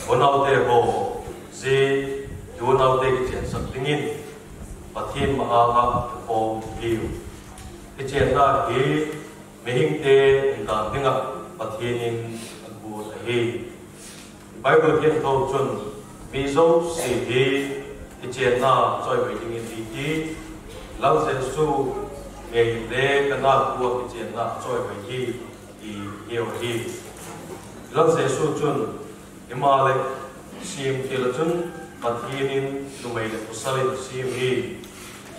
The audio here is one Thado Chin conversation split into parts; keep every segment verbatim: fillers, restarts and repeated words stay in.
Unaute ho, zia unaute kichensah dingin Pathian ma-anga kikhom hiu. Kichenna hi mihingte umdan dinga Pathian in agot ahi. Bible kiang tho chun mi zosia hi kichenna choi mai dingin iti, Lal Jesu ngei le kana kua kichenna choi mai hi, ti hiu ahi. Lal Jesu chun, himahleh, semtil a chun Pathian in numei le pasal in asem hi.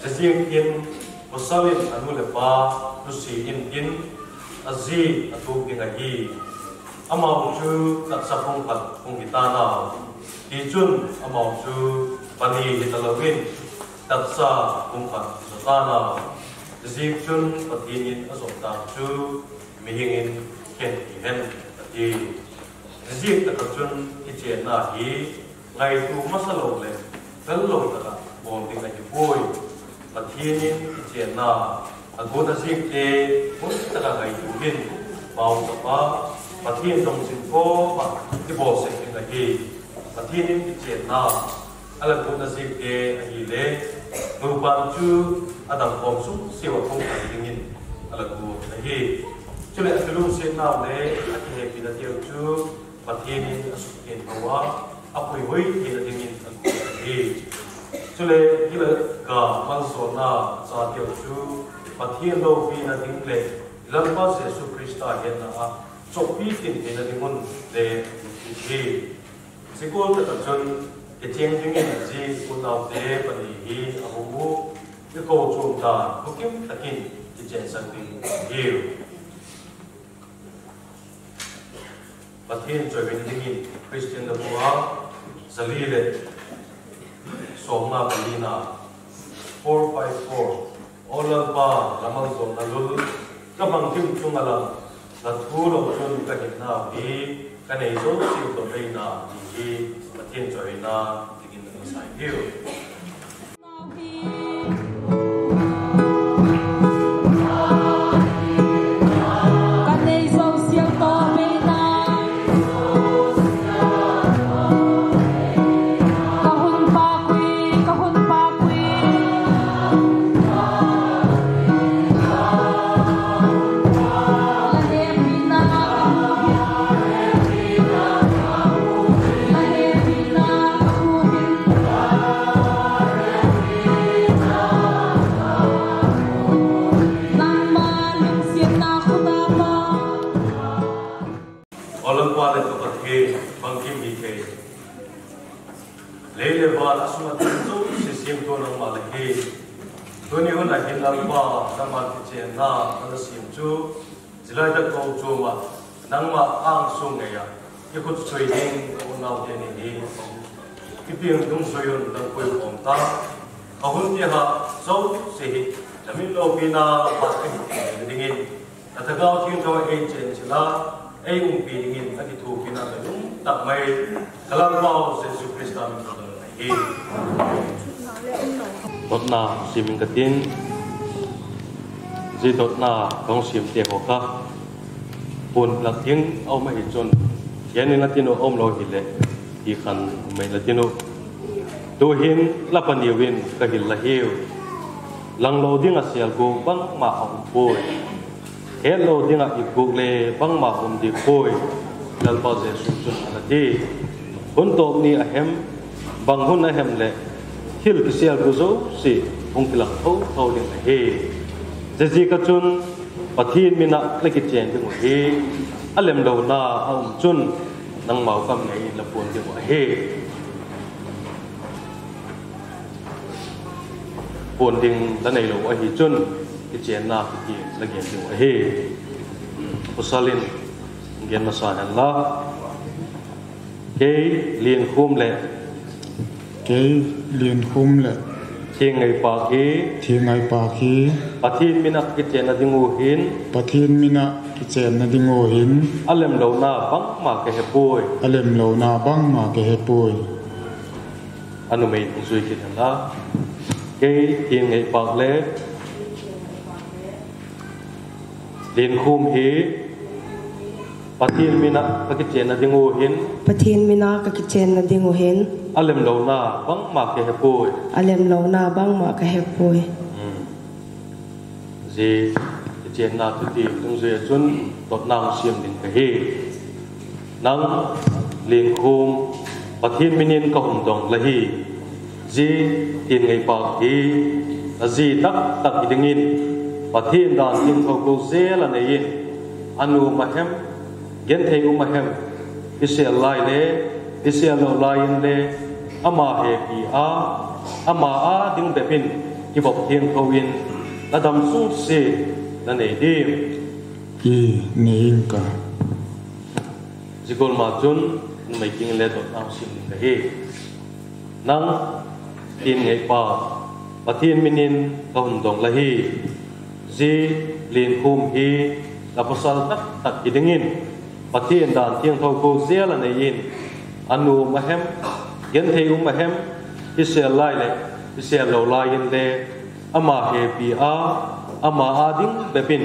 Ziaziakin pasal in anu le pa nusia intin, aji atuh ding ahi. Amau chu tahsa pumkhat hung hitan a, tichun amau chu pani hita louvin tahsa pumkhat hita tan a. Ziaziak chun Pathian in ajop dan chu mihing in khen hihen, ati. Ziaziak tah a chun kichenna hi ngaito masa lou le, fel lou tah a bol ding ahipoi. Pathian in kichenna agot a ziak te, hun tah a ngaito in, pau tah a, Pathian dong jing koma kibol sek ding ahi. Pathian in kichenna ala got a ziak te ahile, nupa chu adang khom sung siu a pumkhat dingin ala got ahi. Chule akilungsetnau le akihepina teu chu Pathian in asukhen hou a, apuihoi theina dingin agot ahi. Chule gil le ga malsomna cha teu chu Pathian loupina ding le Lalpa Jesu Christa hetna a chohpi kit theina dingun le agot ahi. Sikul tah a chun kicheng dingin zia unaute pani hi ahung u, kikou chom ta, hukim takin kichensah ding ahiu. Pathian choi mai dingin Christian le bua, zali le somna palina, four five four. O Lalpa, la malsomna lul, ka bangkim chunga lang, la thu lou chun ka hinnau hi, ka nei jouse toh beina, ti hi Pathian choina dingin ana sei hiu. Ka nei jouse toh beina. Ka hun pha ui, ka hun pha ui. La hepina ka mu hin. La hepina ka mu hin. Nangma lungsetna khuta pa. O Lalpa le ka Pathen, bangkim hithei, lei le van a sunga ding jouse semto nangma la hi. Tuni hun a hin Lalpa, nangma kichenna ana sem chu, hilai tah kou chom a, nangma angsung ngei a, i khut sui ding ka unaute ni hi, i piang dungjuiyin nang puikhom ta. A hun tiha jouse hi, na min loupina phat ka hi dingin, na Thagau Theng thua ei chenchil a, ei umpi dingin ka kithopina ka um tah mai, ka Lalpau Jesu Christa min in ka dong ahi. Dotna simin ka tin, zia dotna ka hung sim te ho kha, pon lak ding a um ahi chun, hian in la tin u a um lou hileh, hi khan mai la tin u. Tuhin la paniu in ka hil la hiu. Lang lou ding a sial guk bangma a um poi. Het lou ding a ip guk le bangma um ding poi. Lalpa Jesu chun ana ti. Hun tawp ni a hem, bang hun a hem le thil kisial gu jouse hung kilang tho tho ding ahi. Ziaziak a chun Pathian min a la kichen ding u hi, a lemlona a um chun nangmau kam ngei in la puan ding u ahi. Puan ding la nei lo ahi chun, kichenna kiti la gen ding u ahi. Pasal in gen masa hen la. Kei Liankhum le. Kei Liankhum le. Thingngai Pak hi. Thingngai Pak hi. Pathian min a kichenna ding u hin. Pathian min a kichenna ding u hin. A lemlona bangma ka he poi. A lemlona bangma ka he poi. A numei in hung zui kit hen la. Kei Thingngai Pak le Liankhum hi Pathen mina kakichenna ding u hin. Pathen mina kakichenna ding u hin. Alemlouna bangma kahepoi. Alemlouna bangma kahepoi. Hmm. Hijeh chun kichenna thuti dungjuia chun dotna hung sem ding kahi. Nang Lenkhom, Pathen minin kahung dong la hi. Ji Thengneipao hi, naji taktak hi dingin, Pathen dan thengtho gou jel anei in, anom ahem, genthei um ahem, kisel lai le, kisel lou lai in le, ama hepi a, ama a ding bep in, kivop thengtho in, nadam sungse, nanei ding. Inei inge. Jigol ma chun, numei kiang le dotna hung sem ding kahi. Nang Thengneipao, Pathen minin kahung dong la hi. Ji Lenkhom hi, napasal taktak hi dingin, Pathen dan thengtho gou jel anei in, anom ahem, genthei um ahem, kisel lai le, kisel lou lai in le, ama hepi a, ama a ding bep in,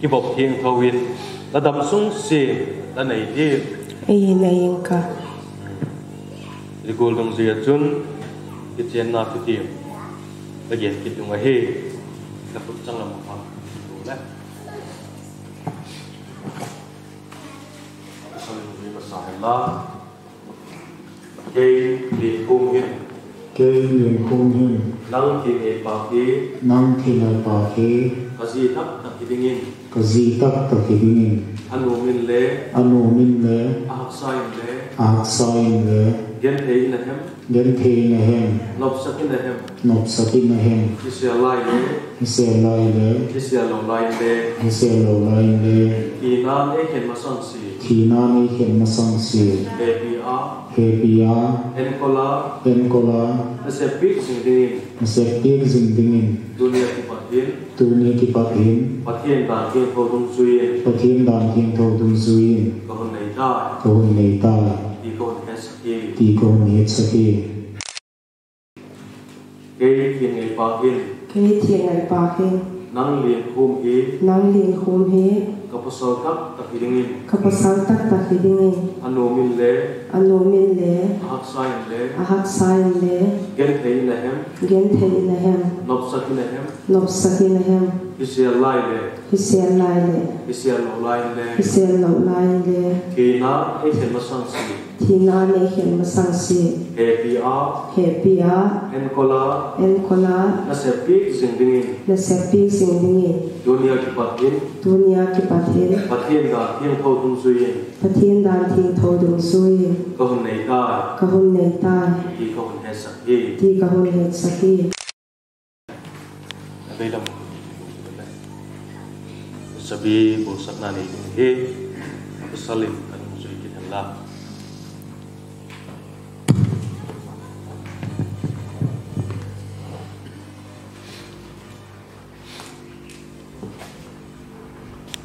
kivop thengtho in, nadam sungse, nanei ding. Inei inge. Jigol dungjuia chun, kichenna thuti, kagen kit ding ahi, nakhut chang lam a pha, le. Kei Lenkhom hin. Kei Lenkhom hin. Nang Thengneipao hi. Nang Thengneipao hi. Kaji taktak hi dingin. Kaji taktak hi dingin. Anom in le. Anom in le. Ahaksa in le. Ahaksa in le. Genthei in ahem. Genthei in ahem. Nopsah in ahem. Nopsah in ahem. Kisel lai le. Kisel lai le. Kisel lou lai le. Kisel lou lai le. Thina eikhen masang se. Thina eikhen masang se. Hepi a. Hepi a. Enkol a. Enkol a. Nasep peh jing dingin. Nasep peh jing dingin. Tunia kipat hin. Tunia kipat hin. Pathen dan thengtho dungjuiyin. Pathen dan thengtho dungjuiyin. Kahung nei tai. Kahung nei tai. Ti kahung hetsah e. Ti kahung hetsah e. Kei Thengneipao hin. Kei Thengneipao hin. Nang Lenkhom hi. Nang Lenkhom hi. Kapasal taktak hi dingin. Kapasal taktak hi dingin. Anom in le. Anom in le. Ahaksa in le. Ahaksa in le. Genthei in ahem. Genthei in ahem. Nopsah in ahem. Nopsah in ahem. Kisel lai le. Kisel lai le. Kisel lou lai le. Kisel lou lai le. Thina eikhen masang se. Thina eikhen masang se. Hepi a. Hepi a. Enkol a. Enkol a. Nasep peh jing dingin. Nasep peh jing dingin. Tunia kipat hin. Tunia kipat hin. Pathen dan thengtho dungjuiyin. Pathen dan thengtho dungjuiyin. Kahung nei tai. Kahung nei tai. Ti kahung hetsah e. Ti kahung hetsah e. Abeilam. Sabi bolsatna nei ding ahi. Pasalin kan jui kit hen lang.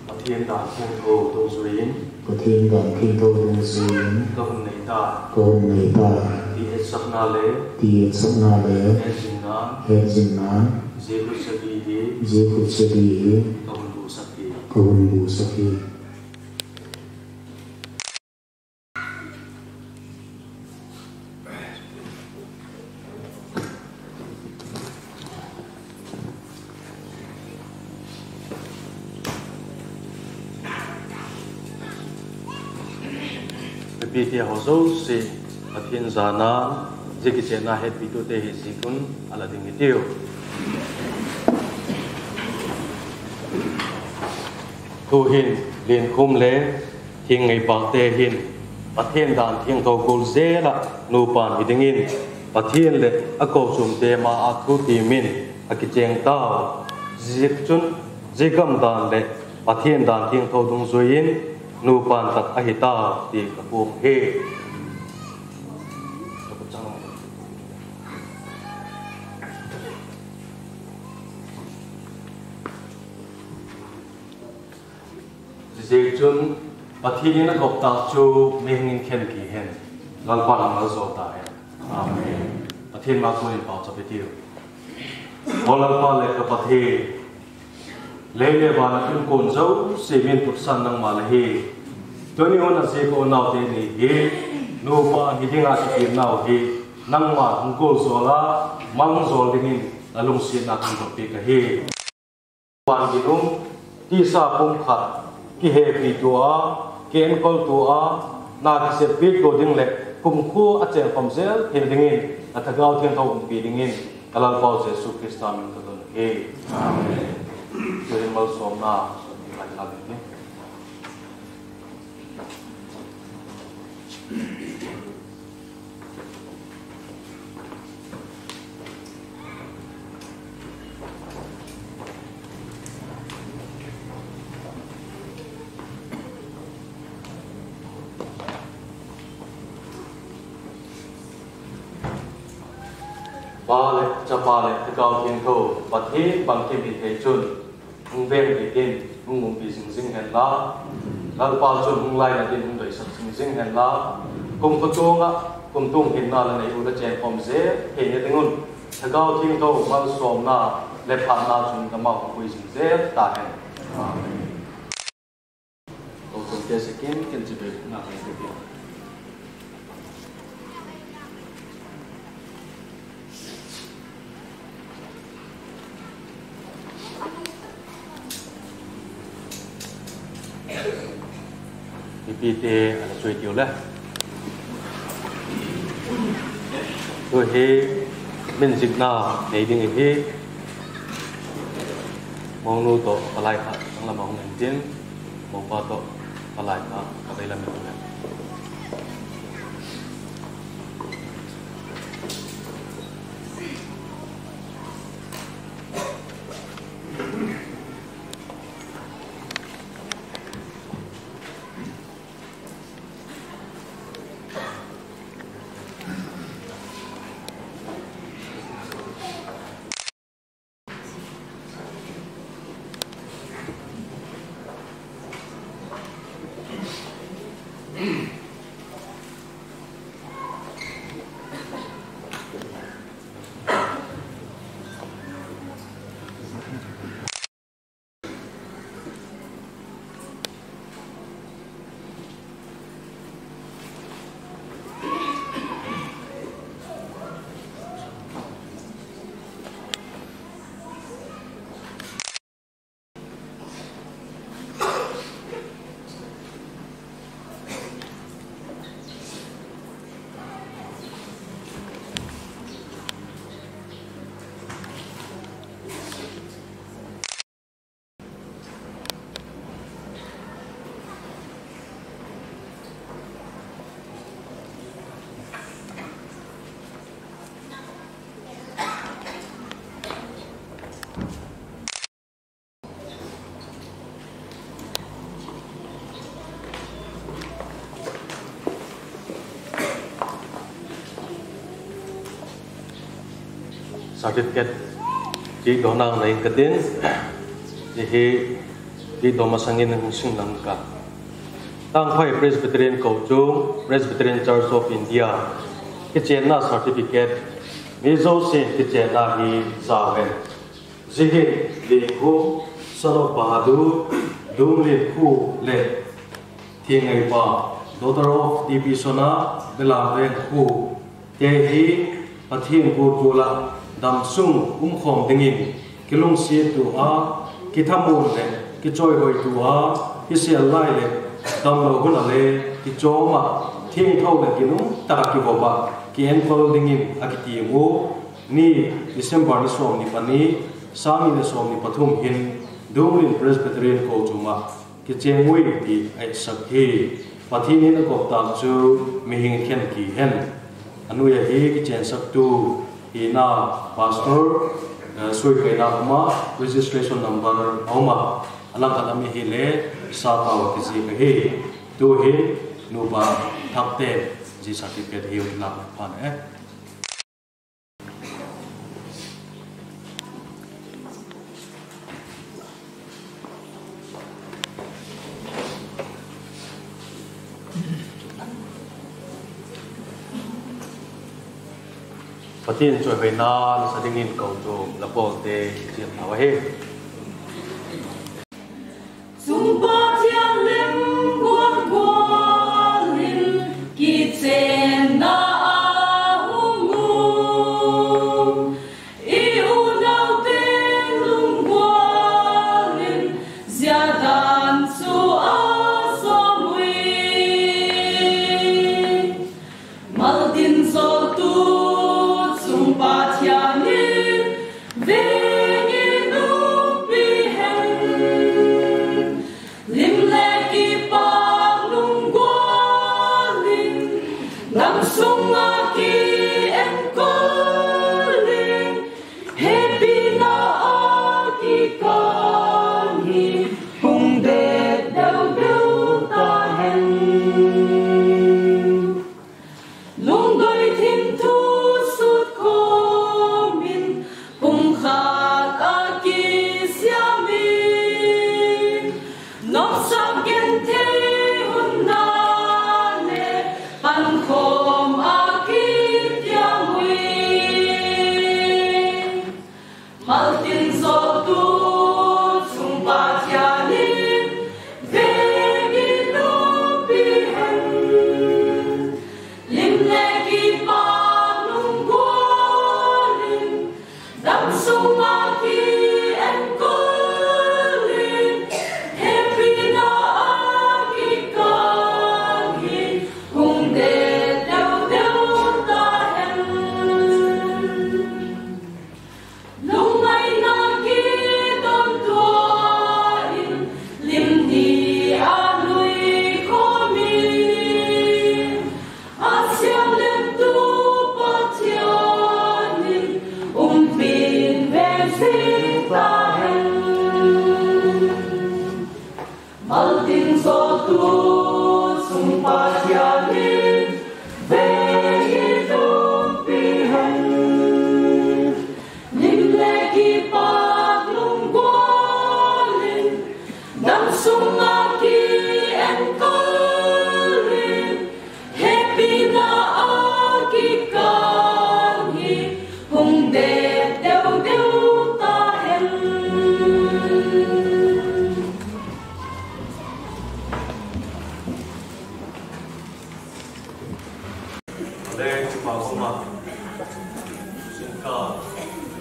Pathen dan thengtho dungjuiyin. Pathen dan thengtho dungjuiyin. Kahung nei tai. Kahung nei tai. Ti hetsahna le. Ti hetsahna le. Hetjingna. Hetjingna. Jehud sabi hi. Jehud sabi hi. Kahung busah e. Kahung busah e. Mipi te ho jouse, Pathen jana, jeh kichenna hetpi tute hi jikun, ala ding hitiu. Tuhin, Lenkhom le, Thengneipao te hin, Pathen dan thengtho gol jela, nupan hi dingin, Pathen le akou chom te ma a thu timin, akicheng tau. Jeh chun, jeh gam dan le, Pathen dan thengtho dungjuiyin, nupan tah ahi tau, ti kaphong e. Jeh chun, Pathen in agop tah chu, mihing in khen kihen. Lalpan amal jo tahen. Amen. Pathen ma koi in pao chap hitiu. O Lalpa le ka Pathen. Lei le van a um kon jouse min putsan nangma nahi. Tuni hun a jeh ko nau teni hi, nupa hi dinga kikim nau hi, nangma hung kol jol a, mang jol dingin, nalungsetna hung pe kahi. Van gilum, tisa pumkhat, kihepi tua, kienkol tua, na kisep pi tua ding le, kumkhu a cheng khom jel, thei dingin, a thagau thiangtho umpi dingin, a Lalpau Jesu Christa min ka don hi. Amen. Tuhin malsomna, lai lai ni. Pa le, Chapa le, Thagau Thiangtho, Pathen bangkim hithei chun, hung veng hitin, hung umpi jing jing hen la, Lalpa chun hung laina din hung doisak jing jing hen la, kum kho chunga, kum tung hinna la nei u la chen khom jel, thei na ding un, Thagau Thiangtho, malsomna, le phatna chun, kama hung pui jing jel, ta hen. Amen. Ko kon te se ken, ken che be na kai te. Ipi te ana choi tiu le. Tu hi min jikna nei ding hi. Monu to palai kha, ang lama hung en tin. Mopa to palai kha, ka vei lam in hung en. Certificate, ti dona ngai katin, ti hi, ti doma sangin hung sing lang ka. Tangkhul Presbyterian Kochung, Presbyterian Church of India, kichenna certificate, mi jousen kichenna hi jaohen. Jihin Linkhu, son of Bahadur, Dum Linkhu le Thingngaipa, daughter of D P Sona, Belamveng Khu, te hi Pathen gutkhola damsung umkhom dingin kilungset tua, kithamun le kichoihoi tua, kisel lai le damlou huna le kichoma, thiangtho le ginum tah a kivop a, kienkol dingin akiti u, ni December ni som ni pani, sang ni le som ni pathum hin, Dunglin Presbyterian Kochunga kicheng uve ti ahinsah hi. Pathen in akop tah chu mihing khen kihen. Anuiya hi kichensah tu hina pastor, eh, suipeina uma, registration number uma, alang khat ami hile sa tao kijih ahi. Tuhin nupa Thakte ji certificate hi u la pan e. Pathen choihoina nasa dingin kochung la polte chiam tao ahi. Sungpa thianghlim guan guan. Maltin joltu chung Pathian in veng in umpi hen. Lim le kipak lunggual in, damsunga kienkol in, hepina a kikang hi hung det deu deu tahen. Lungdoi thim thu sut khom in, pumkhat a kisiam in, nopsah genthei hun na le pankhom a kitiam ui. Maltin joltu chung Pathian in veng in umpi hen. Lim le kipak lunggual in, damsunga kienkol in, hepina a kikang hi hung det deu deu tahen. Lungngaina kidon tua in, lim ni a lui khom in, a siam lemtu Pathian in umpin veng jing tahen. Maltin joltu chung Pathian in veng in umpi hen. Lim le kipak lunggual in, damsunga kienkol in, hepina a kikang hi hung det deu deu tahen. Leng kipa uma, singka,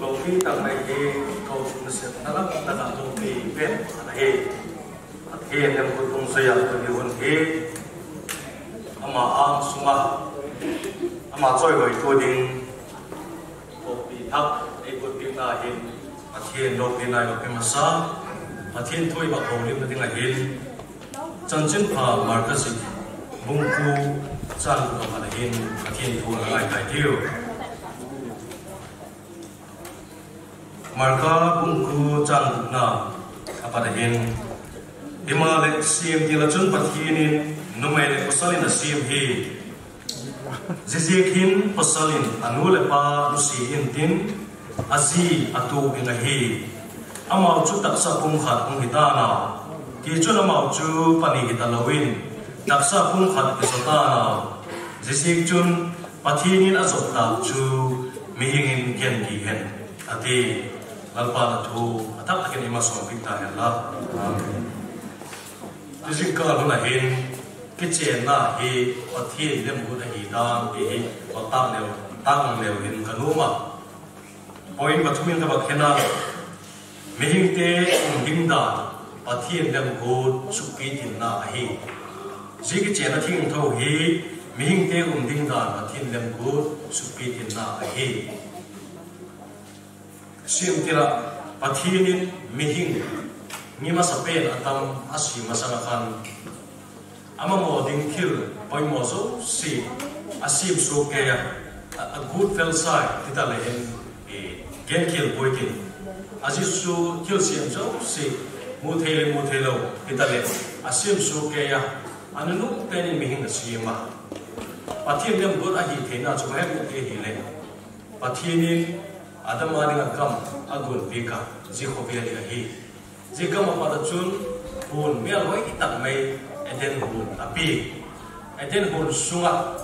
loupi tangmai hi, kou sung sep na lam tana loupi pen ana hi. Pathen lemgut hung soiya tuni hun hi, ama angsunga, ama choi loi tu ding, loupi thak, ei got ding na hin, Pathen loupina i loupi masa, Pathen thu i bak houlimna ding ahin, Chanchinpha Marka sut, bung ko, chang ko apat ahin, Pathen thu ana ngai tai tiu. Marka bung ko chang gupna apat ahin, himahleh semtil a chun Pathen in numei le pasal in asem hi. Ziaziakin pasal in anu le apa nusia intin, aji atoh ding ahi. Amau chu tahsa pumkhat hung hitan a, tichun amau chu pani hita louvin, tahsa pumkhat hijo tan a. Ziaziak chun Pathen in ajop tah chu mihing in gel kit hen, ati. Lalpan athu athah takin eima sopeh tahen la. Amen. Tujing kah a hin, kichenna hi Pathen lemgut ahidan ti hi, patah leu, tah leu hin kanom a. Point pathum in kabol khen a, mihingte um ding dan, Pathen lemgut sukpi tinna ahi. Zia kichenna thengtho hi, mihingte um ding dan, Pathen lemgut sukpi tinna ahi. Semtil a, Pathen in mihing, mi masapen Adam asem masang a khan, amamaw ding thil poimaw jouse asem suk kei a, a, a good fellow side, ti ta le hin, eh, genthei boi tin. Aji chu thilsem jouse, mu thei le mu thei lou, ti ta le, asem suk kei a, anunung pen in mihing asem a. Pathen lemgut ahi theina chu bang hem ti ahile, Pathen in Adam a ding a gam agon pek a, zia khovel hi ahi. Zia gam a pat a chun, hun melhoi tak mai Eden hun ape. Eden hun sunga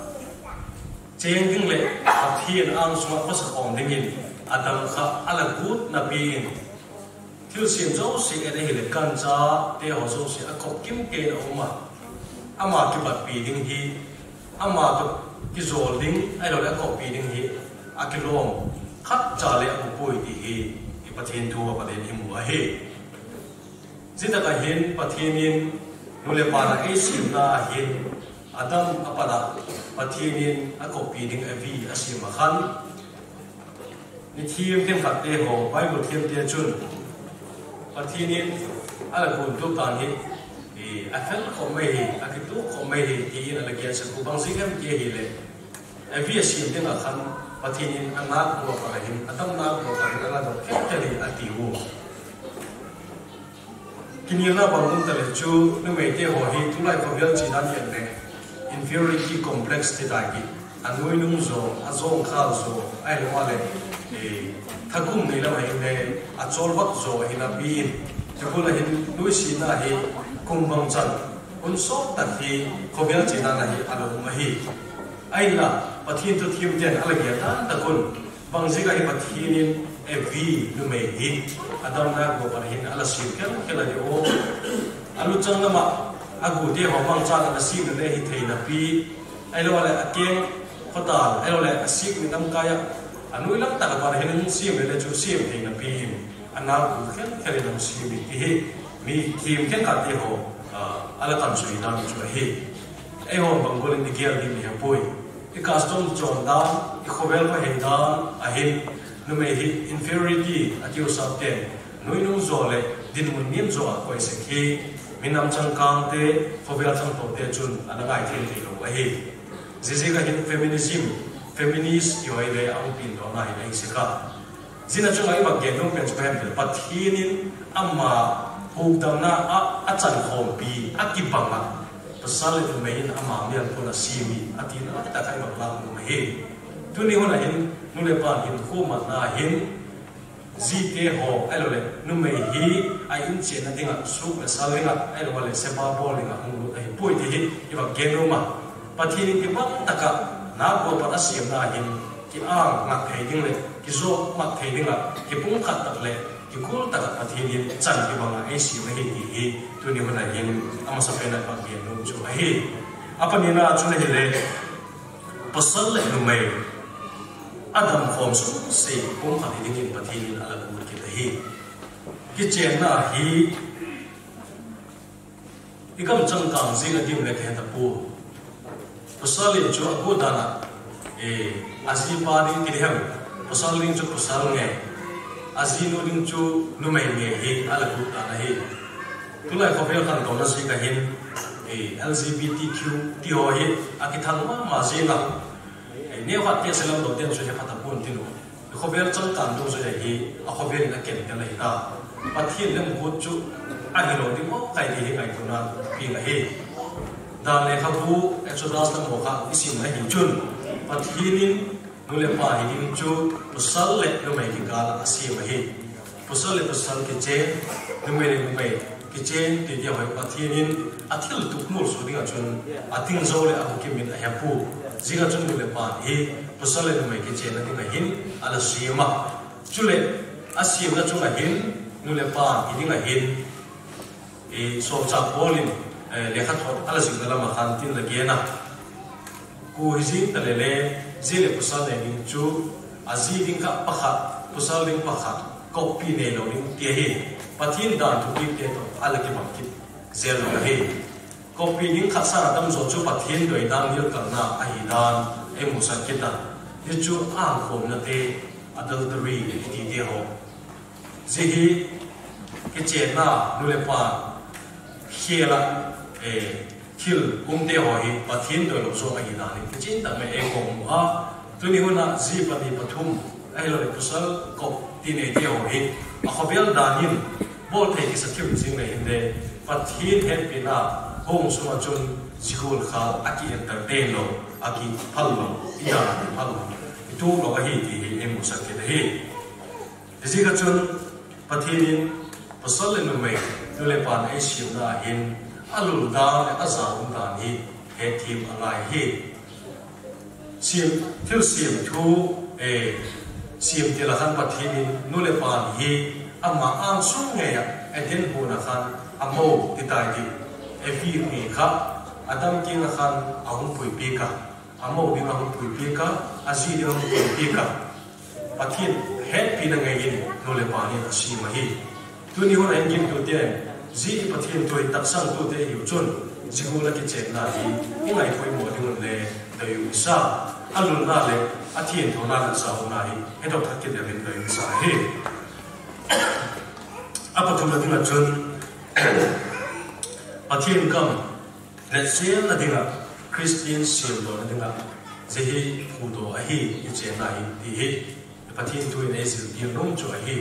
cheng ding le Pathen angsunga pasal um dingin Adam kha ala gut napi in, thilsem jouse et ahile, gancha te ho jouse akop kim kei in a um a. Ama kibatpi ding hi, ama toh kijol ding, ahilou le akoppi ding hi, akilom khat cha le amu poi ti hi, i Pathen thu a pat in i mu ahi. Zia tak a hin Pathen in nu le pa na eisemna a hin, Adam a pat a Pathen in a koppi ding Evi a sem a khan, mi them khenkhat te ho, Bible them te chun Pathen in a la gun tup dan hi, i, a fel khom mai hi, a kitup khom mai hi, tiin a la gen sah u. Bang jeh ham ti ahile, Evi a sem ding a khan Pathen in a nat gua pa hin, Adam nat gua pa hin a la dong khelkhel hi a ti u. Kinelna bang um ta le chu, numei te ho hi tulai khovel chena ni le inferiority complex ti dai hi. A nuinung jo, a jong khal jo, ahilou le, eh, thakum nei lam ahile, a cholvah jo ahi napi in. Chubul a hin nuisatna hi kum bang chan, hun sot tak hi khovel chena na hi a la um ahi. Ahinla, Pathen thu them ten a la gen dan tak un, bang jeh a hi Pathen in Evi numei hi Adam nat gua pa hin a la sem khelkhel a di o. A luchang lam a a gu te ho mangchan a la sem le hi thei napi, ahilou le a keng khotal, ahilou le a sik ni lamkai a, a nui lam tak a pa hin sem le chu sem thei napi in, a nat gu khelkhel in a la sem hi ti hi, mi them khenkhat te ho, ah, a la tansah dan chu ahi. Eiho bang bol in i gel ding ni ha poi. I custom chon dan, i khovel pha hei dan a hin, numei hi inferiority a tiu sap ten, nuinung jo le dinmun nem jo a koi sek hi, minam changkang te, khovel changtou te chun a la ngai thei thei lou ahi. Ziaziak a hin feminism, feminist i hoi le a hung pin dona hi ahi sek a. Jeh a chun a i bak gen nom pen chu ka hem le, Pathen in ama hukdamna a, a chan khompi, a kibang a, pasal le numei in ama mial pun a sem hi, a tina a ta kai bak lam nom ahi. Tuni hun a hin, nu le pa hin khu man na hin, ji te ho, ahilou le, numei hi a in chenna ding a, suk le sal ding a, ahilou le, seba bol ding a hung lut ahi poi ti hi i bak gen nom a. Pathen in kibang tak a nat gua pa a sem na hin, ki-ang mat thei ding le, kijo mat thei ding a, kipumkhat tak le, kikul tak a Pathen in chan kibang a ei sem ahi ti hi, tuni hun a hin a masapen a bak gen nom chu ahi. A panina chun ahile, pasal le numei a damkhom sung sei pumkhat hi ding in Pathen in a la gu kit ahi. Kichenna hi, i gam changkang jing a dim le khe ta pu. Pasal in chu a gu dan a, eh, a jipa ding ti diham, pasal ding chu pasal nge, a jinu ding chu numei nge hi a la gu dan ahi. Tulai khovel khantouna jeh a hin, eh, L G B T Q ti ho hi a kithang mama jing a. Eh, neo khat te selam lo den chu he phat a pon tin u. Khovel changkang dong chu hi, a khovel in a ken ken ahi ta. Pathen lemgut chu ahi lo ding mong kai ti hi ngaituna pi ahi. Dan lekhabu Exodus lam ho kha i sim na hi chun, Pathen in nu le pa hi ding chu pasal le numei kikal a a sem ahi. Pasal le pasal kichen, numei le numei kichen, ti dia hoi Pathen in a thil tup mul su ding a chun, a ting jo le a hukim in a he pu. Jing a chun nu le pa hi, pasal le numei kichen a ding a hin, a la sem a. Chule, a sem na chung a hin, nu le pa hi ding a hin, i, Solchah Paul in, eh, lekhathot a la jing na lam a khan tin la gen a. Ku hi jing ta le le, ji le pasal nei ding chu, a ji ding kha pakhat, pasal ding pakhat, koppi nei lo ding ti ahi. Pathen dan thupite toh a la kibang kit jel lo ahi. Koppi ding khat sang a tam jo chu Pathen doi dan nilkalna ahi dan ei musah kit a. Hi chu angkhomna te, adultery, ti te ho. Ji hi kichenna nu le pa khel a, eh, thil um te ho hi Pathen doi lo jo ahi dan hi kichen ta mai ei kong mu a. Tuni hun a ji pani pathum, ahilou le pasal kop ti nei te ho hi, a khovel dan in bol thei kisa thim jing le hin le, Pathen hepina hung sung a chun jigul khal a ki entertain lo, a kiphal lo, i dan a kiphal lo, i tu lo ahi ti hi ei musah kit ahi. Hijeh a chun Pathen in pasal le numei, nu le pa na ei sem na hin, a lul dan le a ja um dan hi hethem a ngai hi. Sem, thilsem thu, eh, sem til a khan Pathen in nu le pa hi ama angsung ngei a, Eden hon a khan a mou ti tai ti, Evi nge kha, Adam kiang a khan a hung puipi ka, a mou ding a hung puipi ka, a ji ding a hung puipi ka. Pathen hetpina ngei in nu le pa hi a sem ahi. Tuni hun a hin gimtu te, ji i Pathen thu hi taksang tu te hi u chun, Jigula kichenna hi, i ngaipoimo ding un le, deium isa, alunna le, athienthouna le, jaona hi, hedoh thak kit dingin deium isa hi. Apathumna dinga chun, Pathen gam, le siamna dinga, Christian siamna dinga, jeh hi huhdoh ahi, kichenna hi, ti hi, Pathen thu in eijil ding nom chu ahi.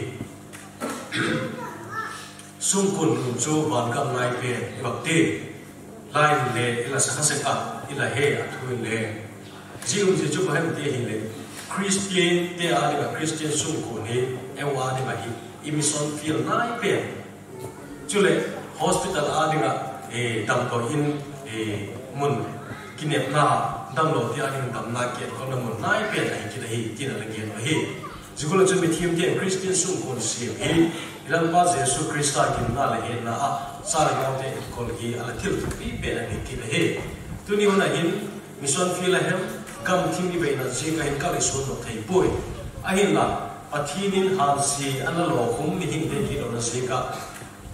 Sungkun lum chu van gam nai pen, i bak ti. Lai le, i la sakha sek a, i la he a thu in le. Jeh um jeh chu pahem ti ahile. Christian te a dinga, Christian sungkun hi, eiho a dinga hi, i mission field nai pen. Chule, hospital a dinga, eh, damlou in, eh, mun kinepna, damlou te a dinga damna kietkolna mun nai pen ahi kit ahi, tina la gen ahi. Jigula chun mithiam ten Christian sungkun siam hi, i Lalpa Jesu Christa ginna le hetna a, cha le nao te etkol hi, ala thil thupi pen ahi kit ahi. Tuni hun a hin, mission field a hem, gam thim i veina jeh a hin kal i sun lou thei poi. Ahinla, Pathen in hanse ana lo khum mihing te kilona jeh a,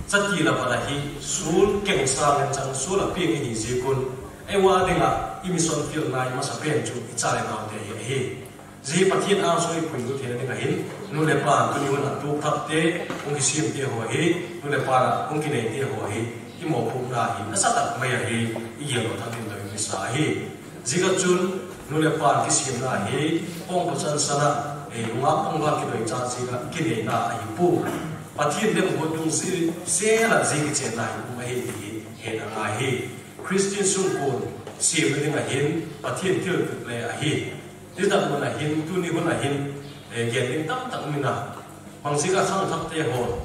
chati la pat a hi, sul keng sa ngen chang sul a piang ahi jeh un, eiho a dinga, i mission field nai masa pen chu, i cha le nao te hi ahi. Jeh Pathen angsunga i puilut theina dinga hin, nu le pa, tuni hun a tup thak te, hung kisiam te ho hi, nu le pa, hung kinei te ho hi, i mopohna hi, nasatah mai ahi, i geldoh thak ding deium isa ahi. Jeh a chun, nu le pa kisiamna hi, pang pachan sana, eh, nungah pang val kidei cha jeh a kineina ahi poi. Pathen lemguat dungjuiya, sela jeh kichenna hi, um ahi ti hi, hetna ahi. Christian sungkun, siamna dinga hin, Pathen thilpeh le ahi. Titah mun a hin, tuni hun a hin, eh, gen ding tamtah um in a. Bang jeh a khangthak te ho,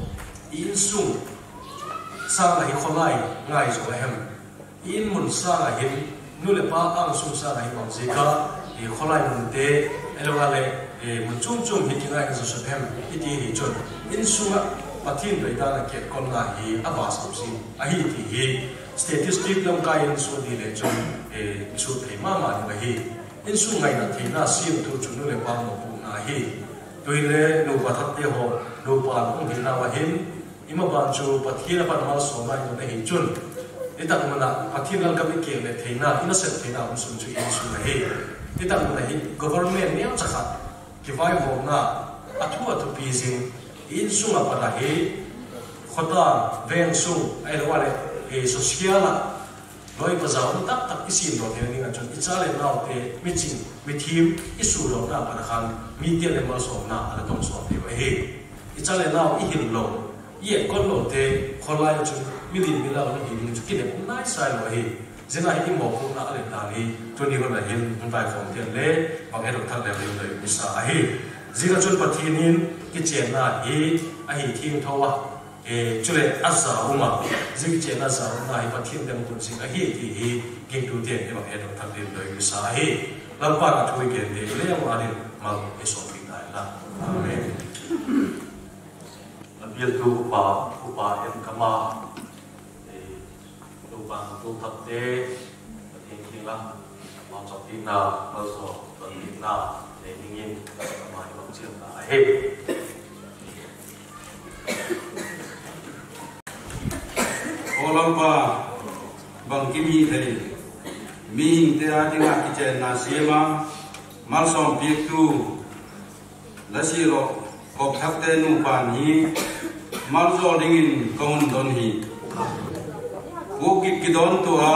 i insung, sanga hi kholai, ngai jo ahem. I inmun sanga hin, nu le pa angsung sanga hi bang jeh a, eh, kholai mun te, eiho a le, eh, mun chom chom hi kingai jo sah ahem, i ti hi chun. Insunga, Pathen deidan a kietkolna hi, abasa um jing ahi ti hi, statistic lamkai in sut ding le chun, eh, sut thei mama ding ahi. Insung ngaina theina siam thu chu nu le pa mopohna ahi. Tuin le nupa thak te ho, nupa hung hinna a hin, i maban chu Pathen a pat malsomna i um ahi chun. Nitah mun a Pathen lalgam i keng le theina, i nasep theina um sun chu insung ahi. Nitah mun a hin government neocha khat, kivaihomna, athu athupi jing, insung a pat a hi, khotang, veng sung, eiho a le, eh, social a, Loi pajao um taktak i simdoh theina dinga chun, i cha le nao te, miching, mithiam, i suhdohna a pat a khan, mite le malsomna, ala tong sot thei u ahi. I cha le nao, i hil lou, i etkol lou te, kholai chun, milen milau na hi ding chu kinep um naisai lou ahi. Jeh a hi i mopohna a let dan hi, tuni hun a hin, hung taikhom ten le, bang hedoh thak le ding deium isa ahi. Jeh a chun Pathen in, kichenna hi, ahi thengtho a, Eh, chule ajauma, jingchen ajauma hi Pathen lemguat jing ahi ti hi, gingtute in i bang hedoh thak ding deium isa ahi. Lalpan athu i gen ding le, ama ding mal i soppi tai la. Amen. Abial tu upa, upa en kama, eh, upa tu thak te, Pathen kiang a, malsompi na, malsompi na, nei dingin, ama hi bang chiam na ahi. O Lalpa, bangkim hithei, mihingte a dinga kichenna siam a, malsompi tu, Lasiloh, Kop Thakte nupa hi, maljol dingin kahung don hi. Pu kit kidon tua,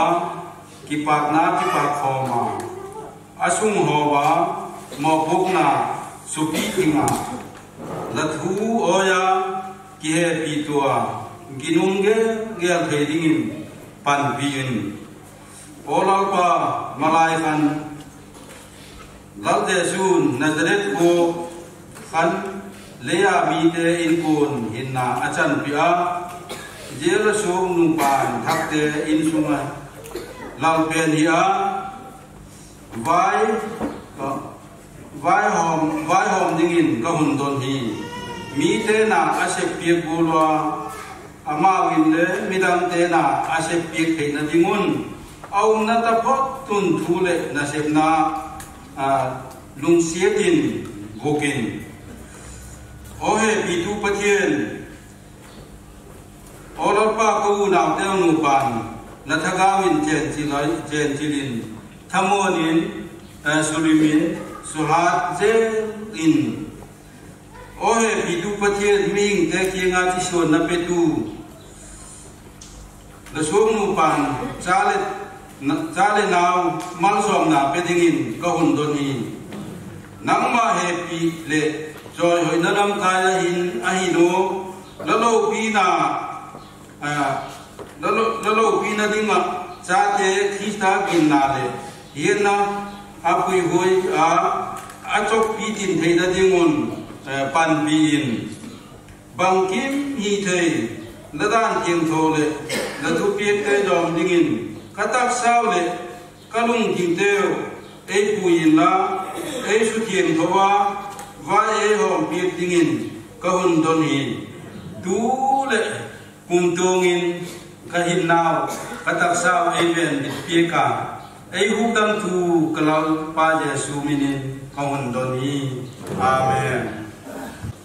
kipakna kipak khom a, asung hoa, mopohna suhpi ding a, lathu oiya, kihepi tua, ginung gel gel thei dingin panpi in. O Lalpa, malai khan, Lal Jesun Nazareth kho khan, leiya mite inkon hinna achanpi a, Jerusalem nupa thakte insunga lalpen hi a, vai, vaihom, vaihom dingin kahung don hi. Mite na asep piak bul a, amau in le midangte na asep piak theina dingun, aumna taphot tun thu le nasepna, a, lungsiat in bukin. O hepi tu Pathen, O Lalpa, ka unaute nupan, Nathagau in chenchil, chenchil in, thamon in, eh, sulim in, suhat jeng in. O hepitu Pathen, mihingte kianga thisan napetu, nasongnupan cha le, na, cha le nao malsomna pe dingin kahung don ahi. Nangma hepi le choihoina lamkai ahin, ahin o, naloupina, ah, nalou, naloupina dinga chate Christa ginna le hiena apuihoi a, achokpi tin theina dingun, eh, panpi in. Bangkim hithei, nadan thiangtho le, nathupeh te jom dingin, kataksau le, kalungthim teu, eipui inla, eisuthiangtho a, vai eihompeh dingin, kahung don ahi. Tu le, kumtungin, kahinnau, kataksau eiven bitpeh a, eihukdamtu, kaLalpa Jesu minin, kahung don ahi. Amen.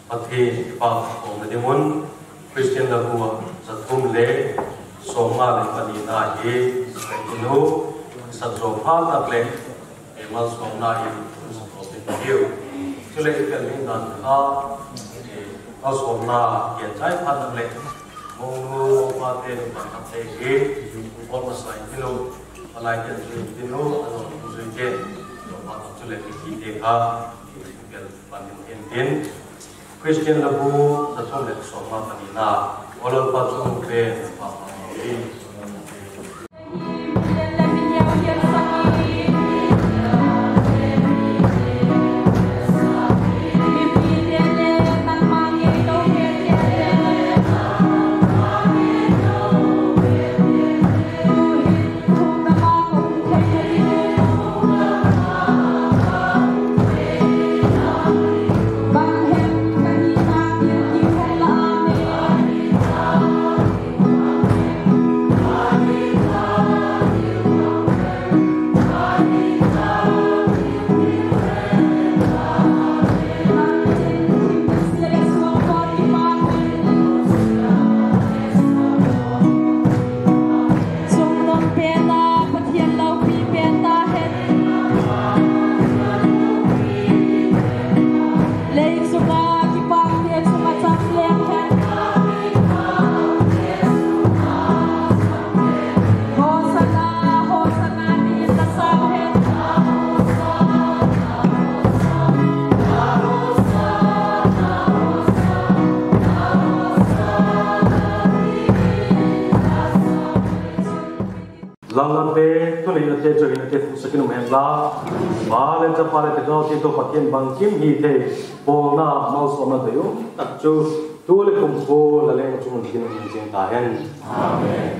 Pathen kipah a um na dingun, Christian Labu a jathum le somnga le panina hi, inu, satjo pha tak le, emal somna hi, satjo pin hiu. Chule ikel ni dan kha, emal somna, yen chai pha tak le, mongnu, mongpa te, nu pa tak te hi, pon masai inu, palai te jui inu, anu jui te, pa tak chule ki te kha, ikel pan in tin. Christian Labu, jathum le somnga panina, o Lalpa chung pen, pa pa ni. Chungnung pen a Pathen loupi pen tahen. Lei chunga kipah te chunga chang leng hen. Hosanna, Hosanna, ti in kasang hen. Lalnate, thuneina te, chuhina te, phusakin um hen la. Pa le Chapa le Thagau Theng Pathen bangkim hithei, bolna, malsomna deium tak chu, tu le kum ko, la leng chung kin um jing tahen. Amen.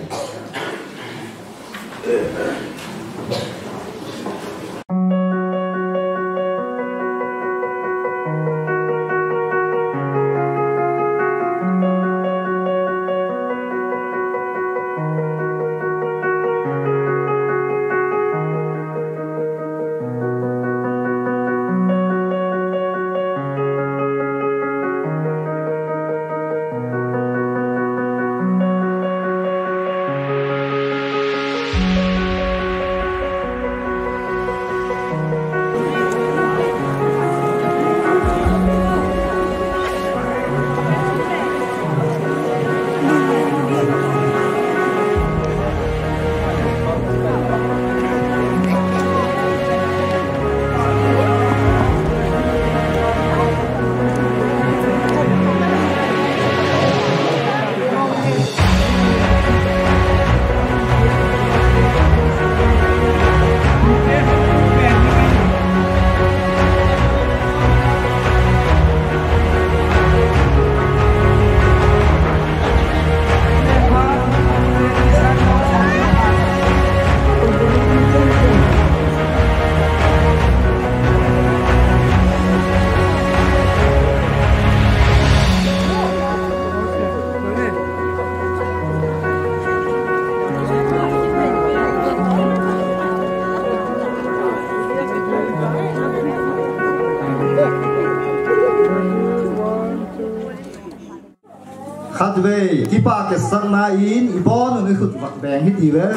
Khatvei kipa kisakna in ibon u ni khut vak beng hiti ve.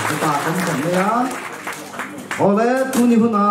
Kipa kan kan ne a. Ole tuni huna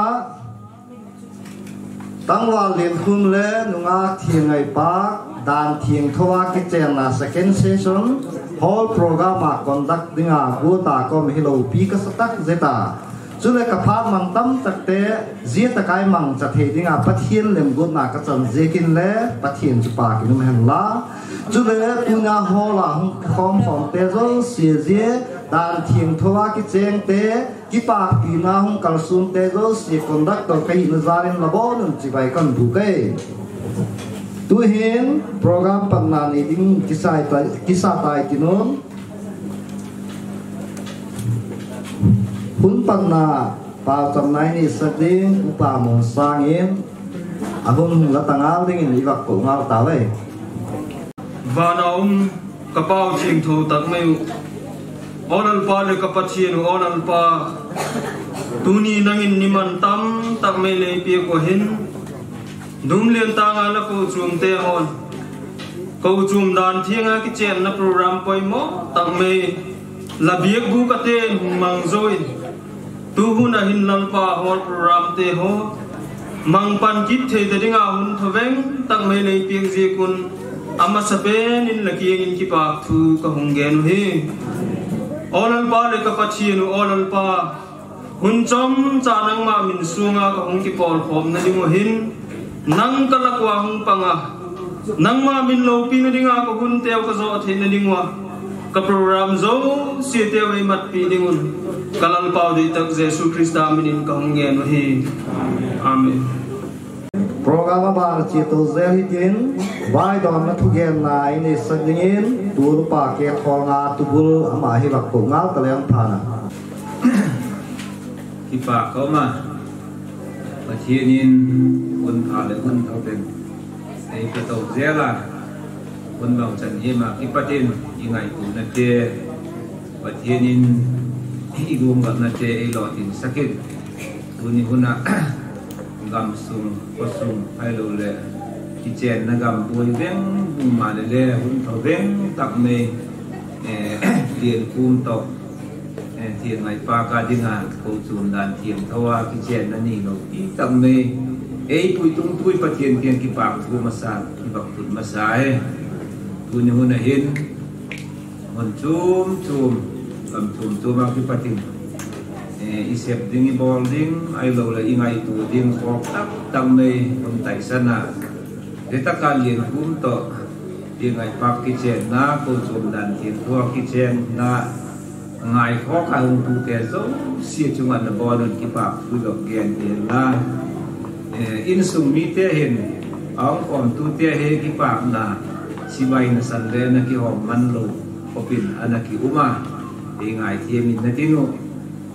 Tangval Lenkhum le nunga Thiengngaipah dan thiengtho a kichenna second session hall program a conduct dinga guta kom hi lopi kasa tak jeta. Chule ka phat mang tam takte, jia takai mang cha thei dinga Pathian lemgotna ka chan jeh in le Pathian chu pa kinum hen la. Chule tuna hall a hung khom khom te jouse jia dan thiengtho a kicheng te, kipakpina hung kalson te jouse conductor ka hina jal in la bon un chibai kan bu kai. Tuhin program panna nei ding kisa tai, kisa tai ti nom. Hun panna pau cham nai ni sa ding, Upa Monsang in, a hun hung la ta ngal dingin i vak ko ngal ta ve. Vana um ka Pau thiengtho tak mai u. O Lalpa le ka Pathian u, O Lalpa. Tuni nangin ni man tam tak mai lei pia ko hin. Dum lian tanga la ko chum te hon. Ko chum dan thienga kichenna program poimo tak mai. La biak bu ka ten hung mang zo in. Tu hun a hin Lalpa hall program te ho. Mang pan kit thei ta dinga hun thoveng tak mai lei piak jeh un. Amasa pen in la kiang in kipak thu ka hung gen u hi. O Lalpa le ka Pathian u, O Lalpa. Hun chomcha nangma min sunga ka hung kipol khom na ding u hin, nang ka lak uva hung panga, nangma min lopi na dinga ka hun teu ka jo thei na ding uva, ka program jouse teu ei matpi ding un, ka Lalpau dei tak Jesu Christa min in ka hung gen u hi. Amen. Program a ban a che to jel hitin, vaidonna thugenna i nei sak dingin, tu Upa Kethol nga tubul ama hi vak ko ngal ta leng pha na. Kipa ko ma, Pathian in hun pha le hun thau pen ei pe to jel a, hun bang chan hi ma kipat in i ngaituna te, Pathian in i gumgapna te ei lo tin sakin. Tuni hun a, gam sung, kho sung, ahilou le, kichenna gam boi veng, bung ma le le, hun tho veng, tak mai, eh, Lenkhum toh, eh, Thiengngaipah ka dinga, ko chun dan thiengtho a, kichenna ni lo, i tak mai, ei pui tung tui Pathian kiang kipak thu masa, kibak thu masa, eh. Tuni hun a hin, Mun chom chom, lam chom chom a kipat in. Eh, i sep ding, i bol ding, ahilou le i ngaito ding, khop tak tak mai, mun taisan a. Hitia ka Lenkhum toh, Thiengngaipah kichenna, ko chom dan thiengtho kichenna, ngai khop a hung tute jouse chunga na bon un kipak thu jong gen ding la. Eh, insung mite hin, a hung khom tute hi kipakna, Sibai na san le na kihom man lou, khopin ana ki um a, i ngai thiam in na tin u,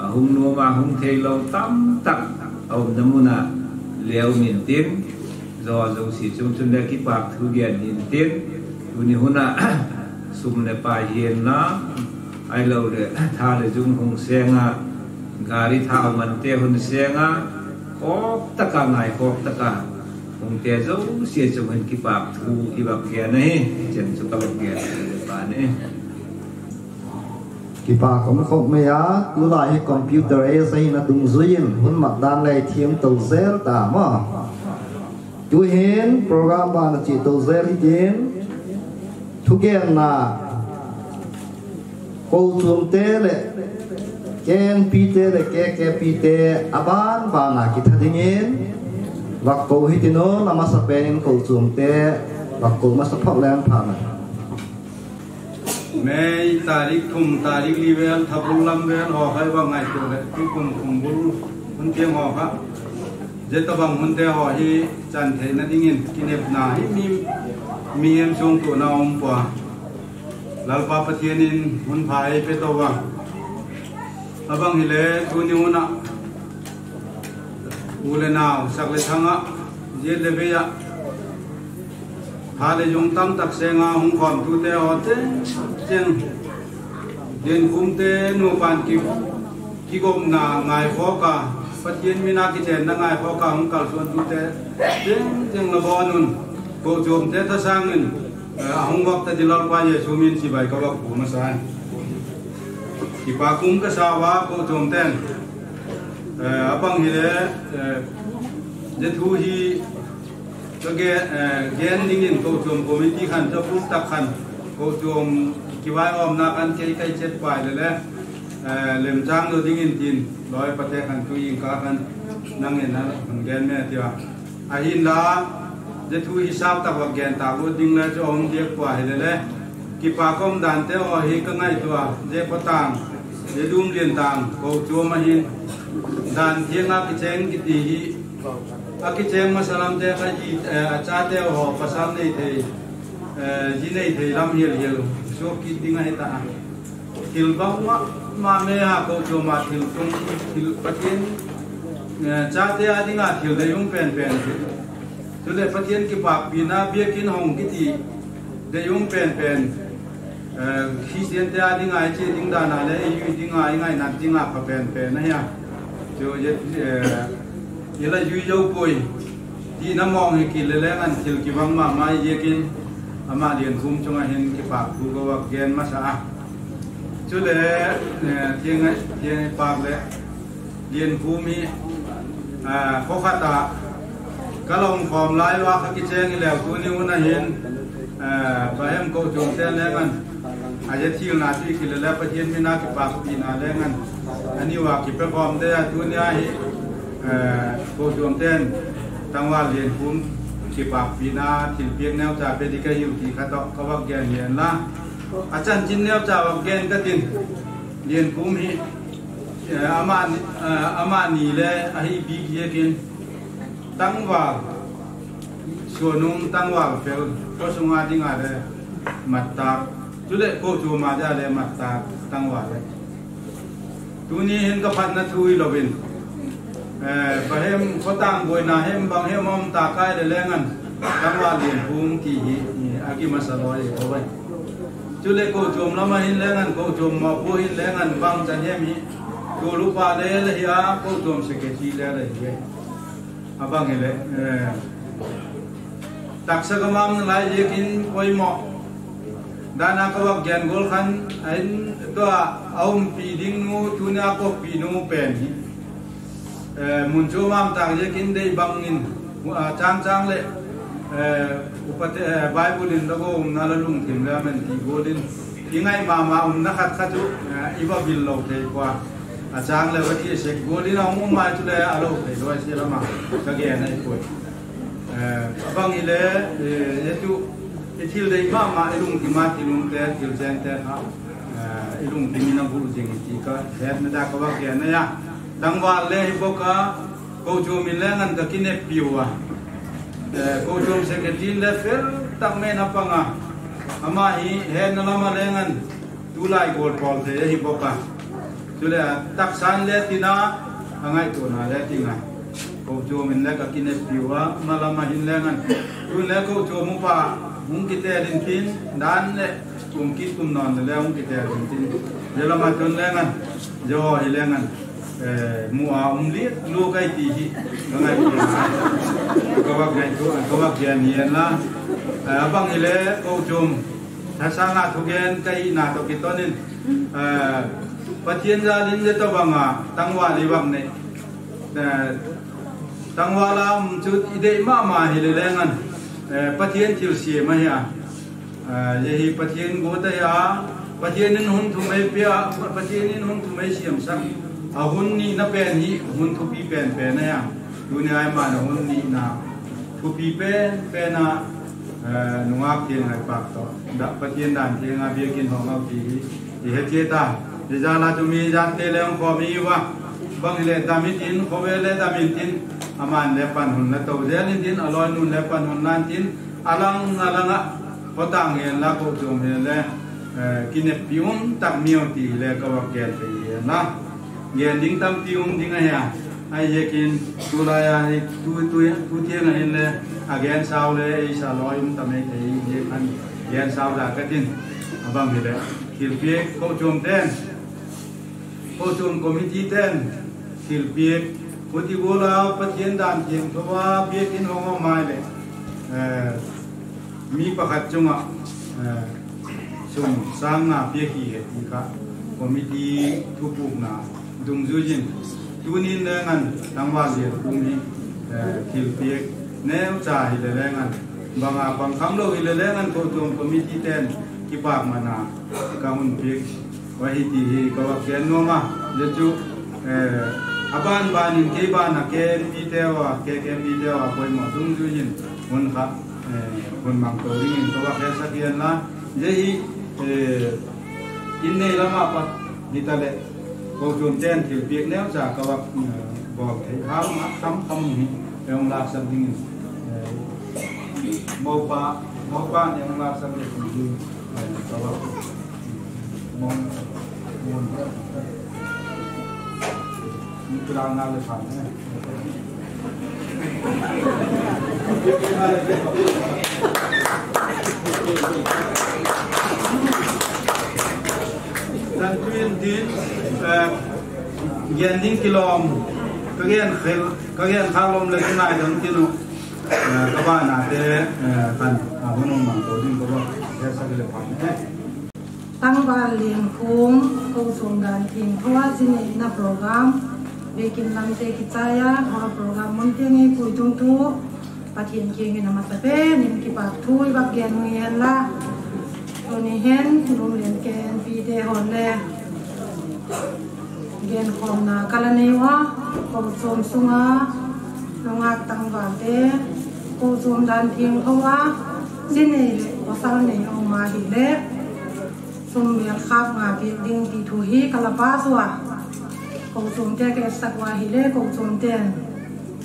a hung nom a hung thei lou tam tak, a umna mun a leu min tin, jo jouse chung chun le kipak thu gen in tin, tuni hun a, sum le pai hihen lang, ahilou le, tha le jung hung seng a, gari thau man te hun seng a, khop tak a ngai khop tak a, Hung te jouse chung hin kipak thu i vak gen ahi, chen chu ka vak gen ahi, pa ne. Kipak um khop mai a, tulai hi computer age ahi na dungjui in, hun mat dan le thiam to jel ta mo. Tuhin program ban a che to jel hitin, thugenna Kochom te le, K N P te le, K K P te, aban ban a kitha dingin, vak ko hitin o, amasapen in kochom te, vak ko masa phot leng pha na. May tarik thum, tarik li vel, Thabul lam vel, ho khai vang ngai tu le, tukum Khumbul, hun tiang ho kha. Jeta bang hun te ho hi, chan theina dingin, kinepna hi mi, mihem sung tu na um pua. Lalpa Pathian in hun pha ei pe to vang. Abang hile tuni hun a. U le nao, sak le thang a, jet le vei a. Pha le jung tam tak seng a hung khom tu te ho te, cheng. Lenkhum te nupa ki, kigomna ngai khok a. Pathian min a kichenna ngai khok a hung kalson tu te. Cheng, cheng la bon un. Kochom te ta sang in. Eh, ahung vak ta ding Lalpa Jesu min chibai ka vak bu masa. Kipa kum kasa uva kochom ten. Eh, abang hile, eh, je thu hi ka ge, eh, gen dingin kochom committee khan, ka kum tak khan, kochom kivaiomna khan kei kai chet pai le le, eh, lemchang lo dingin tin, loi pate khan tu in ka khan, nang en na, khan gen me tia. Ahinla, je thu hi sap tak vak gen ta lut ding le chu um diak pua hi le le. Kipa kom dan te ho hi ka ngaito a, je ko tang, je dum lien tang, kochom ahin. Dan thiang a kicheng kiti hi, a kicheng masa lam te ka ji, eh, a cha te ho pasal nei thei, eh, ji nei thei lam hial hial, so ki ding ahi ta. Thil bang ma, ma me ha kochom a thil tung, thil Pathen, eh, chate a dinga thil deium pen pen. Chule Pathen kipakpi na biakin hong kiti deium pen pen. Eh, Christian te a dinga i che ding dan a le, i ui dinga, i ngaina dinga pha pen pen ahi a. Chu ye, eh, i la jui jou poi. Tina mong hi kile le ngan thil kibang ma ma i jekin ama Liankhum chunga hin kipa thu ko vak gen masa a. Chule, eh, thiang, thiang pak le Liankhum hi, eh, kho khat a ka long khom lai uva ka kicheng i leu tuni hun a hin, eh, Bahem kochom ten le ngan. A je thil na ti kile le Pathen min a kipakpi na le ngan. Ani uva kipe khom te a tuni a hi, eh, kochom ten tangval Liankhum kipakpi na thil piak neo cha pe di ka hiu ti kha to ka vak gen yen la. A chanchin neo cha vak gen ka tin. Liankhum hi, eh, ama ni, eh, ama ni le ahi bik jekin tangval, suanum tangval fel, ko sunga dinga le mattak, chule kochom a dia le mattak tangval le. Tuni hin ka phatna thu hi lovin. Eh, Bahem khotang boina hem bang hem om ta kai le lengan. Tangval Liankhum ti hi, hi, a kimasa loi ho vai. Chule kochom lama hin lengan, kochom ma pu hin lengan bang chan hem hi. Tulu pa le le hi a, kochom secretary le le hi. Abang hi le, eh, taksa ka mam na lai jekin poimo. Dana ka vak gen gol khan, ahin to a, a umpi ding nu, tuni a kopi nu pen hi. Eh, mun chu mam tak jekin dei bangin, ah, chang chang le, eh, upate, eh, Bible in la go umna la lungthim le amen ti golin. I ngai mama umna khat khat chu, eh, i va bil lo thei kwa. A chang le va ti sek golin a um mai chu le a lo thei lo se lama. Ka gen ai koi. Eh, abang hi le, eh, ye chu, i thil dei mama, i lungthim a thil um te, thil cheng te kha. Eh, i lungthim in a bul jing ti ka, het na da ka va gen na ya. Tangval le hi bok a, kochom in lengan ka kineppi uva. Eh, kochom secretary le fel tak me na panga. Ama hi, het na lama lengan, tulai gol pol thei hi bok a. Chule a taksan le tina, a ngaito na le tina. Kochom in le ka kineppi uva, ma lama hin lengan. Tun le kochom upa, hung kitel in tin, dan le, kum kit kum non le hung kitel in tin. Je lama tun lengan, je ho hi lengan. Eh, mu a um li, lu kai ti hi, ka ngai ti na. Ka vak ngai tu, ka vak gen hi en la. Eh, abang hi le, kochom. Thasanga thugen ka hina to kitonin, eh, Pathen jalin je to banga tangval i vak nei. Eh, tangval a um chu i dei mama hi le lengan, eh, Pathen thil siam ahi a. Eh, je hi Pathen got ahi a, Pathen in hun thum ei pia, Pathen in hun thum ei siam sak. A hun nihna pen hi hun thupi pen pen ahi a. Tuni a i man a hun nihna thupi pen pen a, eh, nungak thiang ngai pak to. Da Pathen dan thiang a biakin hong au ti hi. I he che ta. I jal a chu mi jat te le hong khom i uva. Bang hi le dam in tin, khovel le dam in tin. Aman le pan hun la to. Jel in tin, a loi nun le pan hun lan tin. A lang, a lang a. Khotang hen la kochom hen le. Eh, kineppi um tak miau ti le ka vak gen pe hen la. Gen ding tampi um ding ahi a. Ahi jekin tulai a hi tu, tu, tu thiang a hin le a gen sao le ei sa loi um tam ei thei je khan gen sao da ka tin. Abang hi le. Thilpiak kochom ten. Kochom committee ten. Thilpiak. Khuti gola Pathen dan thiang thova piak in hong om mai le. Eh, Mi pakhat chunga, eh, sum sang nga pia hi he ti kha committee thupukna dungjuiyin tunin le ngan tangval le kum hi, eh, thilpiak neocha hi le le ngan banga pang kham lou hi le le ngan ko tuam committee ten kipak mana ka hun piak Wa hiti hi ka va ken nom a, je chu, eh, aban ban in kei ban a K N P te va, K K P te va, poimo dungjuiyin hun kha, eh, hun mang to dingin ka va khen sak hian la, je hi, eh, in nei lama pat hi ta le, ko chun ten thilpiak neocha ka va, eh, bol thei ha, ma kham kham hi, eh, hung lak sak dingin, eh, mopa, mopa ne hung lak sak le, eh, ka va. Twenty, eh, gen ding kilom, ka gen khel, ka gen khalom le ka ngai dam tinu, eh, ka ba na te, eh, kan, ah, hunung mang to ding ka ba, eh, sa le pan, eh. Tangval Lenkhum, Kochom Dan Thengthoa, Chinneina program, Vekin Lamte kichai a, hua program mun tiang eipui tungtu, Pathen kiang in amasa pen in kipakthu i va gen u hen la. Tuni hin, Lumlen K N P te hon le genkhomna ka la nei uva, Kochom sunga, nungak tangval te, Kochom Dan Thengthoa, Chinnei le, pasal nei a um ahi le. Sum bel khap nga piak ding ti thu hi ka la pass uva. Kochom te ka etsak uva ahile, Kochom ten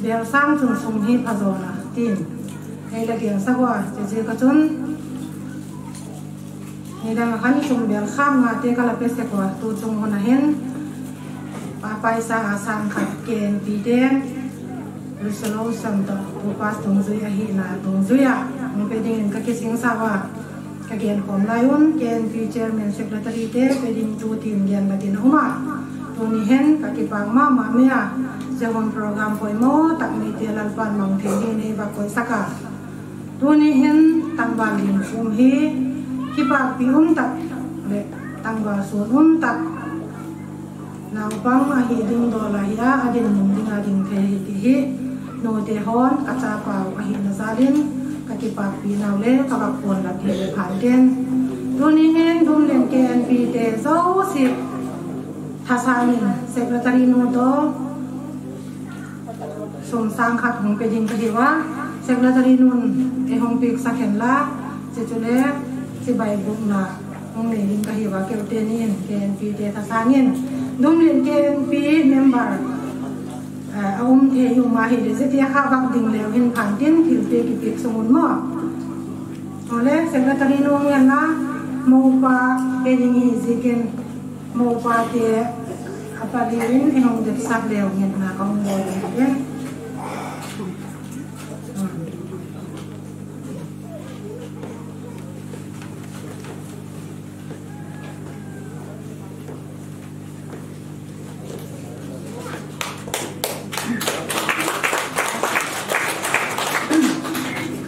bel sang chun sum hi pha jo na tin. Hei la gensak uva, chuche ka chun. Nidang a khan sum bel khap nga te ka la pe sek uva, tu chung hun a hin. Pa paisa a sang khat K N P te. Resolution to, pu pass dungjui ahina dungjui a. Hung pe dingin ka kisingsa uva. Ka genkhom lai un, K N P Chairman Secretary te, pe ding tu tin gen la tin a um a. Tuni hin, ka kipak mama mai a. Hiche hun program poimo tak nei te Lalpan mang thei dingin ei va koisak a. Tuni hin, tangval Lenkhum hi, kipakpi um tak le, tangval sun um tak. Naupang ahi ding dol ahi a, a dinmun ding a ding thei ahi ti hi. Nute hon ka chapa u ahina jal in ka kipakpi nau le ka va pon la ti le phan ten. Tuni hin Lumlen K N P te jouse thasang in secretary nu toh sum sang khat hung pe ding ka hi uva, secretary nun ei hung piak sak hen la, chuche chule chibai bukna hung nei ding ka hi uva, keu teni in K N P te thasang in, Lumlen K N P member, eh, a um thei um ahile, chutia kha vak ding leu hin phan tin thilpiak kipiak sung un mo. Ole, secretary nu ngen la, mopa pe ding hi jikin, mopa te a pali in, ei hung det sak leu ngen na ka hung bol ding in.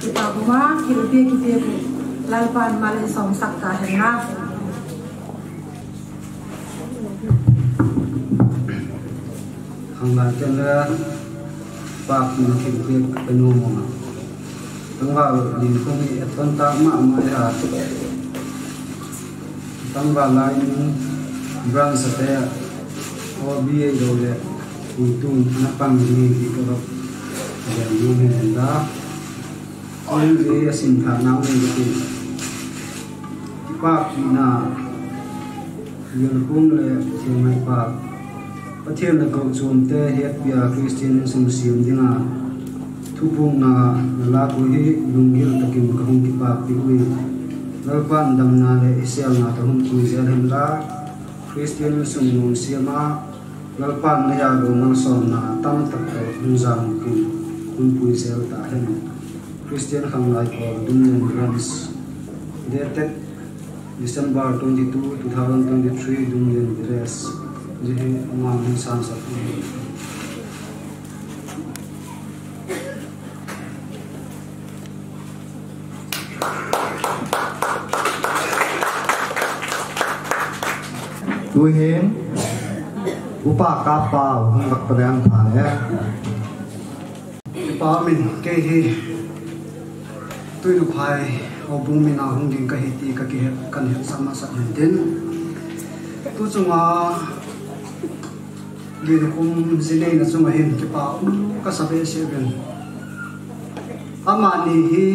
Kipa buma, kirupi kipe bu, Lalpan mal in sawmsak ta hen la. Khanglai ten le, pa kin kipe pe nu mo. Tangval Lenkhum hi eton ta ma ma ha. Tangval lai in branch te O B A lo le, u tun ana pang ni ti ko lo. Len nu ni la. Len ni a sim tha nau ni ti. Kipakpi na, Lenkhum le Themai pa. Pathen le Kochom te hetpia Christian insung siam dinga thupukna na lak u hi lunggil takin ka hung kipakpi uve. Lalpan damna le iselna toh hung pui zel hen la, Christian insung nom siam a, Lalpan na ya lo malsomna tam tak toh hung jang kin hung pui zel ta hen. Christian Khanglai Kol, Lumlen Branch. Dated December twenty-two, two thousand twenty-three, Lumlen Village. Jihi mang hin san sa. Tuhin, Upa Kapa hung lak palian pha le. Kipa min kei hi Tuinuphai houbung mina hung ding kahi ti kakihet, kahin het sa masa hin tin. Tu chunga Lenkhum jinei na chunga hin kipa um kasa behseh uvin. Amani hi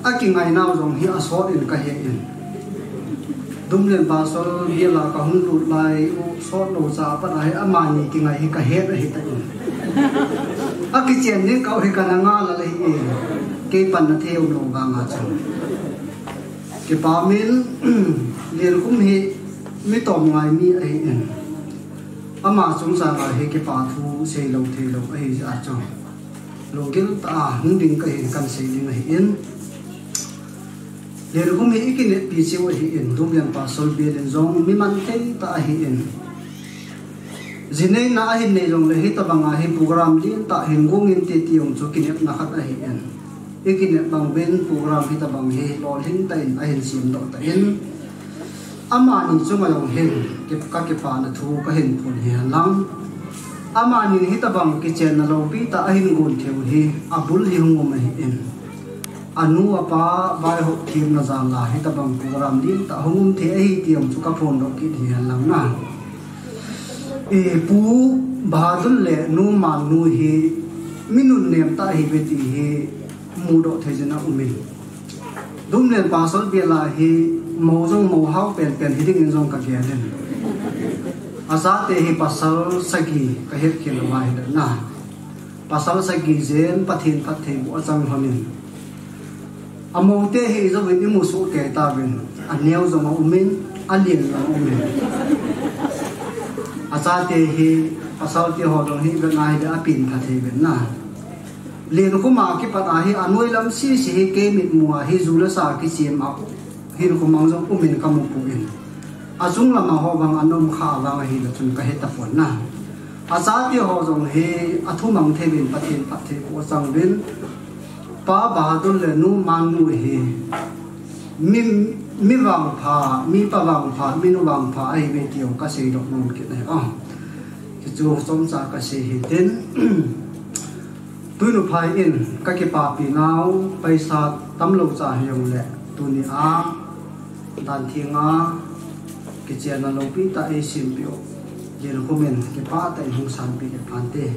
akingai nau jong hi asot in kahe in. Dumlen Pastor bial a kahung lut lai u sot lou cha pat a hi amani kingai hi kahet ahi tan. Akichen ding kau hi kana ngal a le hi in. Kei panna thei um lou vang a chu. Kipa min, Lenkhum hi mi tomngai mi ahi in. Ama chungchang a hi kipa thu seilou theilou ahi jeh a chu. Lunggil tah a hung ding kahin kan sei ding ahi in. Lenkhum hi ikineppi cheu ahi in, Dumlen Pastor bial in jong mi man thei tah ahi in. Jinei na ahin nei jongle hitabang a hi program lentah hin gong inte ti jong chu kinepna khat ahi in. Ikinep bang uvin program hitabang hi lolhing tah in ahin semdoh tan. Amani chunga jong hin, ki-, kakipana thu kahin phon hi hen lang. Amani hitabang kichenna loupi tah ahin gon thei u hi, abul hi hung um ahi in. Anu apa vaihop themna jal a hitabang program lentah hung um thei ahi ti jong chu kaphondoh kit hi hen lang na. E, Pu Bahadur le Nu Mannu hi mi nunnem tah ahiuve ti hi mudoh thei jin a um in. Dumlen Pastor bial a hi mou jong mou hao penpen hiding in jong kagel in. Achate hi pasal sagi kahet khel uva ahile na. Pasal sagi jen Pathen phattheiboh achang lhon in. Amoute hi ijouvin imu soh kei tauvin. Aneo jong aum in, alen jong aum in. Achate hi pasal te ho jong hi ivet na ahile apen phatthei uvin na. Lenkhum a kipat a hi anoi lam sese hi kei mitmu a hi ju le sa kichem a hinkho mang jong um in kamu poi. Achung lam a ho vang ana um kha vang ahile chun kahe tapon na. Achate ho jong hi athu mang thei uvin Pathen phattheiboh achang uvin. Pa Bahadur le Nu Mannu hi mi, mi vangpha, mipa vangpha, minu vangpha ahiuve ti jong kaseidoh nom kit ahi. Ah, hichu chomcha kasei hi tin. Tuinuphai in kakipapi nau, paisa tamlou cha hijongle, tuni a dan theng a kichenna loupi tah eisempeh u Lenkhum in kipah tah in hung sanpeh kit phante.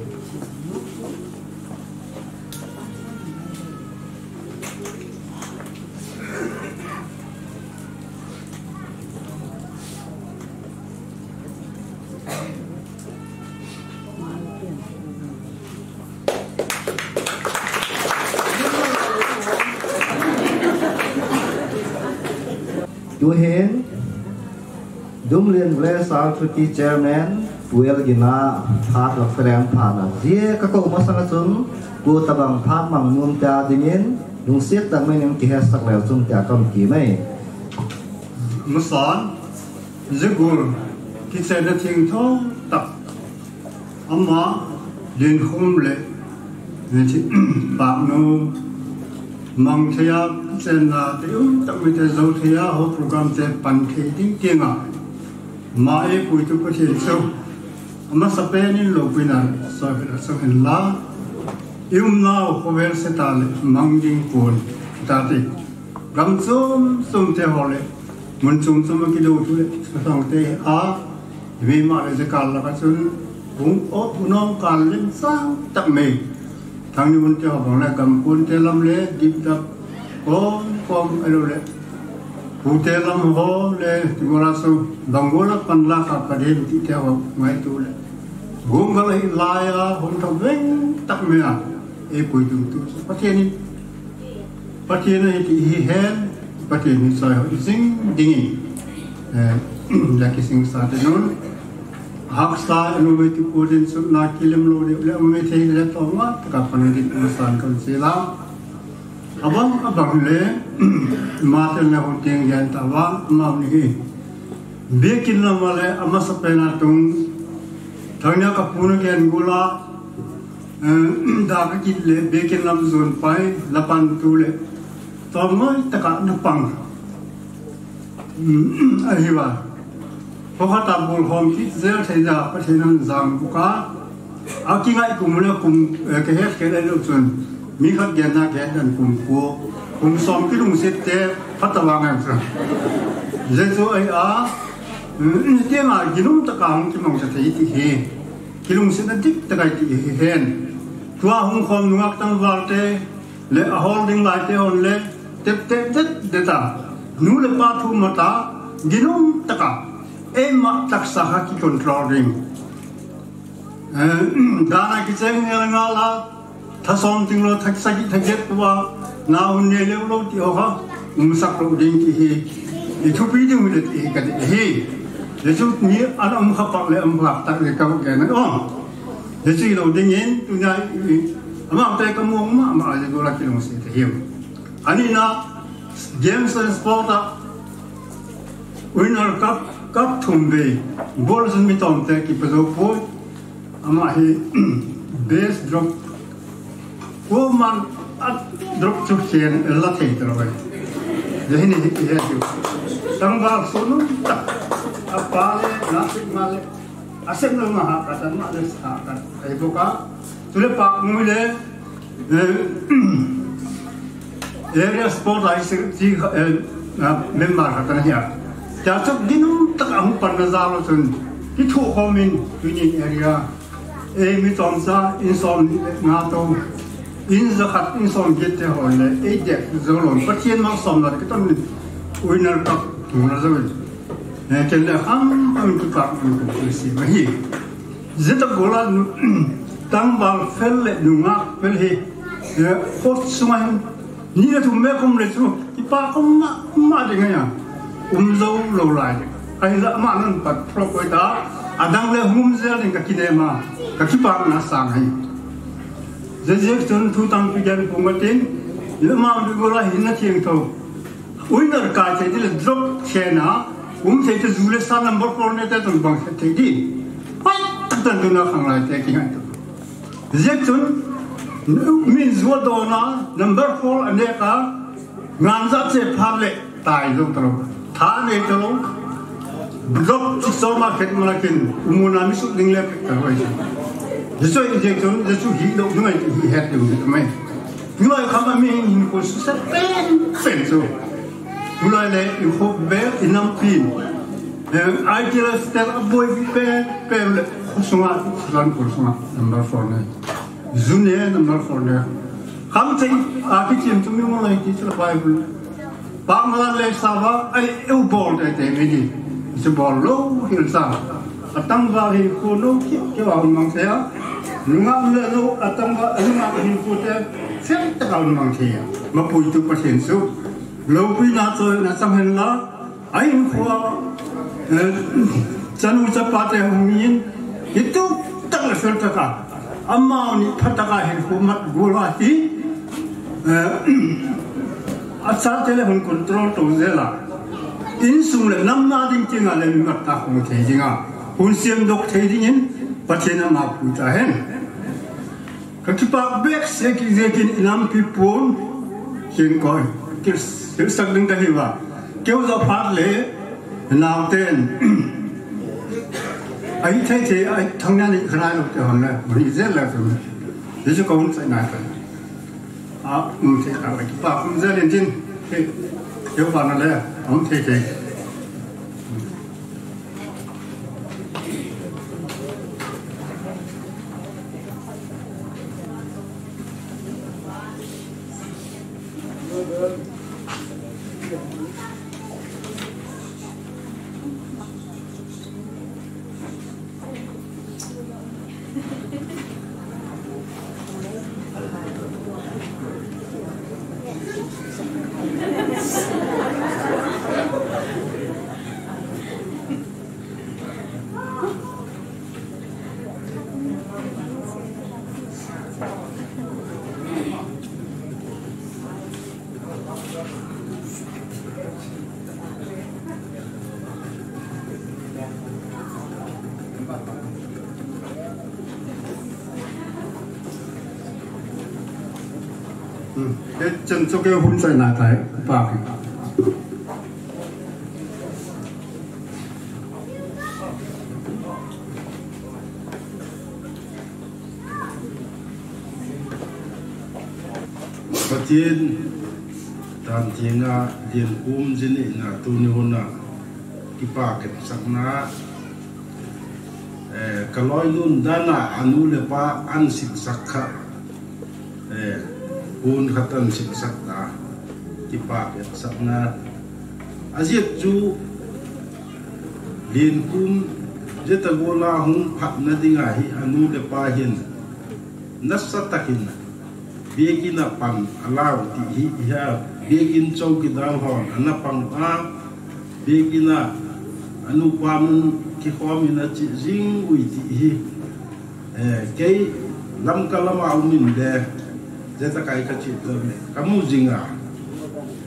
Tuhin, Dumlen Village Executive Chairman, Pu L Gina, phat lak palian phat na. Jia kakou masang a chun, kou tabang phat mang nom tia dingin, lungset tah mai in kihetsak leu chun tia kaum kit e. Masan, Jigul, kichenna thengtho tah. Ama, Lenkhum le, Patnu, mang thei a, chenna te um tah mite jou thei a, ho program te pan thei ding tiang a. Ama eipuitu Pathen chu, amasapen in loupi na, soi phet a song hen la. I umnau khovel seta le, mang ding kon, tate. Gam chom chom te ho le, mun chom chom a kidou thu le, sasang te a, Vima le jakal laka chun, hung o, hung nong kal lim sang tak mai. Thangni mun te ho bang le, gam kun te lam le, dip dap, kom, kom, alo le. Pu te lam ho le, ti gola su, bang gola pan la ka pa dem ti te ho, ngai tu le. Gum gal hi lai a, hung tho veng tak mai a, eipuitu tu. Pathen in Pathen ahi ti hi hen, Pathen hi soi ho i jing ding in, eh, la kising sa te nun. Haksa anu me tu ko din su na kilim lo de le me thei le to ma ta ka pan din ma san kon se la. Abang abang le, ma te le ho tiang gen ta wa, ma ni hi. Biakin lam a le amasapen a tung, thangnia ka pu na gen gola, eh, da ka kit le, biakin lam jon pai, la pan tu le, tolngoi taka na pang. Hmm, ahi va. Khokhata bol khom kit zel thei a, Pathen in ajang buk a. Akingai kum le kum, eh, kahet kei le lo chun. Mi khat genna kahet dan kum ko. Kum som kilungset te, phatah vang ngai chun. Jesu ai a, mm, tiang a ginum tah a hung kimang cha thei ti hi. Kilungsetna dik tah a ti hi hen. Tua hung khom nungak tangval te, le ahol ding lai te hon le, tep tep det det a. Nu le pa thu mata, ginum tah a. Eima taksa kha kicontrol ding. Eh, dan a kicheng ngal ngal a, tha som ting lo, tha sagi, tha get tua, na hun ne leu lo ti ho kha, umsak lo ding ti hi. I thupi ding le ti hi ka ti hi. Jesu ni an um kha pak le um kha tak le ka ke na. Oh. Jesu lo ding in, tunia i, i, ama te ka mong ma, ma, Jesu la kilungset te hi. Ani na, Games and Sport a, Winner Cup, cup thum vei, goal chun mi tom te kipa jou poi. Ama hi, best drop. Ko man a drop chu khen la thei ta lo. Ye hi ni hi hi chu. Tangval sunu ta. A pa le, na sik ma le. A sem lo ma ha ka tan ma le sa ka. Ai bo ka. Tu le pak mu le. Eh, area sport a hi si, si, eh, ah, member khat ana hi a. Tia chu ginum tah a hung panna jal a chun, kithoh khom in, tunin area. Eh, mi chomcha, in som nga to, in jakhat, in som get te ho le, eh, dek jou lo, Pathen mang som la, kiton Winner Cup, tuna jou. Eh, ken le ham, ham tu ka, tu si ma hi. Jeta goal a nu, tangval fel le nungak fel hi, eh, court sunga hin, ni le thum me kum le chu, kipa kum ma, ma ding a ya, um jou lo lai ding. Ahi la ma nan pat pro koi ta, adang le hum zel ding ka kinem a, ka kipana sang hi. Jejek chun thu tampi gen pung atin, le ma du goal a hin na thieng tho. Winner kai thei di le drop thei na, um thei te ju le sa number four ne te tun bang thei di. Pai, tan tun a khang lai te ki ngai tu. Jek chun, min ju a dona, number four a ne ka, ngan ja che phat le, tai jou ta lo. Tha nei ta lo. Drop chi so ma khet ma la kin, umuna mi su ding le pek ta lo ai. Jesu i jek chun, Jesu hi lo, ngai hi het lo, mai. Tulai kham a mi hin ko su sa pen, pen su. Tulai le i khop be i nam pin. Eh, I T L S tel a boi pen, pen le khop sunga, Sulan khop sunga, number four ne. Junior number four ne. Kham thei, a ki chim tu mi mo lai ki chula Bible. Pangla le sava, ai, eu bol te te me ni. Chu bol lo, hil sa. Atangval hi ko no ki, ki wa mang se ya. Nungam le lo, atangval, nungam hi ko te, se ta ka mang se ya. Ma pui tu pa sen su. Lo pui na cho, na sam hen la. Ahin khua, eh, chanu chapa te hung in, itu tak le fel taka. Amau ni phataka hin khu mat gula hi, eh, acha te le hun control to jela. Insung le nam na ding tinga le mi mat ta hung thei dinga. Hun siam dok thei dingin, Pathen ama pui ta hen. Ka kipak bek se ki je kin inam pi pun. Kin koi. Kil, kil sak ding ka hi va. Keu za phat le. Nau ten. Ai thei thei, ai thang nya ni khana lo te hon le. Ni je la tu. Ni je ko hun sai na ka. A, um thei ka la kipak um je len tin. Keu pa na le. Um thei thei. Hmm. He chen chu keu hun chai na tai pa. Pathen, dan thenga Lenkhum jinei na tuni huna kipa ketsakna, eh, kaloinun dana anu le apa ahin sipsak kha, eh, kun khat ahin sipsak ta, kipa ketsakna. Ajeh chu Lenkhum jeta gola hung phatna dinga hi anu le apa hin nasatakin biakin a pan alau ti hi, hiya biakin chowkidar hon ana pang a, biakin a anupa mun kikhomin ache jing uve ti hi. Eh, kei Lamka lama umin le, jeta kai kache to le, kamu jinga,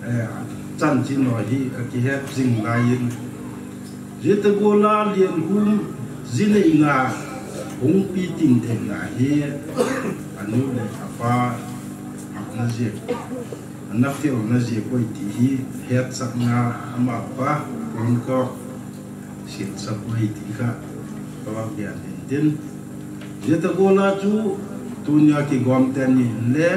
eh, chanchin ho hi kakihet jing laiyin. Jeta gola Lenkhum jinei na hung piting theina hi, anu le apa aphatna jeh, ana felna jeh bou ti hi hetsahna amapa, kun ko, sipsak bou ti kha, kava kian tin tin. Jeta gola chu tunia kigom teni le,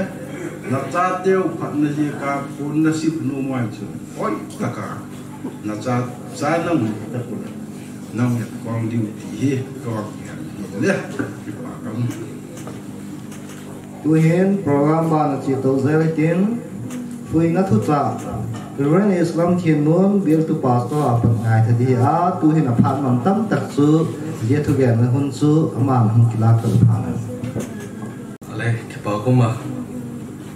nachateu phatna jeh a kun nasip nom uva chu, hoitaka nacha, cha nang ta kul, nang et kong diu ti hi, kava kian tin le, kipa kam. Tuhin program bana chetou jel hitin, Fuina thuchah, Reverend Islam Thinmun, Bial tu Pastor a pat ngaitha ding ahi a, tuhin aphat man tamtah chu, jia thugenna hun chu, aman hung kilak ta pha. Ale, kipa koma,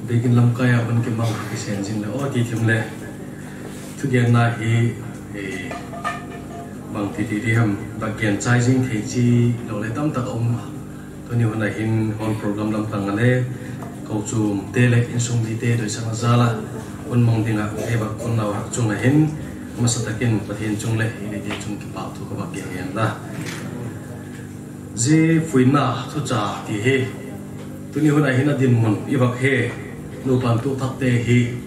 biakin lamkai a hun kimang, kisen jing le, o ti thim le, thugenna hi, eh, bang ti ti di ham, bang gen chai jing thei chi, lo le tamtah um. Tuni huna hin hon program lamtang a le, kochum te le insung mite doisang a jal a, hun mang dinga, eiva kon nau hak chunga hin, masatakin Pathen chung le, inite chung kipa thu kava gen la. Jia fuina thuchah ti hi, tuni huna hin adinmun, eiva he, nupa tu thak te hi,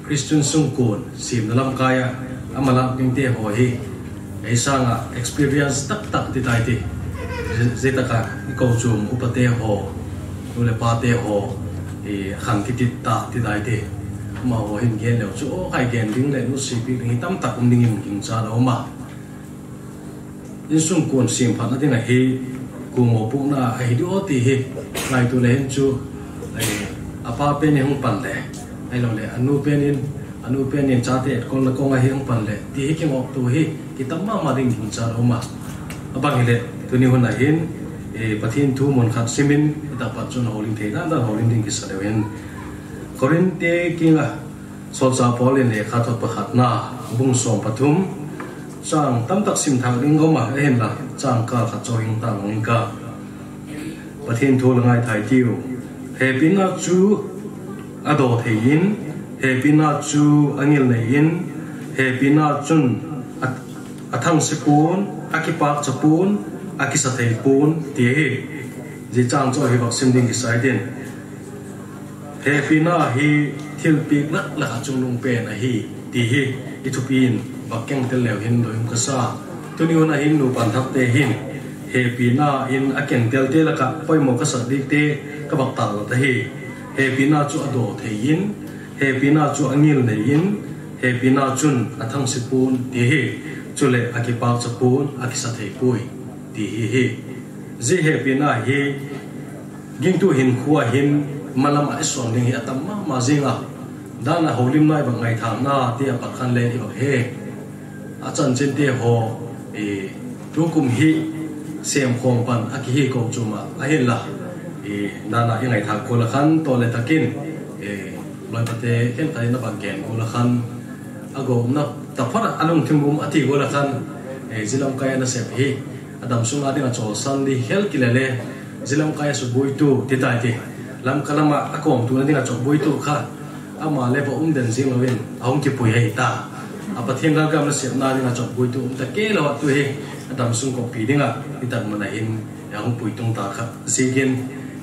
Christian sungkun, simna lamkai a, amalak ding te ho hi, ei sanga experience taktak ti tai ti. Jia, jia taka, i kochum upa te ho, nu le pa te ho, i khang kitit ta ti tai ti. Amaho hin gen leu chu, o khai gen ding le, nusipi ding hi tamtak um ding in ging cha lo ma. Insung kun semphatna dinga hi, kumo puna ahi diu ti hi, ngaito le hin chu, eh, apa pen in hung pan le, ahilou le, anu pen in, anu pen in chate et kon la kong ahi hung pan le, ti hi kingop tu hi, kitam mama ding hung cha lo ma. Abang hi le, tuni huna hin, eh, Pathen thu mun khat simin, ita pat chun holim thei dan dan holim ding kisa leu hin. Korinth te kinga, Solchah Paul in lekhathot pakhatna, bung som pathum, chang tamtak simthak ding gom a, ahin la, chang kal khat cho hing ta mang in ka. Pathen thu la ngaithai tiu. Hepina chu adoh thei in, hepina chu angil nei in, hepina chun a, athangse pon, akipak cha pon, akisa thei pon, ti hi. Jia chang cho hi vak sim ding kisai din. Hepina hi thilpeh lak lak a chungnung pen ahi, ti hi i thupin vak keng tel leu hin doi um kasa. Tuni huna hin nupa thak te hin, hepina in akeng tel te laka poimo kasa dik te kavak tah lo ta hi. Hepina chu adoh thei in, hepina chu angil nei in, hepina chun athangse pon, ti hi. Chule akipak cha pon, akisa thei poi, ti hi hi. Jia hepina hi, Gingtu hinkho a hin malam a i son ding hi atam mama jing a. Dan a holimna i vak ngaithana te a pat khan le i vak he. Achanchin te ho, eh, tukum hi semkhom pan akihi kochum a, ahin la. Eh, dan a i ngaithak kol a khan to le takin, eh, loipa te khen khat in a vak gen kol a khan. Agomna taphot a alungthim um ati kol a khan, eh, jia lamkai a nasep hi. Adam sunga dinga cholsan di hel kile le, jia lamkai a subuitu, ti tai ti. Lamka lama akom tuna dinga chopbuitu kha. Ama le va um den jing louvin, ahung kipui ahi ta. A Pathen lalgam nasepna dinga chopbuitu, um ta kei lou a tu hi, adam sung kopi dinga, i tan mana hin, ahung pui tung ta kha. Jia kin,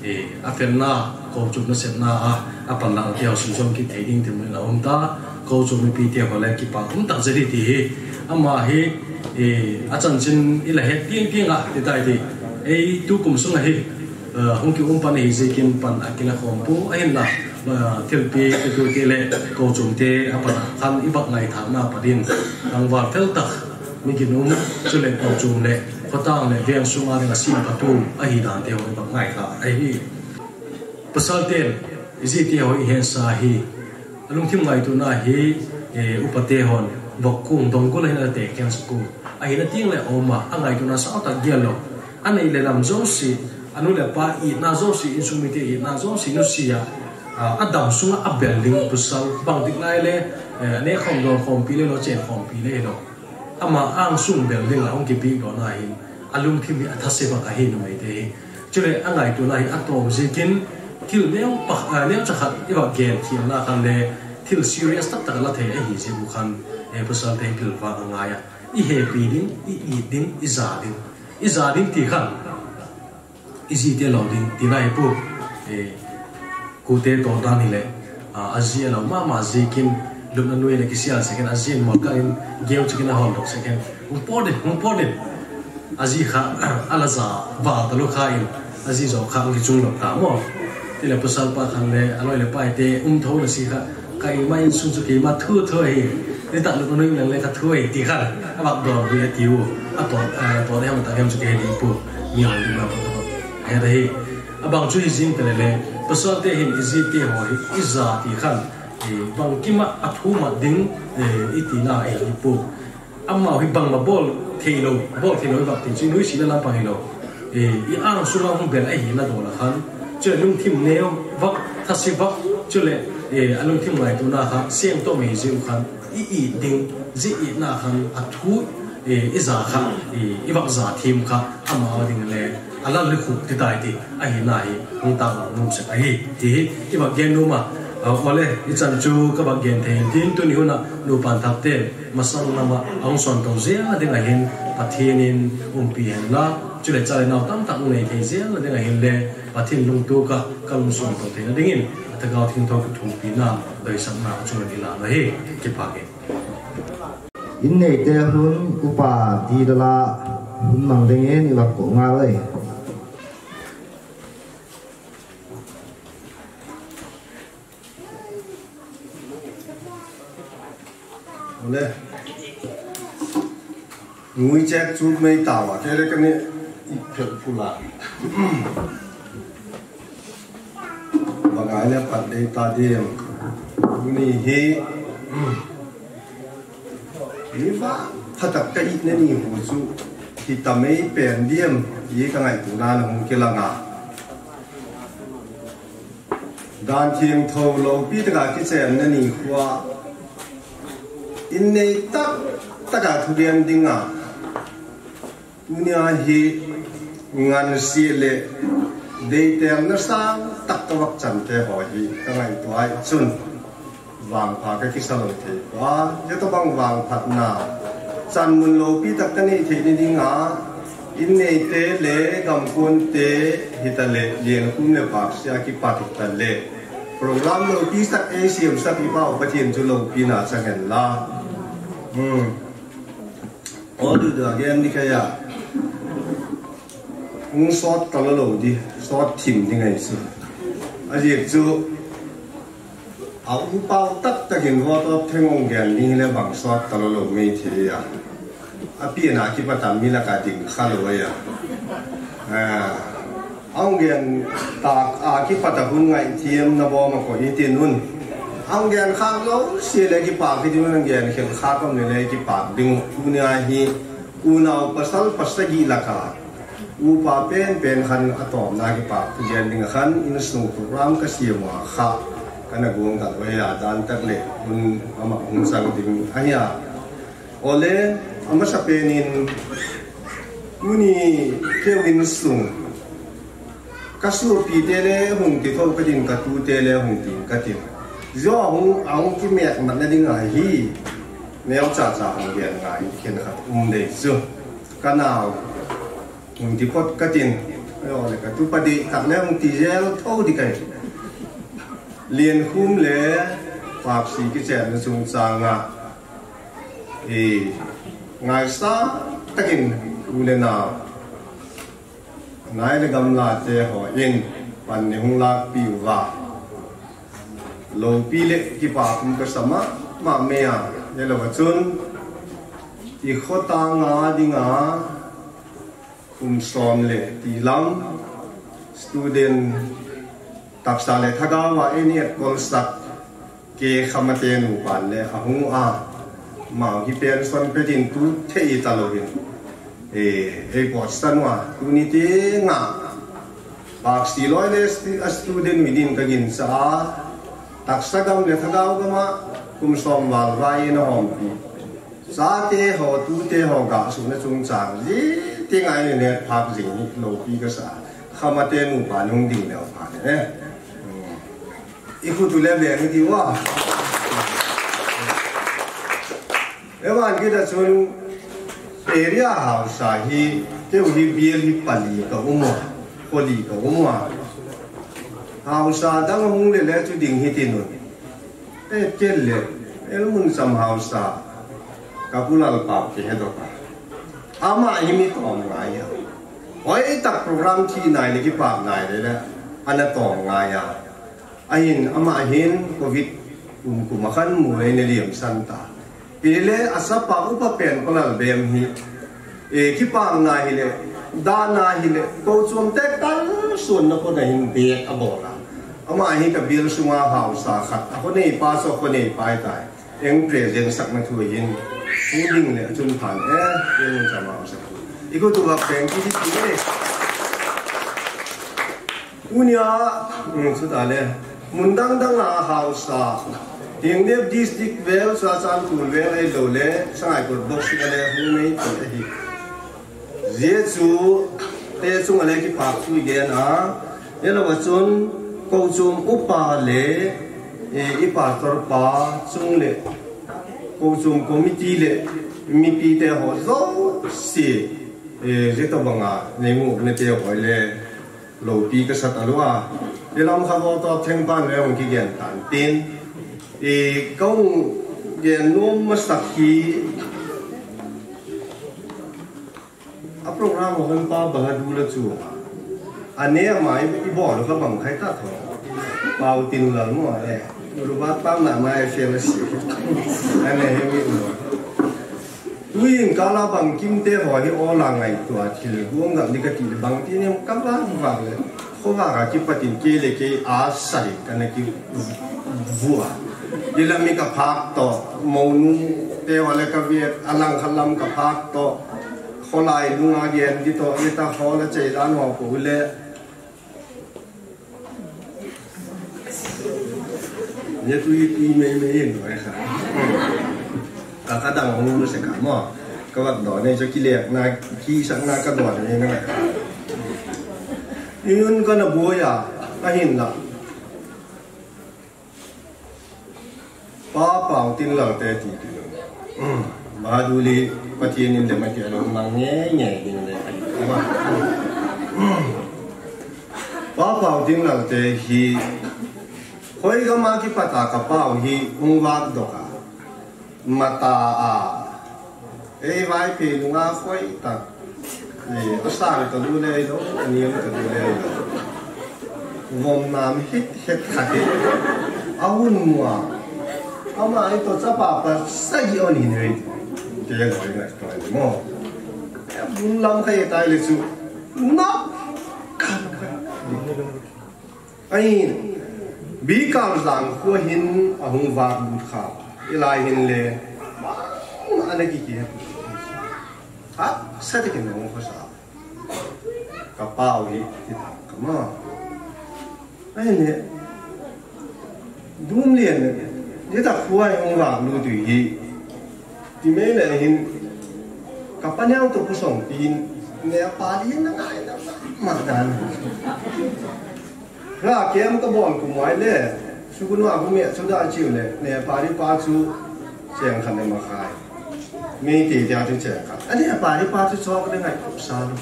eh, afelna, kochup nasepna a, apanla te ho sung jong kithei ding ti mun a um ta, kochup mipi te ho le kipa um tak jeh hi ti hi. Ama hi, eh, achanchin i la het ding ding a, ti tai ti. Ei tukum sunga hi, eh, hung ki um pan hi jia kin pan akila khom pu, ahin la. Thilpi, thilpi le kochum te apat a khan i bak ngaithah na apat in, tangval fel tak, mi ginum, chule kochum le khotang le veng sunga ding a sim patu ahi dan te ho i bak ngaithah ahi. Pasal ten, i ji te ho i hesa hi, a lungthim ngaituna hi, eh, upa te hon, bok kung dong kul ahin a te keng sa kung. Ahi na ting le oma, a ngaituna sa tak gel lo. A nei le lam jouse, a nu le pa itna jouse, insung mite itna jouse, nusia, a, a dam sunga a bel ding pasal, bang dik lai le, eh, ne khom don khompi le lo, chen khompi le lo. Ama angsung bel ding a hung kipi lo na hin, a lungthim hi a thase bak ahi numei te hi. Chule a ngaituna hi a tom jikin, thil neo pa, a, neo cha khat i va gen thil na khan le, thil serious tak tak la thei ahi ji bu khan, eh, pasal te hi pil va a ngai a. I hepi ding, i it ding, i ja ding. I ja ding ti khan, i ji te lo ding, ti nai pu. Eh, kute to dan hi le, a, a ji a lo mama jikin, lupna nui le kisial sekin, a ji in mo ka in, geu chikin a hol dok sekin. Hung por din, hung por din. A ji kha, a la ja, val ta lo kha in, a ji jo kha, ang ki chung lo ta mo. Ti le pasal pa khan le, a loi le pai te, um tho le si kha, Ka ima insung chu keima thu thu ahi. Ni tak lu nung lang le ka thu ahi ti khan. A bak don hui a ti u. A ton, a ton hem tak hem chu ke di pu. Mi hoi di ma pu. He da hi. A bang chu hi jing pele le. Pasal te hin i ji te ho hi i ja ti khan. I bang kima a thu ma ding, eh, i ti na ahi pu. Amau hi bangma bol thei lo, bol thei lo hi vak ti chu, nuisat na lampang hi lo. Eh, i angsunga hung bel ahi na dol a khan. Chule lungthim neo vak, thase vak, chule, eh, a lungthim ngaituna kha, seng to mei jeh u khan, i it ding, ji itna khan, a thu, eh, i ja kha, eh, i vak ja thim kha, amau ding le, a lal le khuk ti tai ti, ahi na hi, hung ta vang nom sek ahi, ti hi, i vak gen nom a, a, ole, i chan chu ka vak gen thei, tin tuni hun a, nupa thak te, Masang lama a hung suan to jeng a ding ahin Pathen in umpi hen la, chule cha le nao tamtah hung nei thei jeng a ding ahin le Pathen lungtup a ka lungsuan to theina dingin a Thagau Thengtho kithumpina doisakna a chunga i la na hi kipa ke. In neite hun upa di dala hun mang dingin i vak ko ngai. Ole. Ngui chek chu mei tawa, kele kani i phel pula. Bangai le pat dei ta diem. Ni hi. Ni va, phatak ka i na ni hu chu. Hi ta mei pen diem, i ka ngaituna na hung kilanga. Dan Thengtho lopi taka kichenna nikhoa, in nei tak taka thugen dinga, tunia hi ngansi le deitelna sang tak ka vak chante ho hi ka ngaito ai chun. Vangpha ka kisa lo thei poi. Hitabang vangphatna chan mun lopi tak ka nei thei ni dinga, in neite le gamkunte hita le, Liankhum le Paksia kipat hita le, program lopi tak ei siam sak i Pau Pathen chu lopina chang hen la. Hmm. All the again ni kaya. Hung sot ta lo lo di, sot thim di ngai su. A jek chu, a upa u tak takin vote of thanks hung gen ding le bang sot ta lo lo mei thei a. A pi na kipat a mi la ka ding kha lo ya. A, hung gen ta a kipat a hun ngai thiam na bo ma ko i tin hun. Hung gen kha lo si le kipak ki ding hung gen khel kha kom le le kipak ding u ni a hi. Unau pasal pasagi laka, upa penpen khan a tomna kipa thugen ding a khan insung program ka siam a kha, ka na guang kal ve a dan tak le, hun ama hung sang ding a hia. Ole, a masa penin, tuni keu insung, Ka sopi te le hung ti tho ka tin, ka tute le hung ti ka tin. Zo hung, a hung kimek mat na ding a hi. Neo cha cha hung gen ngai khen khat um dei chu. Ka nau hung ti phot ka tin. Ayo le ka tu pa di tak le hung ti zel tho di kai. Liankhum le Paksi kichenna chungchang a. E, ngaisang takin u le nau. Nai le gamla te hon pan ni hung lakpi uva. Loupi le kipa kum kasa mama mei a, hilou a chun i khotang a dinga kum som le tilam student taksa le thagau a eini et kolsat K. Khamate nupan le ahung a, amau hi pension petin tu thei talou hin, eh, ei potsan uva tuni tenga Paksi loi le stu-, a student midin ka ginsa a, taksa gam le thagau gam a kum som val vai in ahompi. Chate ho, tute ho gah suna chungchang ji, ti ngai le phak jing hi loupi kasa. Khamate nupa nung ding le pha ne. Hmm. I khutu le ve ni ti uva. Evan kita chun area hausa hi, keu hi bial hi pali ka um uva, pali ka um uva. Hausa dang hung le le chu ding hi ti nun. E kel le, el mun sam hausa, ka pu Lalpau kihe doh a. Ama hi mi tom ngai a. Hoi tak program thi nai le kipa nai le le, ana tom ngai a. Ahin, ama hin covid kum kum a khan mu le ne liam san ta. Pile a sapa upa pen ko Lalbem hi. E, kipana hi le, dana hi le, ko chom tek tal sun na ko na hin bek a bol a. Ama hi ka bil sunga hausa khat. A ko nei pa so ko nei pai tai. Eng present sak na thu hin. Hu ding le a chun phan e, eng chama sa. I ko tu va peng ki ki e. Tunia, mm, chu ta le, mun dang dang a hausa, Henglep district vel, Churachandpur vel, ahilou le, Sangaikot box le, hung mei ti ahi. Jesu, te chunga le kipak thu i gen a, hilou a chun, ko chom upa le, e, i pastor pa, chung le, ko chom committee le, mipi te ho, jouse, e, jeta banga, nei mu, ne te ho le, Loupi kasa talou a. Ilam kha vo to theng pan le hung kigen tan tin. I kong gen nom masak hi. A program hon pa Bahadur la chu. Ane ama i, i bol ka bang khai ta tho. Pau Tin Lal mo e. Rubat pam na ma e fellowship. Ane he mi mo. Tuin kala bang kimte ho hi ola ngaito a thil guang gam ni ka ti le bang ti nem ka vang vang le. Kho va ka kipat in kei le kei a sa le ka na ki vua. Ila mi ka phak to, monu te ho le ka viet, a lang kha lam ka phak to. Kholai lunga gen di to, ita ho le chei dan ho ko le. Ye tu ye tu me me ye no e kha. Ka ka dang hong no se ka mo. Ka vat do ne jo ki le na ki sa na ka do ne na. Yun ka na bo ya, ka hin la. Pa Pau Tin Lal te ti ti lo. Bahaduli Pathian in le ma ti lo mang nge nge ding le. Pa Pau Tin Lal te hi hoi gam a kipat a ka pau hi hung vak doh a. Mata a. Ei Vaiphei nunga khoi tak. Ei, a sang ka lu le lo, a niam ka lu le lo. Vom nam hit het khat hi. A hun mua. Ama ei to chapa pa sa gi on hin hei. Te loi na to mo. Bun lam khai tai le chu. Nap. Ahin, Bikal Jangkhua hin ahung vak lut kha. Ilai hin le, ana ki ki. Ha, sa te kin hung khosa. Ka pau hi, ti ta ka ma. Ahin le, dum lian le, ye ta khua hung vak lut tu hi. Ti me le hin, ka pa neo to pu song tin, ne pa li na ngai na ma dan. Ra kem ka bol ku mai le, sukun a ku me chu da chiu le, ne pa ri pa chu cheng khat le makhai. Meitei tia chu cheng khat. Ani pa ri pa chu chok le ngai ku sa lo.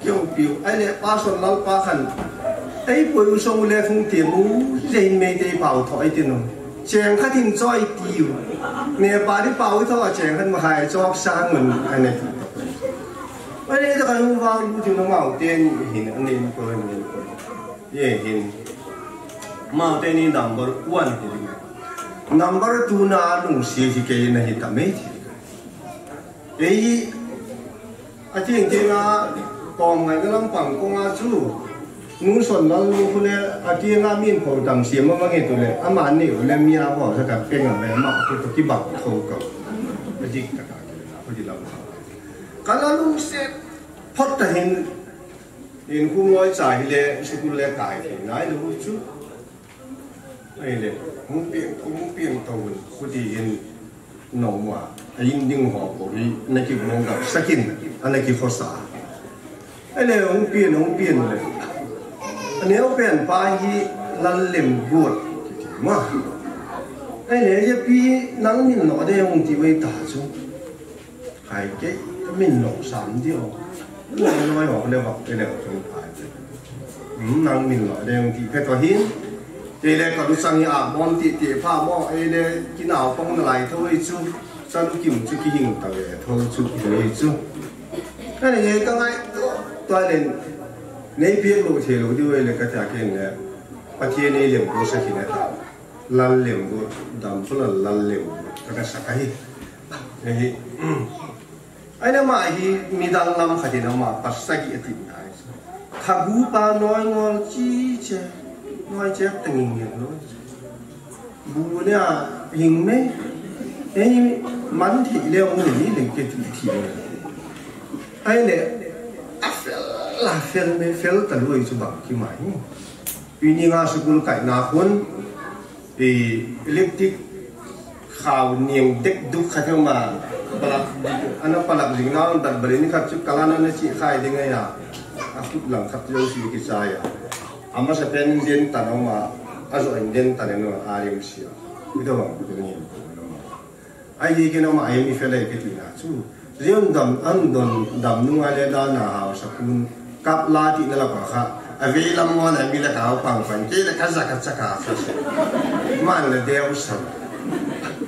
Keu piu, ai le pa son lal pa khan. Ei poi u song u le thung ti mu, je in Meitei pau tho ai ti no. Cheng khat in choi tiu. Ne pa ri pau tho cheng khat makhai chok sa ngun ai ne. Ai ne ta kan va lu ti no mau te ni hin, ani ko ni ko. Ye hin. Amau teni number one hi ding. Number two na lungsi hi kei na hi tamei thi. Ei, a ting ting a, kong ngai na lam pang kong a chu. Nu son lal nu khu le, a ting a min pho tam siam ma nge tu le, ama ni u le mi a bo sa ka peng a le ma khu to ki bak tho ka. A dik ta ka, khu di lam. Ka la lungset, phot ta hin, in khu ngoi cha hi le, school le kai thei nai lo chu. Ahile, hung piang, hung piang to, kuti hin, no ma, a in ding ho ko hi, na ki mong gap sakin, a na ki khosa. Ahile, hung piang, hung piang le. A neo pen pa hi, lal lem got, ma. Ahile, ye pi, nang min no de hung ti wei ta chu. Kai ke, ka min lo sam di o. Lo lo o le vak ke le chung kai. Hmm, nang min lo de ti phe to hin. Te le ka lu sang hi a bom ti ti pha mo, e le ki nau pong na lai tho i chu. Sa lu kim chu ki hing ta le tho chu ki le chu. Ka ne ka ngai to, to le nei pi lo the lo di we le ka ta ke le. Pathian nei le ko sa ki le ta. Lal lem got, dam chu lal, lal lem got, ka ka sa ka hi. Ahi, ai na ma hi, midang lam khat in ama, pasagi ati na hi. Khagu pa noi ngol chi che, noi che tengin nge noi. Bu ne a, hing me, ei, man thi le ong ni le ke tu thi le. Ai le, a fel, a fel me, fel ta lui chu bang ki mai. Tuni nga school kai na khun, i electric khau niang dek duk khat ma, palak, ana palak jing na, dat bari ni khat chu kalan ana chi khai ding a ya. A khut lang khat jo si ki cha ya. Ama sa pen den ta no ma, a zo den ta no a rim si a. Ito bang, ito ni. Ai, hi kei na ma, ai, mi fe lai kei ti na chu. Rion dam, an don dam nung a le da na hau sa kun. Kap la ti na la pa kha. A ve lam mo na mi la ka hau pang pan. Kei la ka za ka cha ka sa. Man la deu sa.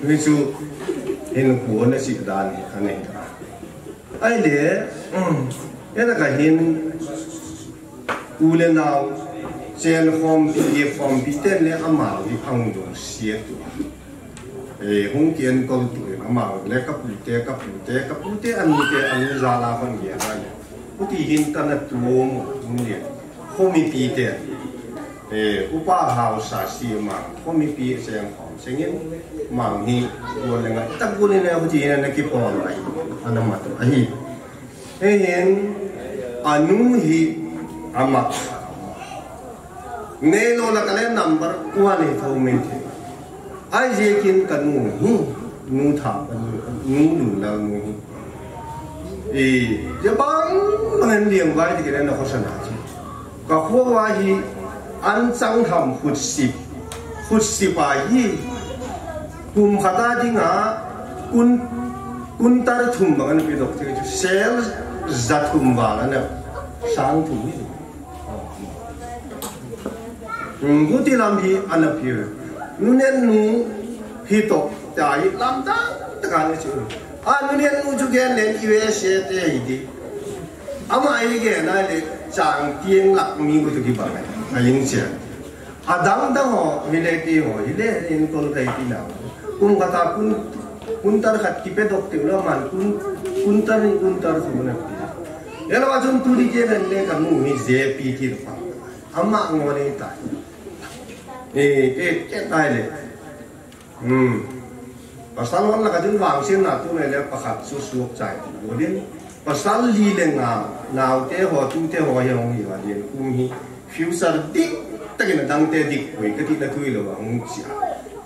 Mi chu hin ku na si da ni, a nei. Ai le, mm, e la ka hin, U le nau, chen khompi, ye khompi ten le amau hi ahung dong siat u. E, hung kienkol tu in amau le ka pute, ka pute, ka pute, anu te, anu jal a hon ye ha le. Kuti hin ka na tuom, hung ye. Khomipi te. E, upa hausa si mang, khomipi seng khom, seng in, mang hi, gol le nga, ta gol le nga, kuti hin na kipon ai, ana matu, ahi. Hei hin, anu hi ama. Nei lo la ka le number one hi tho me the. Ai je kin ka nu hi, nu tha ka nu, nu lu la nu hi. E, je bang bang en liang vai ti ke na khosa na chi. Ka kho wa hi, an chang ham khut sip. Khut sip a hi, kum khat a ding a, kun, kun tar thum bang ana pe dok ti chu, sel za thum bang ana sang thum ni. Hmm, guti lam hi ana pe. Nu nen nu hi to, ta hi lam ta, ta ka ni chu. A nu nen nu chu gen len U S A te hi di. Ama ai gen a le chang tiang lak mi gutu ki bang. A ling chen. Adang dang ho, hi le ti ho, hi le in kol kai ti na. Kum khat a kun, kun tar khat ki pe dok ti la man, kun, kun tar ni kun tar su na ti. Ya la wa chun tu di ke len le ka nu hi je pi ti pa. Ama ngo le ta. E, e, ke tai le. Hmm. Pasal hon la ka ding vang sin na tu le le pakhat su suak chai tu. Bo din. Pasal li le nga, nau te ho, tu te ho, hi hong hi va din. Kum hi. Future dik, takin adang te dik, koi ka ti na tu i lo va, hong chia.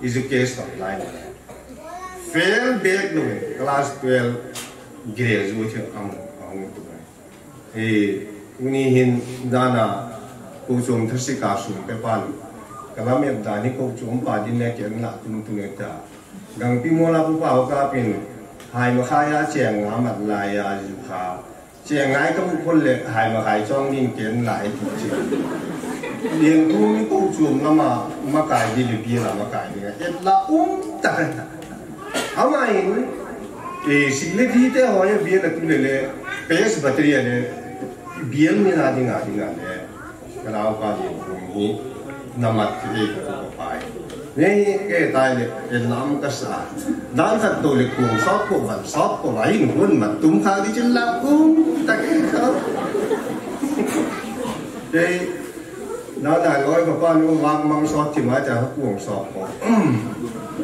Is a case of line. Fail back lo, class twelve, graduate, ang, ang tu. E, tuni hin dana, ko chom thasi ka sum pe pan. Ka lam et dan hi ko chom pa din ne ken la tum tu ne ta. Gangpi mo la pu pa ho ka pin. Hai ma kha ya cheng nga mat la ya ju kha. Cheng ngai ka mu khol le hai ma khai chong din ken la e tu chi. Lien tu mi ko chom la ma, ma kai di le bi la ma kai di. Et la um ta. Ama in, e, si le di te ho ya bi la tu le le. Pes battery le. Bial ni na ding a ding a le. Ka lau pa di kum hi. Namat kei ka tu ka pai. Nei, kei tai le, en nam ka sa. Dan khat to le kung sop ko van sop ko va in hun mat tum kha di chin la kung ta kei ka. Kei, na na loi ka pa nu mang mang sop ti ma cha kung sop ko.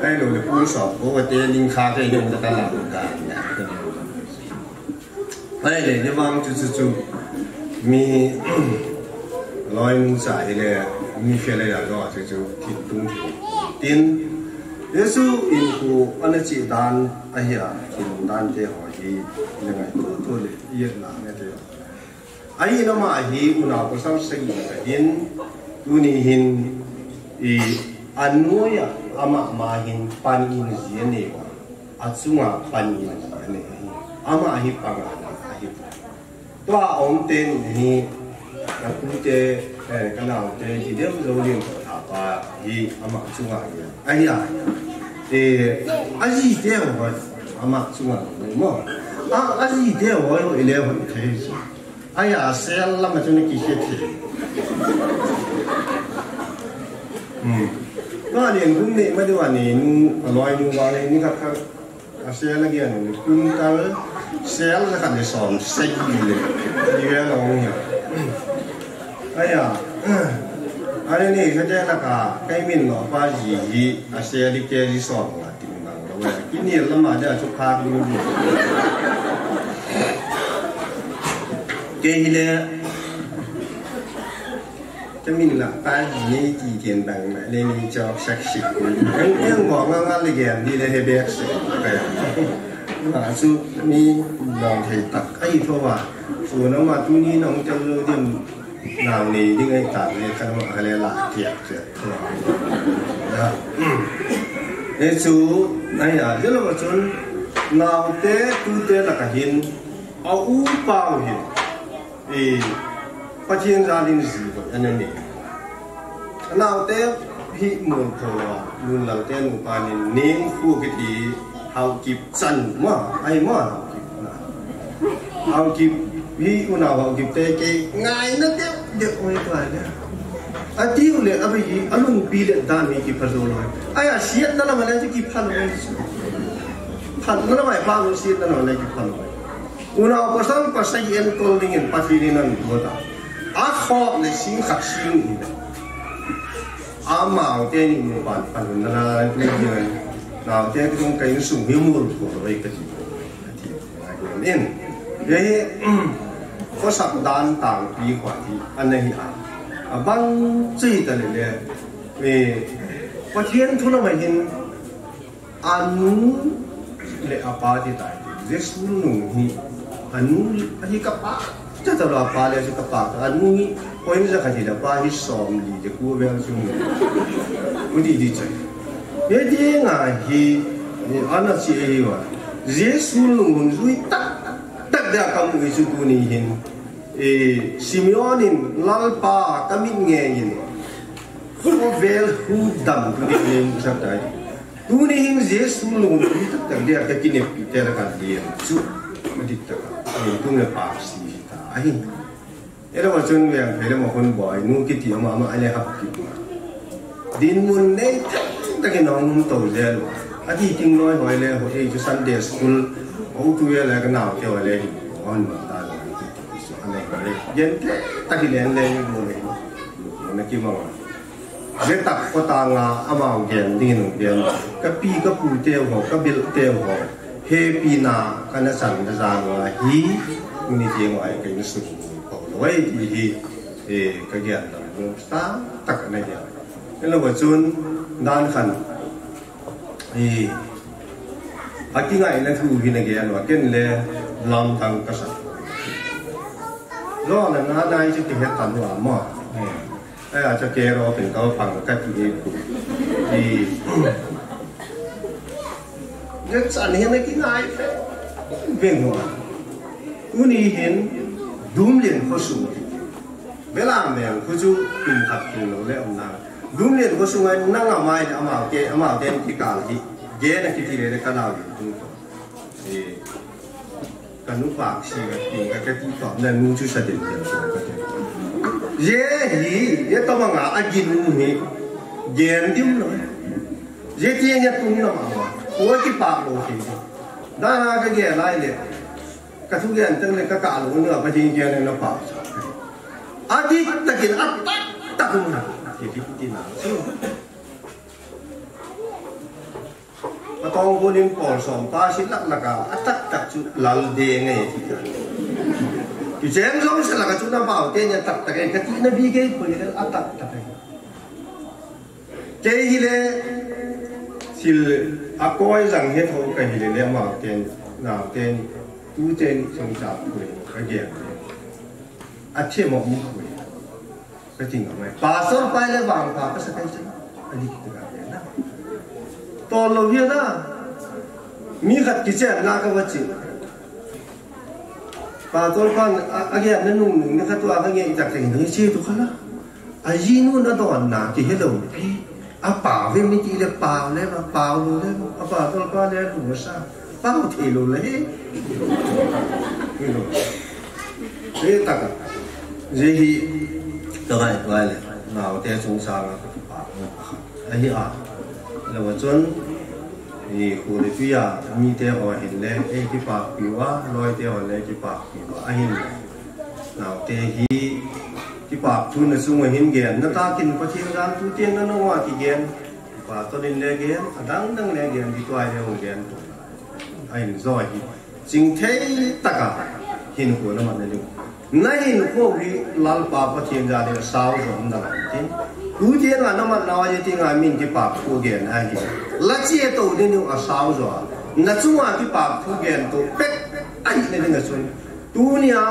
Ai lo le kung sop ko va te ning kha te ning ta ka la ka. Ahile, ni vang chu chu chu, mi loinu cha hile, mi fe le ya lo chu chu, thil tung thil. Tin, Jesu in khu ana chi dan ahi a, thil dan te ho hi, le ngai to to le, ye la nge te. Ahi nama hi, unau pasal sagi ka hin, tuni hin, i, anuia, ama ma hin, pan in ji ani wa. Achunga pan in ji ani ahi. Ama hi panga ahi. Tua om te ni hi, ka pu te, eh, ka nau te, ji dem zo lim ko tha pa hi, ama chunga hi. Ahi a. Eh, aji te ho, ama chunga hi mo. A, aji te ho, ho ile ho te. Ahi a, sel lama chu ni ki he the. Hmm. Ka len gum ni ma de wa ni nu, a loi nu wa ni ka ka. A sel a gen ni kuntal sel la ka ni som se ki le. Ni ve lo ni. Ahi a. Ani ni ka de la ka, kai min lo pa ji hi, a sel di ke ji som la. Kini lama de chu pha ni. Kei hile. Chamin la pa ni ti ken bang ma le ni chok sak sik. Kan yang bo nga nga le gen di le he bek se. Ka ya. Ma chu ni long thei tak ai tho wa. Chu na ma tu ni nong chang lo dim. Nau ni ding ai ta le kan ma le la kiak kiak. Ya. E chu, ai a, de lo chun, nau te, tu te la ka hin, a u pa u hin, e, Pathian jal in ji ko, ana ni. Nau te hi mun ko lo, mun lau te nu pa ni, ning khu ki ti, hau kip chan ma, ai ma, hau kip na. Hau kip, hi unau hau kip te ke ngai na deu, deu oi tua le. A ti u le, a bi hi, a lung pi le dan hi ki pha zo lo. Ai a siat na la ma le ki pha lo. Pha na la mai pha lo siat na la ma le ki pha lo. Unau pasal pasal en kol ding en Pathian in an tua ta. A khop le sing khat sing u. Amau te ni mu pan pan na la le ni. Nau te kung kai sung hi mu ko lo ai ka ti. Amen. Ye, ko sak dan tang pi kwa ti, ana hi a. Abang chi ta le le. Eh, Pathian thu na ma hin, anu le apa ti tai. Jesu nu hi, anu hi ka pa. Cha ta la pa le chu ka pa ka anu hi, point ja ka ti da pa hi som li de ku vel chu ni. Ku di di chai. Ye di nga hi, ni ana chi e wa. Jesu lung hun jui tak, tak da ka mu i chu ku ni hin. E, Simeon in Lalpa ka mit nge in. Ko vel hu dam tu ni ni sa tai. Tuni hin Jesu lung pi tak tak dia ka kinep pi te la ka dia chu. Ma dik tak. Ni tu nge pa si ta. Ahi. Ela ma chun ve ang phele ma khun boi nu ki ti ama ama ale hap ki. Din mun nei tak tak in hung to je lo. A ti ting noi hoi le ho ei chu Sunday school. O tu ve le ka nau ke wa le. On ma ta lo ki ti. So ane ko le. Yen tak ki len le ni mo le. Na ki ma. Ve tak ko ta nga amau gen ding in gen. Ka pi ka pu te ho, ka bil te ho. He pi na ka na san da za nga hi. Ni ti ngo ai ka in su. Ko lo ai ti hi. E ka gen da. Sa tak na gen. Elo ba chun dan khan. E a ki ngai na thu hi na gen wa ken le lam tang ka sa. Lo na na nai chi ti he tan wa ma. Ai, a cha ke ro pin ka phang ka ti ni. Ni. Ge chan hin na ki ngai. Ve ngo. Tuni hin dum lien kho su. Ve la me khu chu kum khat kum lo le om na. Dum lien kho su ngai na nga mai ama ke ama ke ki ka hi. Ge na ki ti le le ka na wi. Ni. Ka nu pa si ka ti ka ka ti to na nu chu sa den den so ka ti. Ye hi, ye tobanga agin u hi, gen dim lo. Ye ti ye tum lo ma. Ko kipak lo hi. Dana ka ge lai le. Ka thu gen teng le ka ka lo na pa jing gen na pa. Adik takin atak tak na. Ye ti ti na. Patong bunin Paul som pa si lak lak a, atak tak chu lal de nge. Kicheng jong sa lak a chu na pau te nya tak tak e, ka ti na bi ke ko ni atak tak e. Kei hi le sil a koi jang he tho ka hi le le ma ten na ten tu ten song cha ko ka ge. A che mo mo ko. Ka ting a mai. Pastor pa le vang pa ka sa kai sa. A dik te ka na. Tol lo hi na. Mi khat kichen na ka va chi. Pastor pa a, a ge na nung nung ni khat tu a ka nge i tak te ni chi tu kha la. A ji nu na don na ki he lo pi. A pau ve mi ti le pau le ma, pau lo le ma, a pastor pa le lu sa, pau thei lo le. Ni lo. Ni taka. Je hi, ka vai vai le, nau te chung sa nga ka pa. A hi a. Le wa chun, i khu le pi a, mi te ho hin le, e kipak pi wa, loi te ho le kipak pi wa, a hin. Nau te hi, kipak thu na sung a hin gen, na ta kin Pathian dan tu tian na nong wa ki gen, pa to din le gen, a dang dang le gen, di tuai le hong gen tu. A hin zo hi, ching thei taka, hin ko na mat na lu. Na hin ko hi, Lalpa Pathian dan le sao zo na la tin. Tu tian na na mat na wa ye ti nga min kipak thu gen a hi. La chi e to din a sao zo. Na chunga kipak thu gen tu pek, a hi ne na sun. Tunia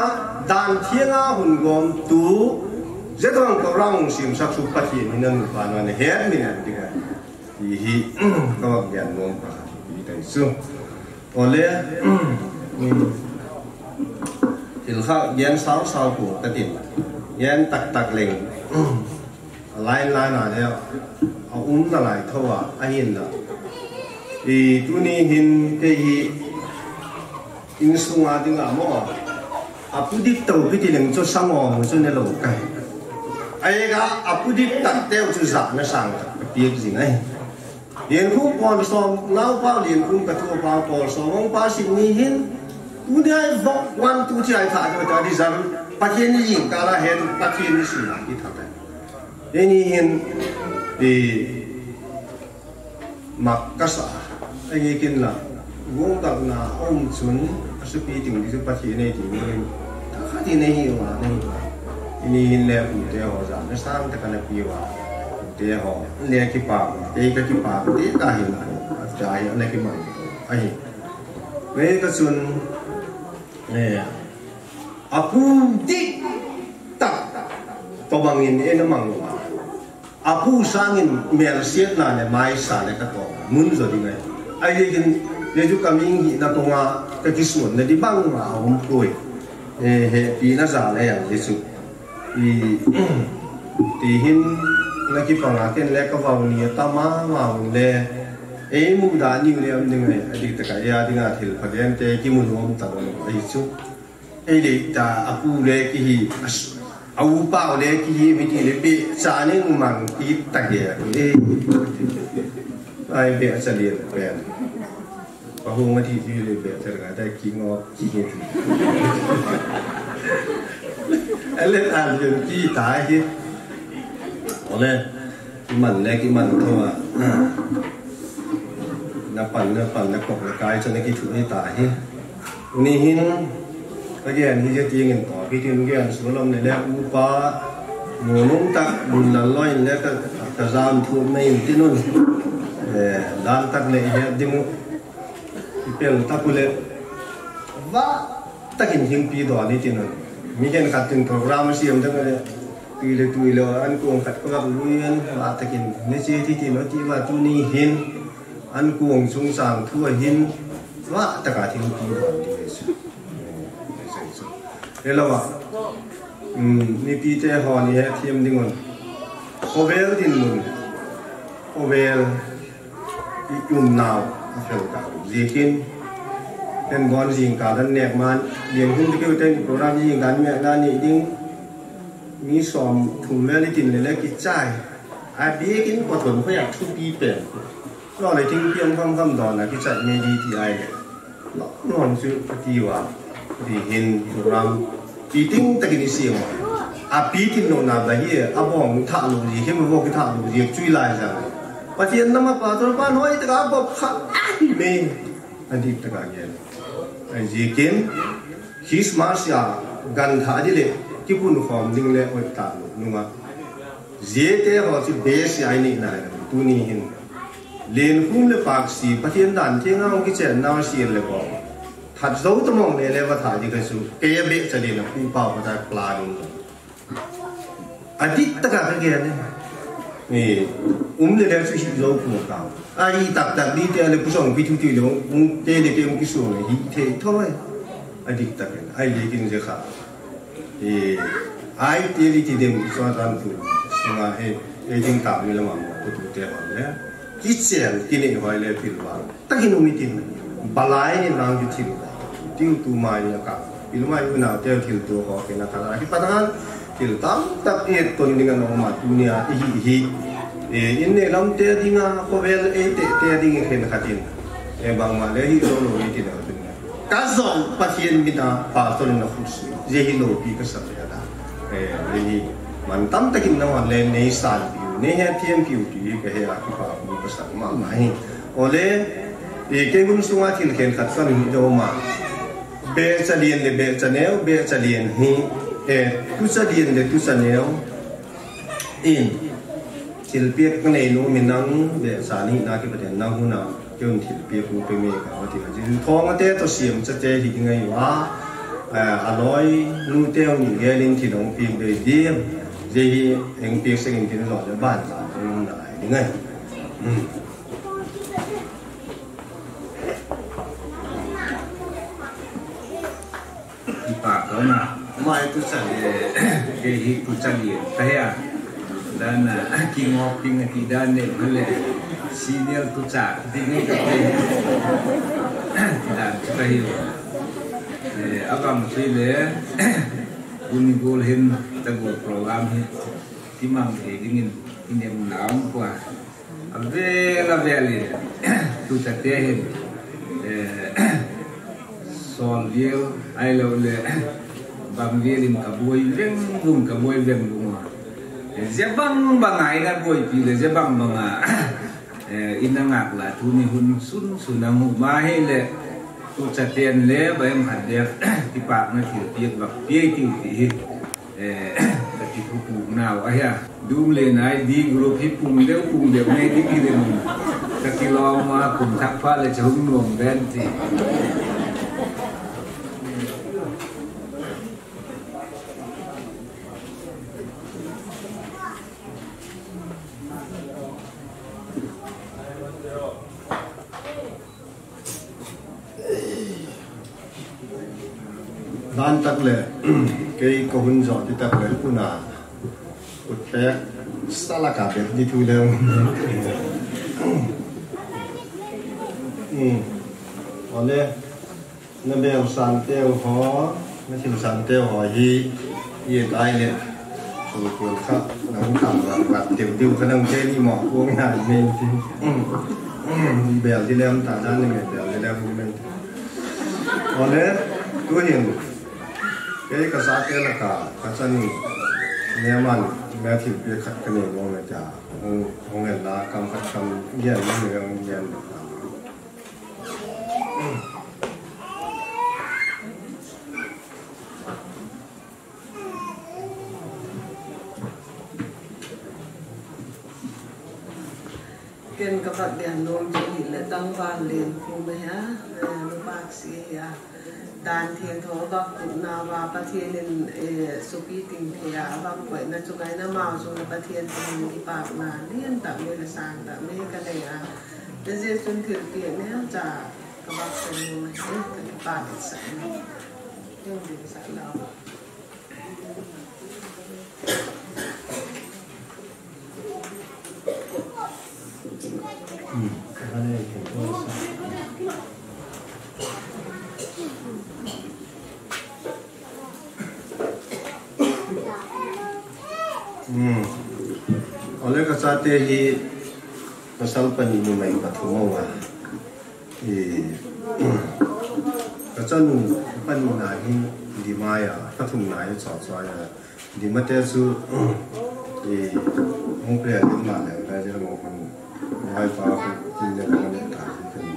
dan thianga hun gom tu, je tong ko rang sim sak su Pathian ni nan pa na ne het mi nan ti ka. Ti hi, ka wak gen nom pa ti tai su. Ole, thil kha gen sao sao ko ka tin. Gen tak tak leng. A lai lai na le, a um na lai tho a, a hin la. I tuni hin kei hi insung a ding a mo. A pu dik to pi ti leng chu sang o chu ne lo kai. Ai ga a pu dik tak teu chu za na sang tak ka piak jing ai. Lien khum pon som, nau pa lien khum ka thu pa pon som, ong pa sing ni hin. Tuni ai vok wan tu chi ai tha jo ta di zan. Pathian ni yin ka la hen, Pathian ni si na ki tha ta. Ye ni hin, di mak ka sa, ai nge kin la, gong tak na om chun, a su pi ting di su Pathian nei ti ni hin. Ta kha ti nei hi wa, nei hi wa. Ye ni hin le pu te ho za, na sang ta ka na pi wa. Pu te ho, le ki pa, te ka ki pa, te ka hin ko, a ta hi, le ki ma ko, a hi. Ve ka chun, eh, a pu dik tak, to bang in e na mang wa. A pu sangin melsiatna le maisa le ka to mun zo ding ai. Ai le kin le ju ka ming hi na tonga ka kisuan na di bang a um koi. E, he pi na za le yang le chu. I, ti hin na ki panga ken le ka vau ni ta ma ma le. E mu da ni le am ding ai. A di ta ka ya ding a thil pha den te ki mun om ta ai chu. Ei le ta a pu le ki hi, a s-, a u pa le ki hi, mi ti le be, cha ne mang ti ta ke, e. Ai be cha le pe. Pa hu ma ti ti le be cha ga ta ki ngo ki hi. Ale ta le ki ta hi. Ole. Ki man le ki man tho a. Na pan, na pan, na kop, na kai, cha na ki thu ni ta hi. Ni hin, ka gen hi je ti ngin to, ki tin gen su lom ne le u pa, mo nung tak, mun lal loi le ka, ka jam thu na in ti nun. Eh, dan tak le he ding u. Ki pel tak u le. Va, takin hing pi do ni ti nun. Mi gen khat tin program siam tak le. Tui le tui le an kuang khat ko lui an va takin ne che ti ti no ti va tuni hin an kuang sung sang thu a hin va taka thing ti va ti le su. Hello va. Um, ni pi te ho ni he thiam ding un. Khovel din mun. Khovel i um nau a fel ka. Zikin. Ten bon zing ka dan nek man. Lian hun ti keu ten program zing dan mek na ni ding. Mi som thum vel itin le le kichai. A biakin kothon khoa thupi pen. Lo le thingpi om kham kham don a kichat me di ti ai le. Lo non chu ati uva. Ti hin ram. Pi ting takin i siam. A pi tin lo na ba hi a bong tha lo ji, hem vo ki tha lo ji, chui lai jang. Pathian nama pa tor pa noi taka bop kha. Amen. Adik taka gen. Ai ji kin. Christmas a gan tha di le, kipun khom ding le oi ta lo nunga. Ziate ho chu base a i nei nai lo, tuni hin. Lenkhum le Paksi, Pathian dan theng a hung kichen nau si le ko. That zo ta mong le le va tha di ka chu, ke ya be cha le na pu pa pa ta plan. Adik taka ka gen e. Ni, um le le chu hi zo pu ka. Ai tak tak di te le pu song pi thu ti lo, um te le ke um ki su le hi the thoi. Adik taka. Ai le kin je kha. E, ai te li ti dem so tan tu. Sunga e, e ding ta mi la ma mo tu tu te ho le. Kichel kini hoi le pil wa. Takin um itin. Balai ni lang ki thil. Tiu tu mai ya ka. Pil mai u na te thil tu ho ke na ka la. Ki patakan thil tam tak e ton ding a no ma tu nia i hi hi. E, in ne lam te ding a ko vel e te te ding khen khatin. E bang ma le hi lo lo itin a tu nia. Ka zong Pathian mina pastor na khut si. Je hi lo pi ka sa ya da. E, je hi man tam takin na wan le nei san piu, nei he thiam piu ti ka he a ki pa ku ka sa ma ma hi. Ole, e, ke hun sunga thil khen khat kan hi do ma. Be cha lien le be cha neo, be cha lien hi. E, tu cha lien le tu cha neo. In. Thilpiak ka nei lo mi nang, be sa ni na ki Pathian nang huna, kiun thilpiak u pe mi ka, ti ka, thong te to siam cha te hi ngai wa, a, a loi, nu te u ni ge ling thi dong pi be di, je hi eng piak seng in tin lo le ban, nung na ai ngai. Hmm. Kipa kau na. Mai tu cha le, ke hi tu cha le, ka he a. Dan a, king of king a ti dan le, ma le. Senior tu cha, ti ni ka te. Ti dan tu ka hi. Eh, abang tu le, uni gol hin, ta gol program hi. Ti mang te ding in, in em na um kwa. A vel a vel in, tu cha te hin, eh, sol vel, ai lo le, bang vel in ka boi veng vung, ka boi veng vung a. Eh, je bang bang a in a boi pi le, je bang bang a, eh, in a ngak la, tu ni hun sun sun a mu ma he le, tu cha ten le, ba em hat le, ti pak na thil piak bak piak ti ti hi. Eh, ka ti pu pu nau a hia. Dum le nai di group hi pung deu, pung deu nei di ki le mun. Ka ti lo ma kum thak pha le cha hung nuam ben ti. Dan tak le, kei ka hun jo ti tak le, puna, ut pek, sala ka pek, di thu le. Hmm. Ole, na bel san teu ho, na thil san teu ho hi, ye tai le. Sungkul kha, nang tam vat vat diu diu kha nang te ni mo, kong na men ti. Bel di lem ta dan ni bel di lem ni men ti. Ole, tu hin. Kei ka sa te la ka, ka sa ni. Ne man, me thil pe khat ka ni mo me ta. Hong, hong en la, kam khat kam, yen ni me hong yen. Ken ka bak dia nom chu hi le tangval len khu me ha, eh, nu bak si hi a. Dan thiang tho bak tu na va Pathian in, eh, supi ting thei a, bak koi na chu ngai na mau chu na Pathian in ki pak na, lian ta me le sang ta me ka le a. Te je chun thil pi ne cha ka bak sen nom me, eh, ka ki pak sa. Yung din sa lao. Tate hi pasal pani numei pathum a um a. I, kachanu pani na hi Dimai a, pathum na hi Chawchawai a. Dimate chu, i, hung ple a Dimai le, le, le, mo, mo, mo, mo, pa, kin, le, mo, le, ta, kin,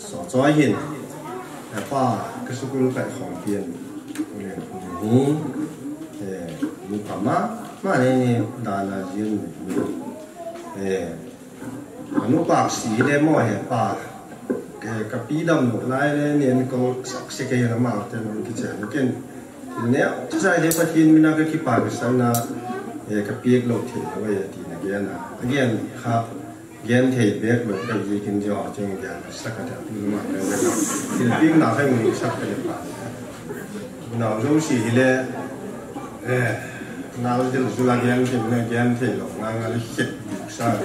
Chawchawai hin, eh, pa, ka sukul kai khom pian, len, hi, eh, nu pa ma, ma ne ne, dana jin, eh, nu pa si le mo he pa, eh, ka pi dam lo lai le, ne, ne ko sak se ke la ma, te no ki che, ken, ne, cha sai le Pathian mina ka kipa ka sana, eh, ka piak lo the, lo, eh, ti na ke na, again, ha, Gen thei bek lo, ka ji kin jo, cheng gen, sak ka ta, tu ma ka le. Thil ping na khai mun sak ka le pa. Na jo si hi le, eh, na jo dil ju la gen thei, na gen thei lo, na nga le shit, sa.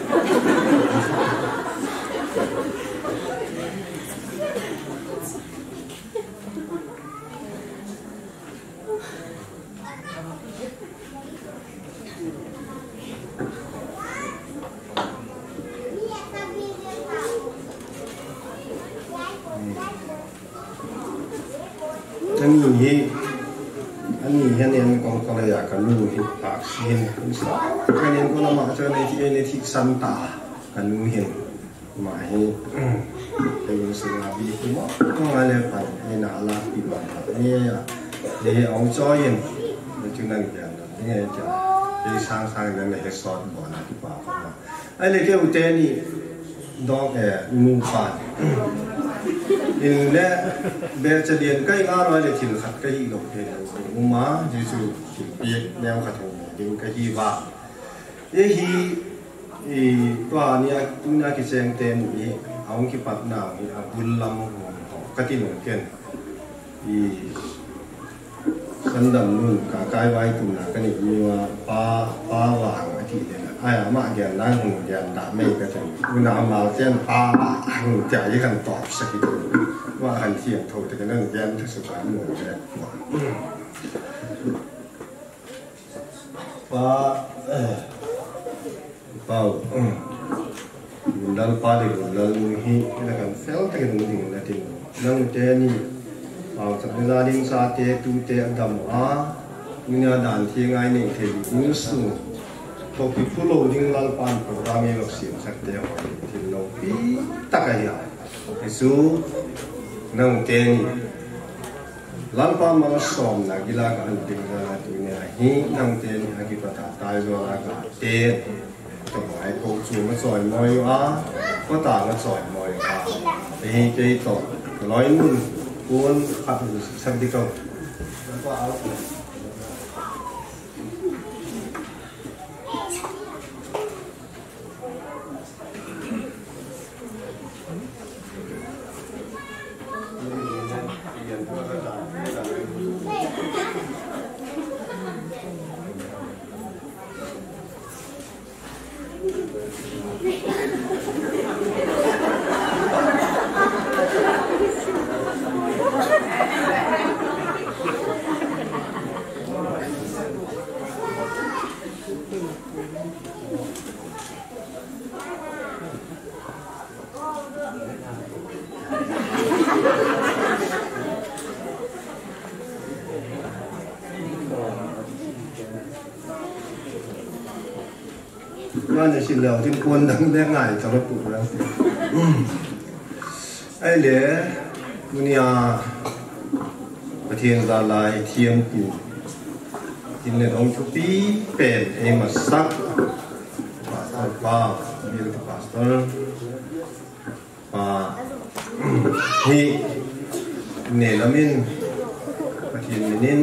Ani hi, ani hi, ani kong kong ya ka nu hi, pa si hin, sa, ka ni ko la ma cha ni ti, ni ti san ta, ka nu hin. Ma hi, kei sung a bi hi mo, mo nga le pan, ni na la pi ma, ni ya, ni ong choi in, ni chu nan pian, ni ya cha, kei sang sang nan he sot bo na ki pa pa ma. Ai le kei u te ni, dong e, nu pa. In le, be cha dien kai nga ro le thil khat kai lo ke, u ma, Jesu, thil pi, neo khat hong, ding kai hi ba. E hi, I, tua nia, tunia kicheng te ni, a hung kipat na, i, a bul lam hung ho, ka ti nung ken. I, Sandam nun, ka kai vai tum na, ka ni ni wa, pa, pa wa hang a ti le na. Ai, ama gen na, hung gen da, mei ka ti. Una ama chen, pa, hung tia, i kan top sa ki tu. Wa han thiam tho, te ka nan gen, ta su ka nun, gen. Pa, eh, Pau, Gundal pa le Gundal nu hi, ila kan fel takin hung ding na tin. Nang te ni, Pau, sa ni la ding sa te, tu te, adam a, ni na dan thi ngai nei thei ding su. To ki pu lo ding Lalpan program e lok sim sak te ho, tin lo pi tak a hi a. Jesu, nang te ni, Lalpa malsomna gila ka an ding na tunia hi nang te ni a kipat a tai zo la ka te. To mai ko chu ma choi moi a, ko ta ma choi moi a. Te hi kei to loi nun kun khat u sak di ko. Mane sin leo tin pon dang le ngai ka lo pu ra. Ai le, tunia Pathian zalai thiam pu. Tin le dong thupi pen ei masak. Pastor pa, Bill pastor. Pa hi ne lamin Pathian minin,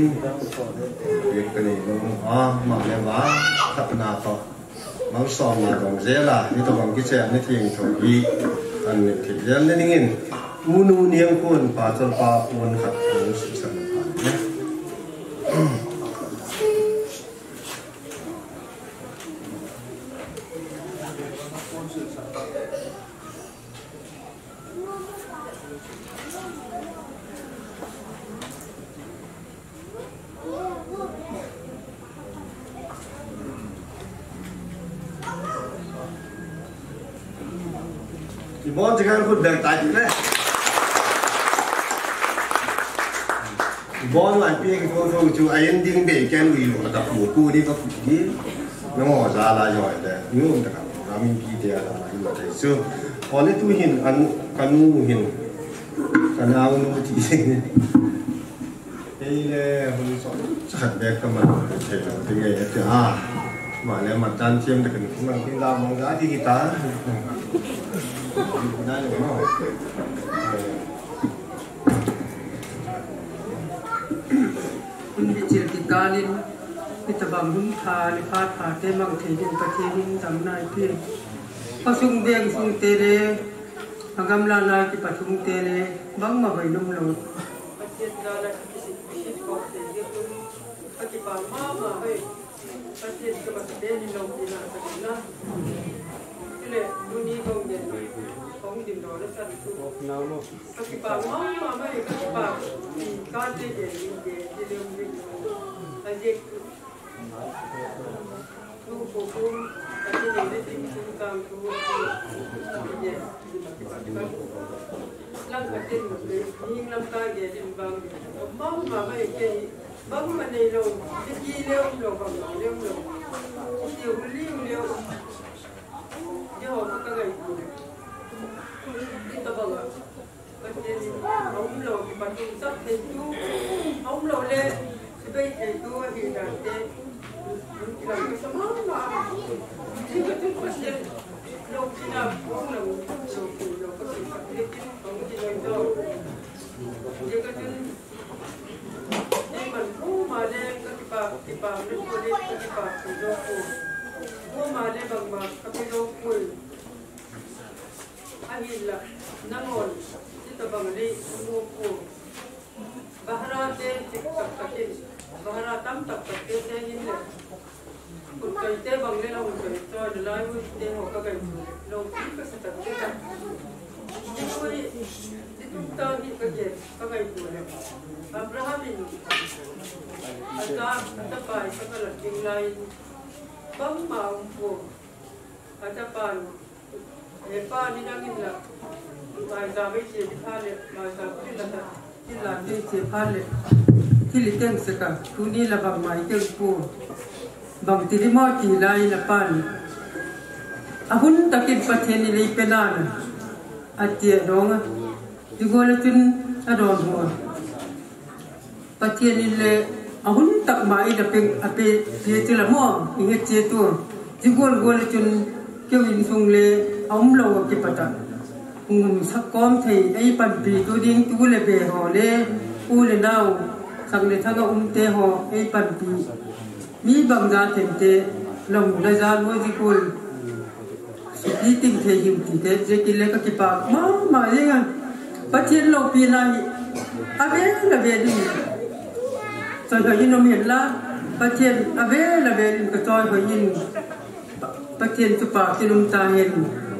ye ka nei lo a, ma le va, khat na to. Malsomna dong zel a, ni to bang kichep ni thieng tho hi, an ni thei zel ni dingin, unu niang kun pa chol pa un khat an su san pa ne. Ibon chikan khut bek tai le. Ibon wan pi ki thong thong chu a ending be ken ui lo ta pu ku ni ka pu ki. Na mo za la yo de. Ni um ta ka. Ka min pi te la ma ni ma te chu. Ole tu hin an ka nu hin. Ka nau nu ti. Ei le hun so. Chat bek ka ma. Te te nge te ha. Ma le ma tan thiam ta ka ni ma ki la mo za ki ki ta. Na le mo. Hun bichil kikalin, hitabang hun pha le phat pha te mang thei ding Pathen in damna eipeh. Khosung veng sung te le, agamla na kipat hung te le, bangma vei nom lou. Pathen jal a kisit kisit kop te ding hun, ka kipa mama vei. Pathen ka masa te ni lou pi na ka ding na. Chule, tuni kong den, kong din do na san tu. Ka kipa mama mai, ka kipa, ka te ke, ke, ke le mi. Aje. Tu ko ko, ka te ne ne ting ting kang tu. Aje. Lang ka te ne, ni lang ka ge din bang. Mama mai ke, bang ma nei lo, ke ki le lo, bang ma le lo. Ke u li u le. Jehovah ka ngai tu. Ita bang a. Pathen in a um lou, kipa tum sak thei tu, a um lou le, sibei thei tu, ahi dan te, kilang ka sa mama. Pathen, lou kina, a um lou, lou, lou, ka tum sak thei tu, ka um kina to. Ka tum, ei man, ko ma le, ka kipa, kipa, le ko le, ka kipa, ko le, ko. Ko ma le, bang ma, ka pe lo, ko. Ahinla, nanghon, hitabang nei mu pon. Bahara te, chik tak takin, bahara tam tak tak te, te hin le. Kun kai te bang le, la kun kai, choi le, lai ui te ho ka kai tu le. Lo ki ka sa tak te ta. Ni ui, ni tum ta ni ka ke, ka kai tu le. Abraham in, ata, ata pai, sa ka la ting lai, bang ma um pon. Ata pan, He pa, ni dang in la, mai sa mai che di pha le, mai sa pha le la ta, di la di che pha le, di li teng se ka, tuni la bang mai teng pu, bang ti di mo ti la in la pan. A hun takin Pathen in ei pe nan, a ti a dong a, di go le tun a dong ho. Pathen in le a hun tak ma in a pe, a pe, pe ti la mo, i nge che tu. Ti gol gol chun keu insung le a um lou a kipat a. Ngum sak kom thei, ei panpi tu ding tu le be ho le, u le nau, sak le thang a um te ho, ei panpi. Mi bang da them te, long la ja lo ji kul. Suti ting thei hiu ti te, je ki le ka kipa, ma, ma, ye nga. Pathen loupina hi, a ve, a ve ding. Choi hoi in um hen la, Pathen, a ve, a ve ding ka choi hoi in. Pathen chu pa kin um ta hen.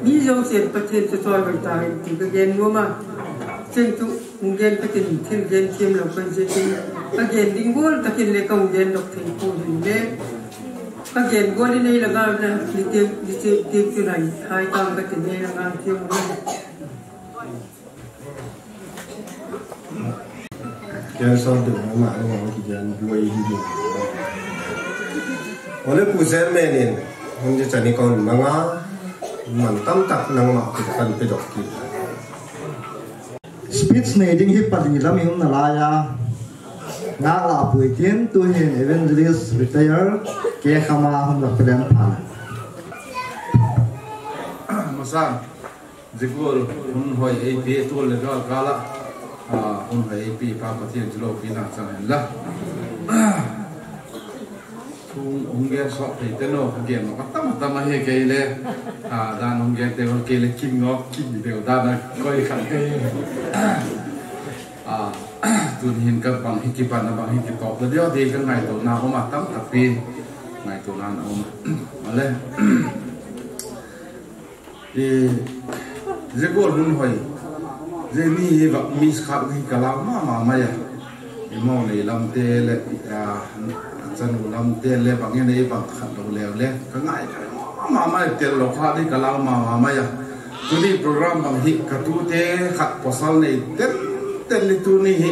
Mi jouse Pathen chu choi hoi ta hen, ti ka gen nom a. Chen chu, Hung gen ka tin, thil gen thiem lou ka hi jeh in, ka gen ding gol takin le ka hung gen dok thei poi le, ka gen gol in ei la ngal na, ni te, ni te, te tu nai, hai tang ka tin ei la ngal thiem mo. Ken sa tu ma ma ki gen boi hi. Ole pu chairman in, hung je chani kon manga, man tam tak nang ma ki kan pe dok ki. Speech nei ding hi pali lam i um nalai a. Ngah lah pui tin, tu hin Evangelist Retire, K. Khama hung lah pelen phan. Masa, zikul, hun hoi eipe, tu le gal kala. Ah, hun hoi eipe, pa Pathen chu loupina chang hen la. Thu hung gen sot thei te no, hung gen no, atam atam ahi kei le. Ah, dan hung gen te hung kei le, king of king deu dan a koi khan kei. Ah, tun hin ka bang hi kipan na bang hi kitop le deu dei ka ngaito na um atam tapi. Ngaito na um. Ale. I, zikul hun hoi. Zeni hi vak miss khat hi ka lau mama mai a. I mo nei lam te le, a, chanu lam te le bang in ei bang khat lou leu le. Ka ngai ka mama mai tel lou khat hi ka lau mama mai a. Tuni program bang hi katute khat pasal nei ten ten ni tuni hi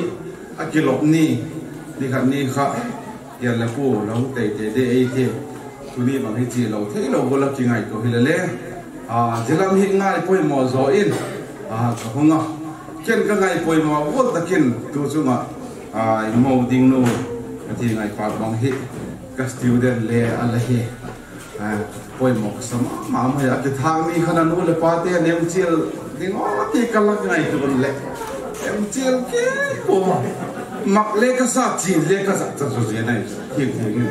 akilop ni, ni khat ni kha, ya le pu lo tei tei de ei te. Tuni bang hi chi lo thei lo gola kingaito hi le le. A, jilam hi ngai poimo jo in, a, ka hunga. Ken ka ngai poimo gol takin tu chunga, a, mo ding nu, ka thi ngai pa bang hi, ka student le a le hi. A, poimo ka sa mama mai, a kithang mi khan a nu le pa te nem chil ding o ti ka lak ngai tu le. Em chil ke ko. Mak le ka sa chi le ka sa cha so je nai. Ki ki.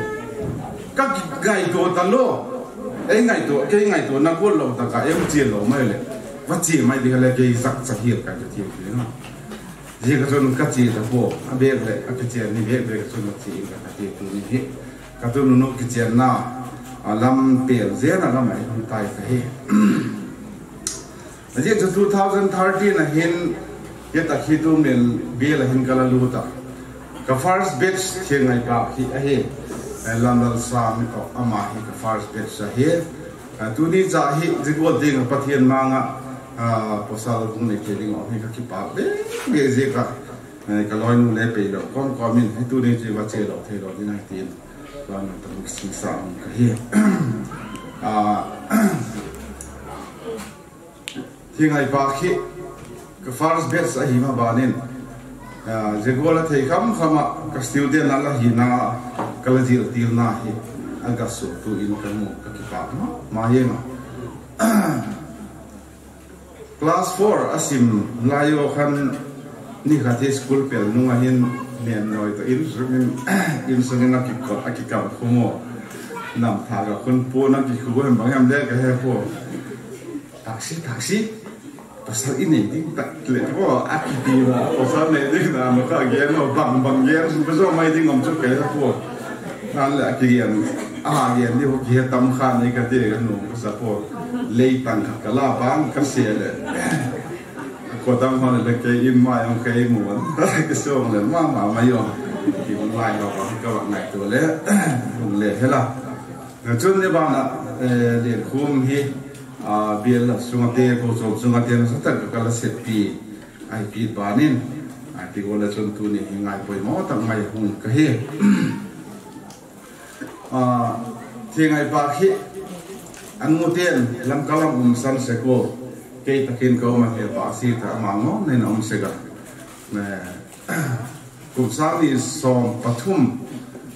Ka ngai tu ta lo. Ei ngai tu, ke ngai tu na ko lo ta ka em chil lo mai le. Va chi mai di le ke sak cha hi ka ti ti no. Ji ka chun ka chi ta po, a bek le, a kichen ni bek bek chun ka chi ka ti tu ni hi. Ka tu nu nu kichen na, a lam pel je na lam ai hung tai ka hi. A ji chu two thousand thirteen a hin, ye ta khi tu mel bel a hin ka la lu ta. Ka first batch che ngai pa khi a hi. Eh, Lamlal Sam to ama hi ka first batch a hi. A, tuni cha hi, zigol ding Pathian manga, a, pasal hung nei thei ding a, hi ka kipak be, be zia ka, eh, ka loinu le pei lo, kom kom in, hi tuni chi va che lo, thei lo, ding ai tin, ka na tam sing sa hung ka hi. A, thi ngai pa khi, ka first batch a hi ma banin, a, zigol a thei kham kham a, ka student a la hi na, ka la zil til na hi, a ka su tu in ka mu, ka kipak ma, ma ye ma. Class four a sim lai o khan ni khat hi school pel nung a hin nen noi to in sung in, in sung in a kikot a kikam khumo. Nam tha ka khun po na kikhu hem bang hem le ka he po. Taxi, taxi. Pasal i nei ding tak le po a kiti na, pasal nei ding na, no ka gen no bang bang gen, pasal mai ding om chu ka he po. Nan le a kigen, a gen di ho ki he tam khan ni ka ti ka nu, pasal po. Lei tang khat ka la bang ka se le. Ko dang hon le kei in mai ang kei mu an. Ki song le ma ma ma yo. Ki lai ho ka ka wa ngai to le. Hung le hela. Chun ni bana, eh, le khum hi, a, bial la sunga te ko chom sunga te na sa tak ka la set pi. Ai pi banin. Ai ti ko la chun tuni hi ngai poimo tak mai hung ka hi. A, thi ngai pa khi, a nu ten lam ka lam um san se ko, kei takin ka um a he pa si ta ama ngom nen um se ga. Ne, kum sang ni som pathum,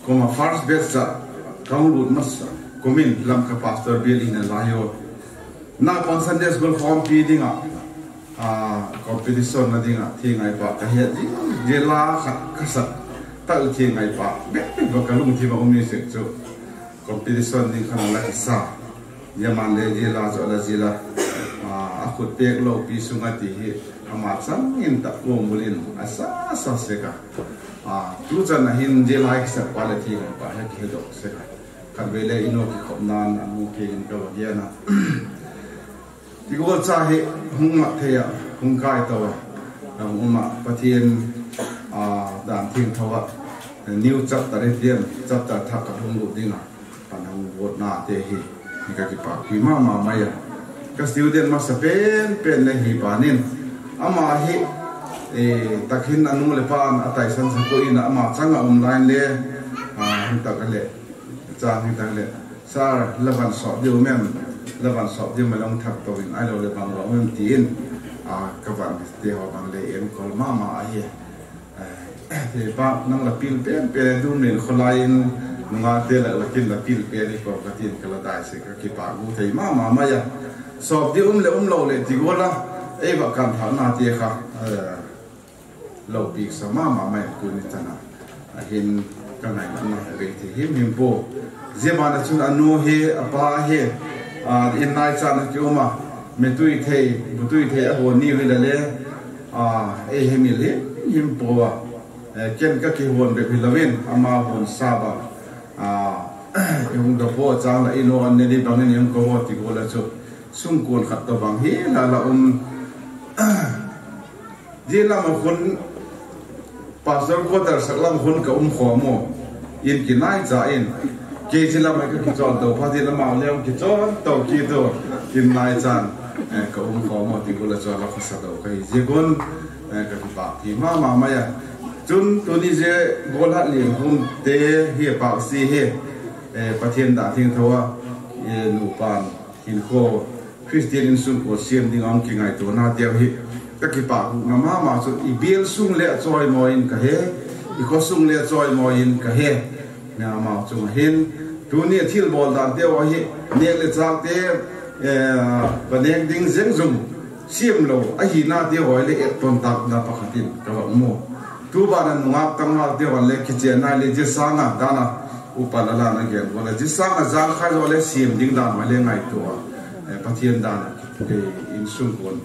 kum a first batch sa, ka hung lut masa, kumin lam ka pastor bial in a lai o. Na pang Sunday school form pi ding a, a, competition na ding a, thi ngai pa, ka he ding, je la khat ka sa, ta u thi ngai pa, bek bek ba ka lung thi ba um ni sek chu. Competition ding khan la kisa. Yaman le je la jo la je la. A, a khut pek lo pi sunga ti hi. Ama chang in ta ko mulin a sa sa se ka. A, tu chan a hin je la kisa pa le thi ngai pa he ki he dok se ka. Khat ve le ino ki khop nan a mu ke in ka wa ge na. Ti ko cha hi hung mat thei a, hung kai to a, hung um a, Pathian, a, dan thim tho a, new chapter hi tiam, chapter thak ka hung lut ding a, pan hung vot na te hi, ni ka kipak pi ma ma mai a. Ka student masa pen pen le hi panin, ama hi, e, takhin a nu le pan a taisan sa ko in a ama chang a um line le, a, hung tak a le, Chang hi tak le, "Sir, la van sop diu mem, la van sop diu mem long thak to in, ai lo le bang lo mem," ti in, a, ka van te ho bang le en kol ma ma a hi. Eh, te pa, nang la pil pen pen du men kholai in, nunga te la la kin la pil pen i ko ka tin ka la dai se ka kipa gu thei ma ma ma ya. Sop diu um le um lo le ti go la, ei va kan tha na te kha, eh, Lo pi sa ma ma mai tu ni tana. A hin ka ngai na na ve ti him him po. Zia bana chun a nu hi, a pa hi, a, in nai chan a ki um a. Me tui thei, bu tui thei a hon ni hi la le. A, ei he mi le, him po a. E, ken ka ki hon be hi la vin, ama hon sa ba. A, e hung da po chang la i no an ne di bang ni hung ko ho ti ko la chu. Sung kon khat to bang hi la la um. Zia lam a khun Pastor quarter sak lam khun ka um khom u. In kinai cha in. Kei zia lam a ka kichol to, pha zia lam a le kichol to ki to. Kinai chan, eh, ka um khom. Amaho ti gol a chu ala khasa lo kahi jeh un, eh, ka kipah pi mama mai a. Chun tuni je gol hat lin hum te hi pau si he, eh, Pathen dan theng tho a, eh, nupan hinkho Christian insung ko siam ding a kingaito na te hi. Ka kipah mama chu i bial sung le choi mo in ka he, i kho sung le choi mo in ka he. Amau chunga hin, tuni a thil bol dan te u ahi, nek le chak te, eh, va nek ding jeng jong, siam lo, ahi na te u le et ton tak na pakhat in ka va mu. Tu bana nungak tangval te u le kichen nai le jisanga dana upa la la na gen u le jisanga jang khai u le siam ding dan u le ngaito a, eh, Pathen dan, eh, insung kon.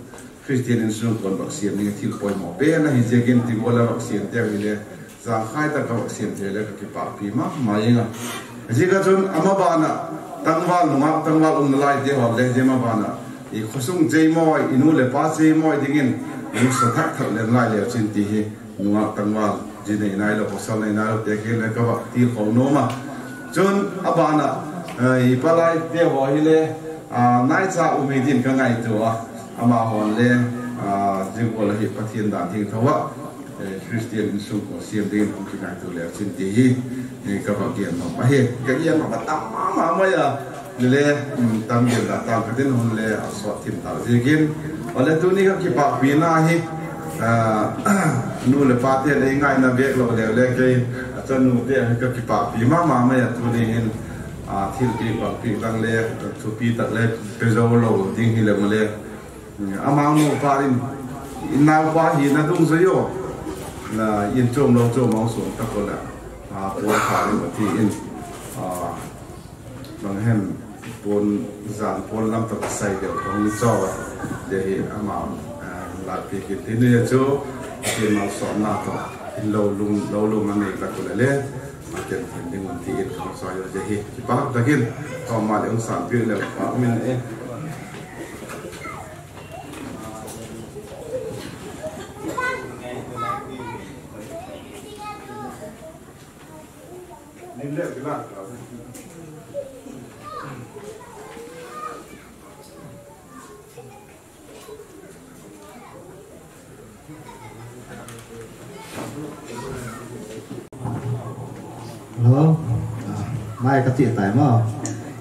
Christian insung kon vaccine ning thil poimo pen ahi jeh in ti gol a vaccine te hi le, jang khai ta ka vaccine te le ka kipah pi mama inga. Jeh a chun ama bana tangval nungak tangval um lai te ho le jeh ma bana i khosung chei moi, i nu le pa chei moi dingin, nu sa thak thak len lai le chin ti hi. Nungak tangval, ji nei nai lo, pasal nei nai lo, te kei le ka va til khom nom a. Chun, a bana, eh, i palai te ho hi le, ah, nai cha um hi din ka ngaito a. Amahon le, ah, jing ko la hi Pathen dan theng tho a. Eh, Christian insung ko siam ding hung kingaito le chin ti hi, eh, ka va gen nom ahi. Ka gen nom a tam mama mai a. Ni le, um, tam gen da tam ka tin hon le, a sot thim ta jingin. Ole tuni ka kipah pi na hi, ah, nu le pa te le ngai na bek lo le le kei, a chanu te ka kipah pi mama mai a tuni hin, ah, thil pi pang pi tang le, thupi tak le, pe zo lo ding hi le mo le. Amang nu pa in, in nau pa hi na dung zo yo. Na in chom lo chom mong sun ta ko la. Ah, pa pa in ti in, ah, Bang hem, pon, jan pon lam tah sai deu kong ni chaw a. Dei hi ama, ah, la pi ki ti ni chu, ki mal som na to. In lo lum, lo lum a nei ta ku le le. Ma ken ken ding un ti in kong chaw yo dei hi. Ki pa ta kin, kong ma le un san pi le pa min e. Hello. Ah, mai ka ti tai mo.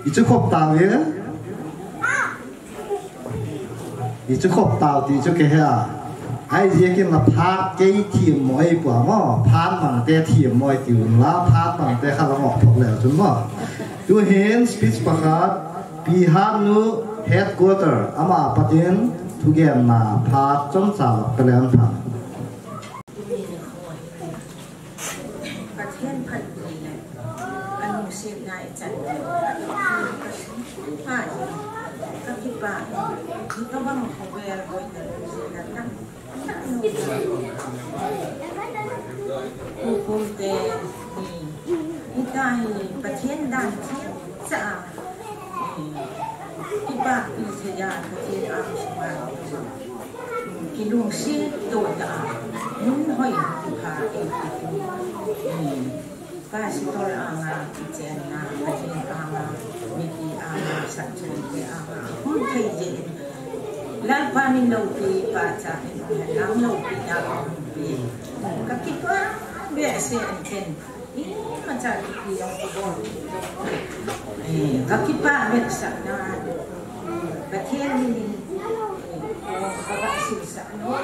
I chu khop ta ve. I chu khop tau ti chu ke he a. Ai zia kin la phat kei thiam mo ei pua mo. Phat mang te thiam mo ei ti un la phat mang te kha la mo phok le chun mo. Tu hin speech pakhat Pi Hanu headquarter ama patin thugen na phat chom cha la pelen pha. Pathen phatthei le, a lungsetna i chan le, a lungset ka si. Pai, ka kipah, hi ka bang khovel boi ka lungsetna tam, tam. Pu Pum te, hi, hita hi, Pathen dan thei cha. Kipah pi thei a, Pathen ang sunga kilungset to ta, mun hoi kipha e kiti. Pastor anga kichenna, Pathen anga, mipi anga, sakchonte anga, hung thei jeh in. Lalpa min loupi, pacha min loupi, lam loupi, lam loupi. Ka kipah behseh in ken. Imacha kipi jong kabol. Eh, ka kipah vetsahna. Pathen min in, eh, ka va silsah nom.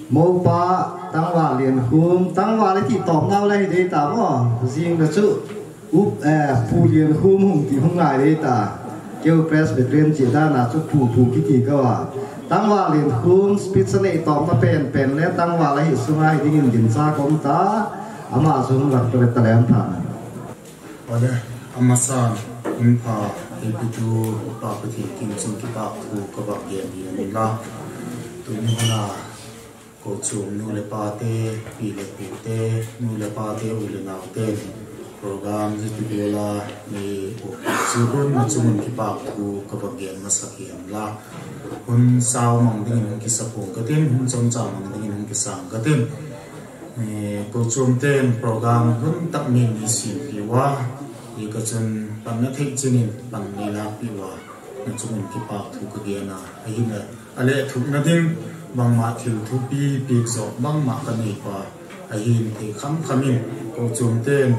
Mopa, tangval Liankhum, tangval i ti tawp nau le hi dei ta maw? Zing le chu, up, eh, Pu Liankhum hung ti hung ngai dei ta. Keu Presbyterian chi dan a chu Pu Pu kiti ko a. Tangval Liankhum, speech a nei tawpna pen pen le tangval a hi sunga hi dingin din cha kom ta. Ama chu hung rak pele ta lem tha. Ole, amasan, hun pha, eipitu Pa Pathen kiang chun kipahthu kava gen ding ahi. Tuni huna, kochom nu le pa te, pi le pu te, nu le pa te, u le nao te, program hi tu bela, ni u chu hun na chun kipahthu kava gen masa kihen la. Hun sao mang dingin hung kisa pong katin, hun chomcha mang dingin hung kisang katin. Eh, kochom ten program hun tak min ni si piuva, i ka chun pan na thei chinin pan ni la piuva, na chun kipahthu ka gen a, ahin a, ale thuk na ding, bangma thil thupi pi zo, bangma ka nei pa, ahin thei kham khamin, kochom ten,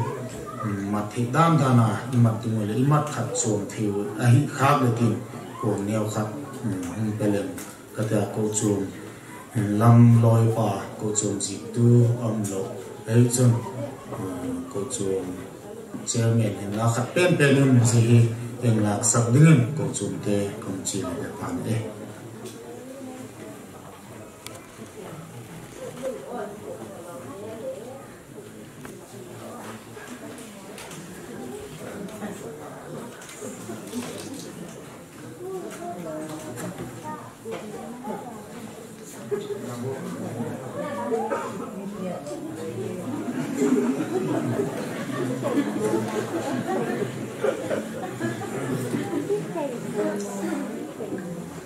mm, mat thei dan dan a, i mat tu le, i mat khat chom thei u, ahi khak le tin, ko neo khat, mm, hung pelem. Ka tia kochom, eh, lam loi pa, kochom jik tu, um lo. Ei chun, eh, kochom chairman hin la khat pen pen in si hi, eng lak sak dingin kochom te kong chi le pan e.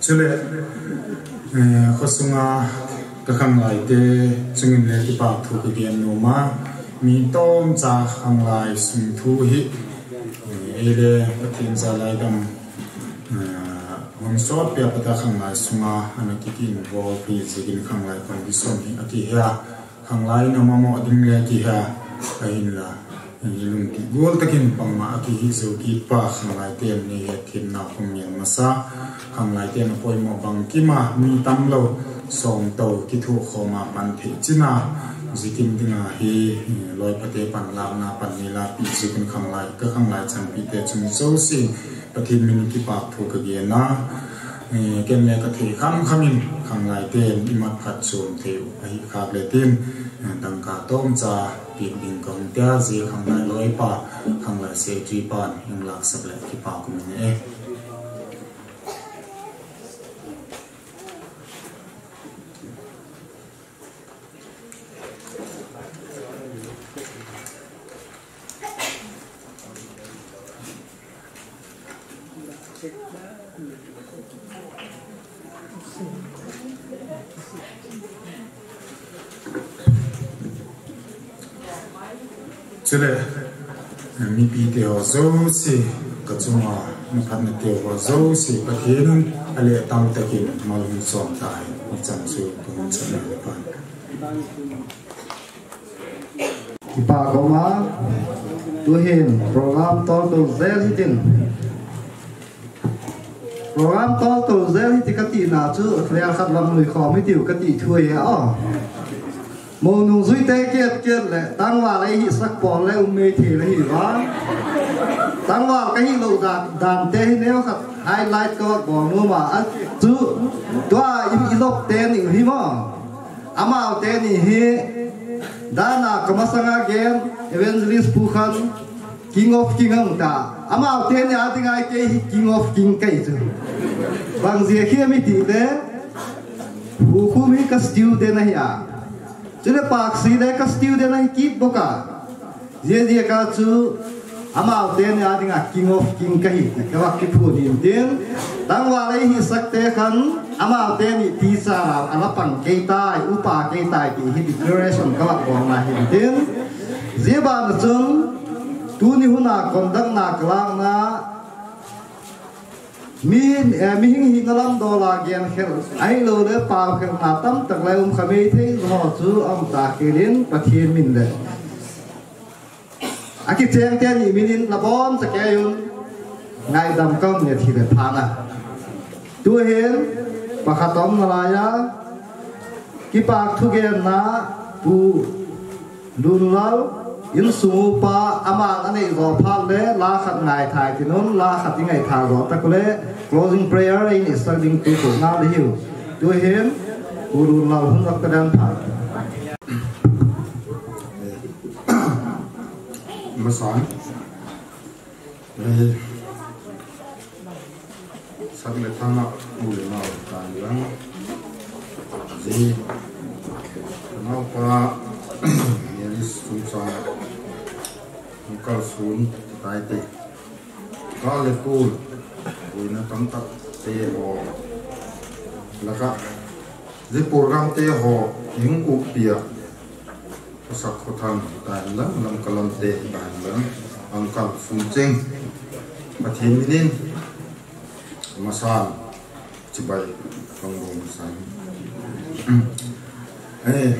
Chule, eh, khosunga ka khanglai te chungin le kipahthu ka gen nom a, mi tomcha khanglai sung thu hi, eh, ei le Pathen jalai dam, eh, hung sot pia pata khanglai sunga ana kiti involve hi zikin khanglai condition hi aki hia. Khanglai na mamo ding le kihe, ahin la, i lungki gol takin bangma aki hi zo ki pa khanglai ten ni he thim na khum ngen masa, khanglai ten a poimo bang kima mi tam lo, som to ki thu khoma pan thei china, zikin dinga hi, loi pate pan la na pan ni la pi zikin khanglai, ka khanglai chan pi te chung zo si, Pathen min kipahthu ka gen a, eh, ken le ka thei kham khamin khanglai ten i mat khat chom thei u ahi khak le tin, eh, dangka tomcha pi ding ka hung tia zi khanglai loi pa, khanglai secretary pan eng lak sak le kipa ku min e. Chule, mipi te ho jouse, ka chunga, na phatna te ho jouse, Pathen in, ale tam takin, mal hung som tai, mi chan chu, ka hung chan na pan. Kipa koma, tuhin, program tol tol zel hitin. Program tol tol zel hiti ka tina chu, lel khat lam nui khom hitiu ka ti thu e a. Mo nung zui te kiat kiat le, tangval ei hi sak pol le um mei thei le hi va. Tangval ka hi lo dan, dan te hi neo khat highlight ka bol nom a, a chu, tua i, i lop te ni hi mo. Amau te ni hi, dana ka masanga gen, Evangelist Pu Khan, King of King ang ta. Amau te ni a dinga kei hi King of King kei chu. Bang zia khi mi ti le, hu khu mi ka student ahi a. Chu le pak si le ka student ahi kip boka. Zia zia ka chu, amau te ni a dinga King of King ka hi, ka vak ki phu din tin. Tangval ei hi sak te khan, amau te ni ti sa la, ala pang kei tai, upa kei tai, ti hi declaration ka vak bol na hin tin. Zia ban chun, tuni huna conduct na ka lang na, Mi, eh, mihing hina lam dola gen khel, ahilou le pau khel na tam tak lai um kha mei thei ho chu um ta khelin Pathen min le. A kicheng te ni minin la bon ta ke yun ngaidam kam le thi le phana. Tuhin pakhat um na la ya kipak thu gen na pu Lunlal, insung upa, aman anei zo phat le, la khat ngai thai tin un, la khat i ngai tha zo tak le, closing prayer in i sak ding tu tu na le hiu. Tuhin, Pu Lunlal hun lak ka dan phat. Masan. Eh, sak le thang a u le nao tan lang. Ji, naopa, English sung sa, kalsun, tai te. Ka le tul, uina tamtak te ho. Laka, ji program te ho, hing u pia. Khosak khothang, tai lang, lam kalam te, tai lang, ang kal sun cheng. Pathen minin, masan, chibai, kang bom san. Eh,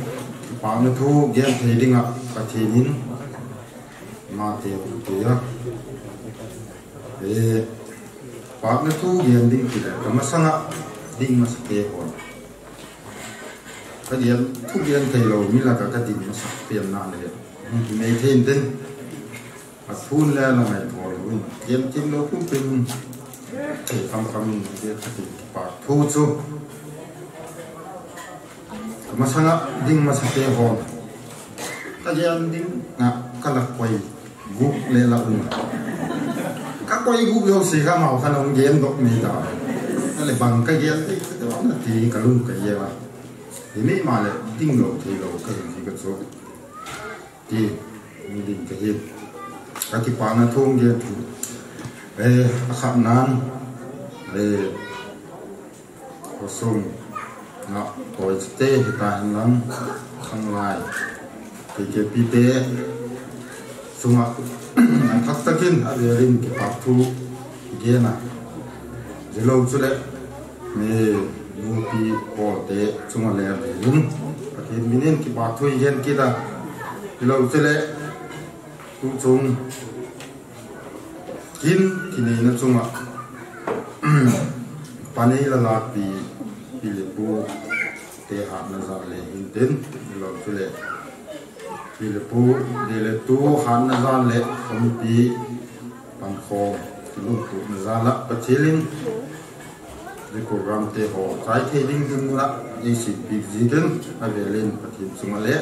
pa na thu, gen thei dinga, Pathen in, ma te, te ya. Eh, pa na thu, gen ding kile, ka masanga, ding masa te ho. Ka gen, thu gen thei lou, mi laka ka ding masa pen na le. Nei thei den. A thun le la ngai thol lou. Gen thei lou kum pin. Thei kam kam in ke ka ding pa thu chu. Ka masanga ding masa te ho. Ka gen ding na ka la koi. Guk le la um. Ka koi guk lou si ka mau ka nong gen dok ni ta. Ka le bang ka gen te, ka te na ti ka lung ka ye la. Hi mi ma le ding lou thei lou ka hin ka chu. Ti, mi ding ka hin. Ka ki pa na thong gen tu. Eh, a khat nan. Eh, Khosung, nga, koi te, hita hin lang, khanglai, K K P te, sunga, ang thak takin, a verin, kipak thu, gen a. Jilou chule, mi, nupi, pol te, sunga le, a verin, Pathen minin, kipak thu, gen kita. Jilou chule, tu chung, Kin, kinei na chunga. Panei la la pi, pi le pu, te hat na za le hin tin, lo chu le. Pi le pu, de le tu, hat na za le, kami pi, pan khom, tu lu tu na za la, pa chilin. Ni program te ho, chai thei ding ding la, ei sin pi ji den, a velin, Pathen chunga le,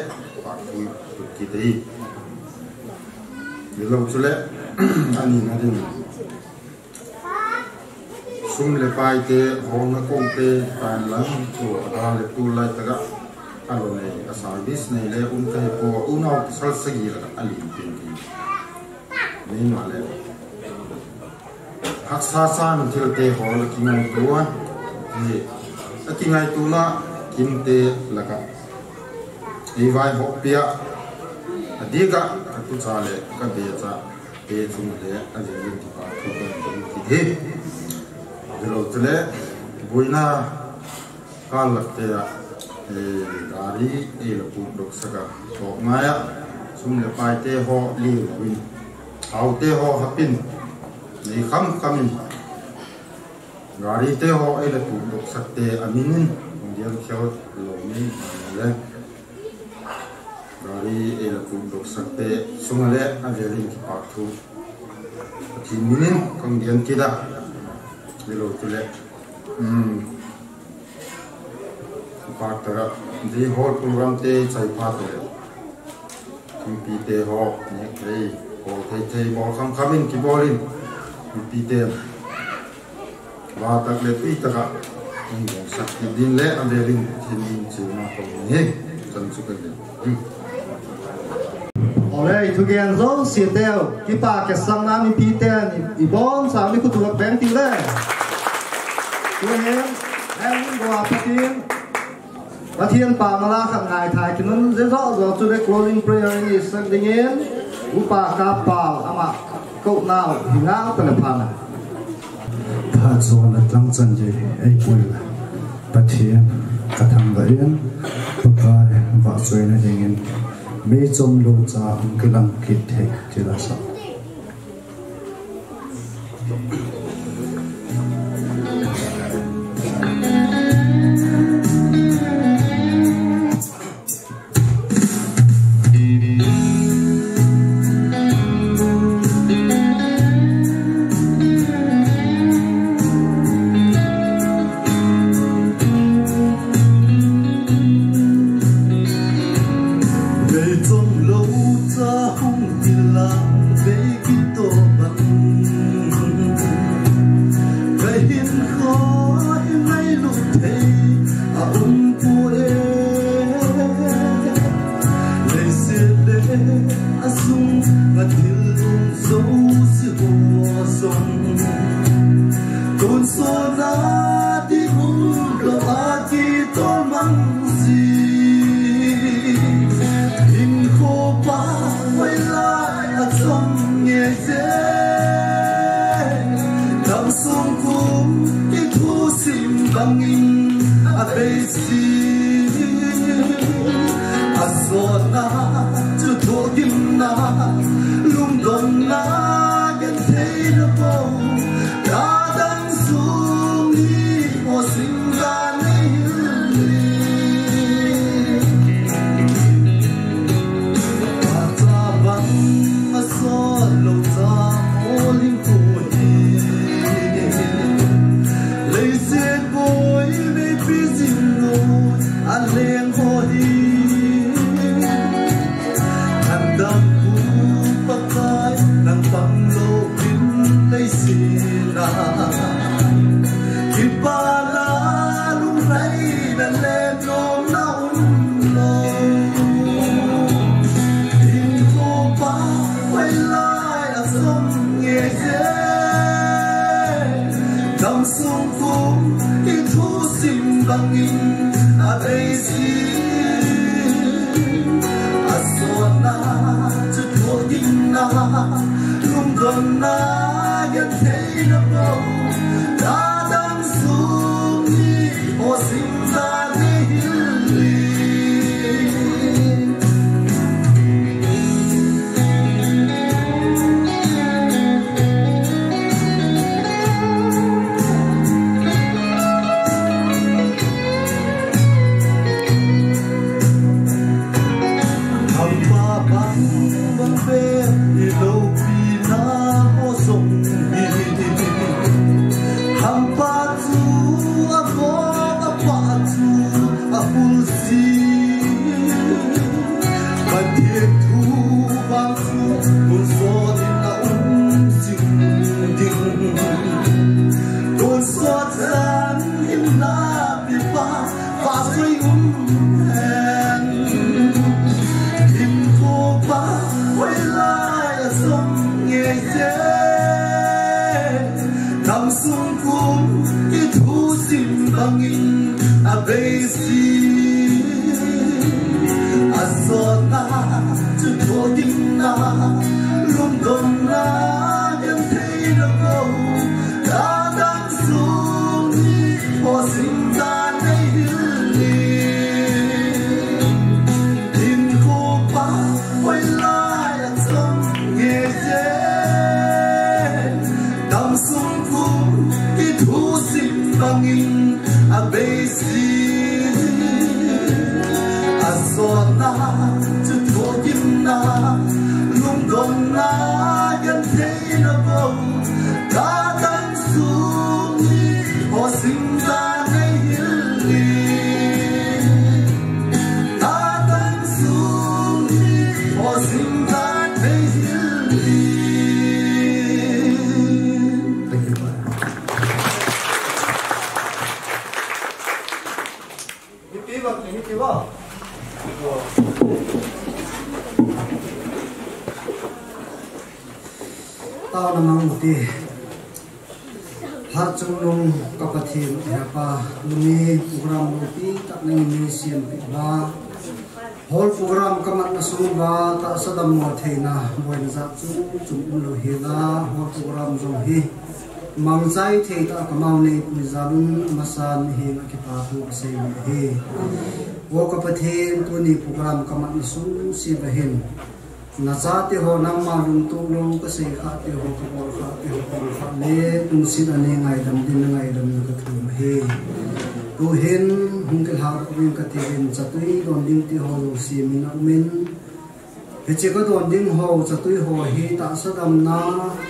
pa tu, tu ki te. Ni lo chu le, ani na din. Sum le pai te, hong na kong te, tan lang, tu, ada le tu lai ta ga. A lo nei, a service nei le, um te po, u nau sal sa gi la, a lin pin ti. Ni ma le. Haksa san thil te ho la kingaito a. Ni, a kingaito na, kin te la ka. Ei vai ho pia. A di ka, a tu cha le, ka be cha. Te chung le, a le yin ti pa thu ka yin ti hi. Di lo te le, buina ka lak te a, eh, gari, eh, la pu dok saka. Tok ngai a, sum le pai te ho, li lo in. Au te ho, hapin. Nei kham kham in. Gari te ho, eh, la pu dok sak te, a min in. Ngian kheo lo min, le. Gari ei la pu dok sak te, sunga le a velin kipak thu. Pathen minin kong gen kida. Ni lo tu le. Hmm. Kipak ta ga. Di hol program te chai pa tu le. Kin pi te ho, ne kei. Bol thei thei, bol kham kham in kibolin. Kin pi te. Vatak le tui taka, eng bong sak ti din le, a velin, thin din, chi ma kong ni, chan chu ka din. Hmm. Ole, thu gen zo, si teo, kipa ke sang na mi pi te, ni, i bom sa, ni kutu lak beng ti le. Tu hen, en go a pa tin. Pathen pa mala khat ngai thai kinun je zo zo chu le closing prayer ni sak dingin upa ka pau ama ko nau hi ngal ta le pha na. Pha zo na tang chan je ei pui la. Pathen ka thang da in Pakai va choi na dingin mei chom lo cha hung kilang kit thei ti la sa. Vei chom lo cha hung kilang vei kitoh bang. Tonsot na ding um lou a kitol mang si. Hinkho pa hoilai a chom ngei e. Damsung kum i thusim bangin a bei si. A sotna chu thogimna, lungdonna gentheina bou, ka damsung ni o singdan nei hil ni. Pachabang a sot lou cha o ling ko hi. Leiset boi meipi jing lou a leng ho hi. Nang dam pu Pakai, nang pang lou in leiset a. Kipa la lung lai na le nom na um lou. Hinkho pa hoilai a chom ngei e. Damsung kum i thusim bangin a bei si. A sotna chu thogimna, lungdonna gentheina bou, ka damsung ni o singdan nei hil ni. Hampa bang bang pen i loupi na mo song hi. Hampa chu a vop a pah chu a pul si. Pathen thu vang chu tonsot in a um jing ding. Tonsot chan in na pi pa va soi um hen. Hinkho pa hoilai a chom ngei e. Damsung kum i thusim bangin a bei si. A sotna chu thogimna, lungdonna gentheina bou, ka damsung ni o singdan nei hil ni. Hinkho pa hoilai a chom ngei e. Damsung kum i thusim bangin a bei si. A sotna chu thogimna, lungdonna gentheina bou, ka damsung ni o singdan nei hil ni. Ka damsung ni o singdan nei hil ni. Thank you, Father. Mipi bang, mipi bang. Taona mang u hite. Hatchungnung ka Pathen, Hepa, tuni program loupi tah nangin nei sempeh uva. Hall program ka matna sung uva tahsa dammo theina boina jat chom chom umlou hel a, hall program jong hi mangchai thei tah a ka mau neipui jal un, amasan nahenga kipa thu kasei u ahi. O ka Pathen, tuni program ka matna sung uva hin, nachate ho nangma lungtup lou, ka seikhah te ho, ka bolkhah te ho, ka bolkhah le, tungsit a nei ngaidam din na ngaidam na ka thum ahi. Tuhin hung kilhah uvin kati uvin, chatui don ding te ho jouse min a um in, hiche ka don ding ho, chatui ho hi tahsa damna,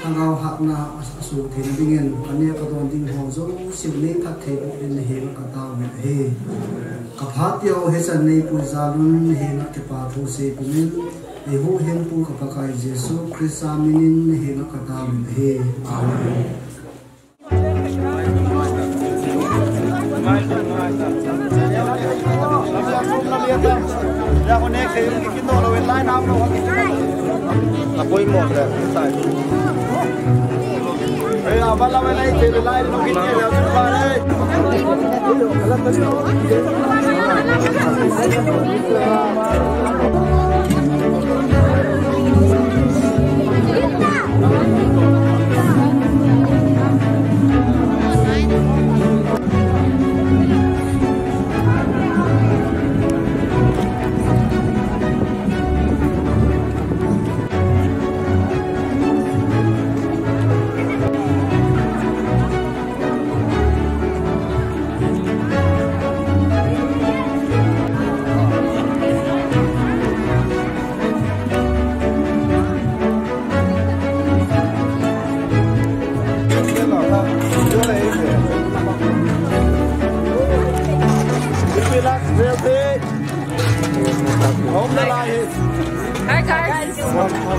lhagao hatna a, asoh theina dingin, ka neh ka don ding ho jouse u nei phatthei boh din nahenga ka tao uvin ahi. Ka phat te ho hichan neipui jal un, nahenga kipa thu sei pum in, eihuhhingpu ka Pakai Jesu Christa minin nahenga ka tao uvin ahi. Amen. Hi, guys.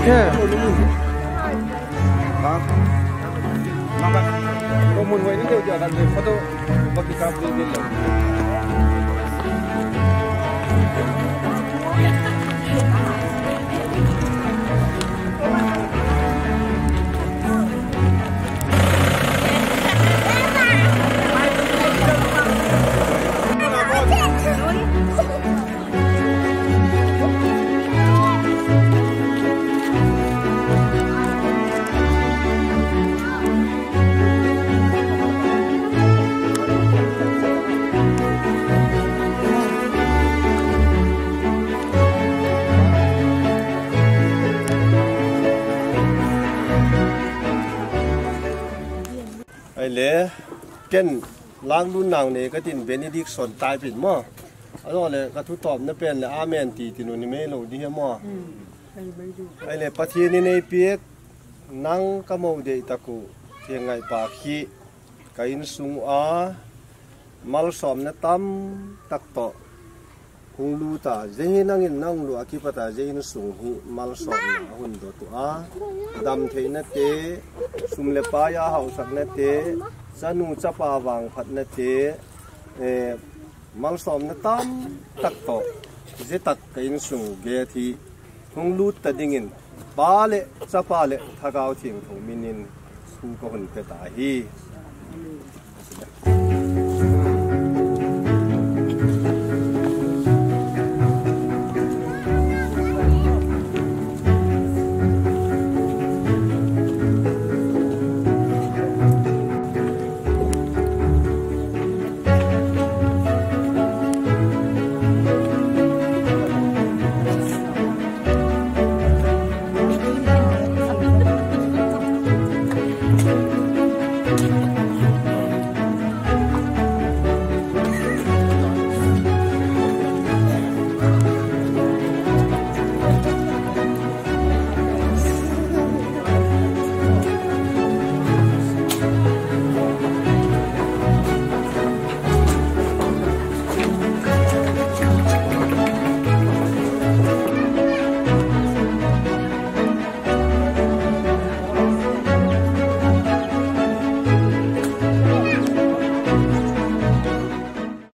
Okay. Ahile, ken lang lun nau ne katin benediction tai pin mo. Ahilou le, ka thu tawpna pen le amen ti ti nu ni mei lo di he mo. Ahile, Pathen in ei piak nang ka mo dei taku, theng ngai pa khi ka insung a malsawmna tam tak tawh hung lu ta, zia hi nangin nang lu a kipat a zia insung hi malsawmna a hun dot u a, dam theina te, sum le pai a hausakna te, chanu chapa vangphatna te, eh, malsawmna tam tak tawh zia tak ka insung get hi hung lut ta dingin Pa le Chapa le Thagau Thiangtho minin thu ka hun pe ta hi.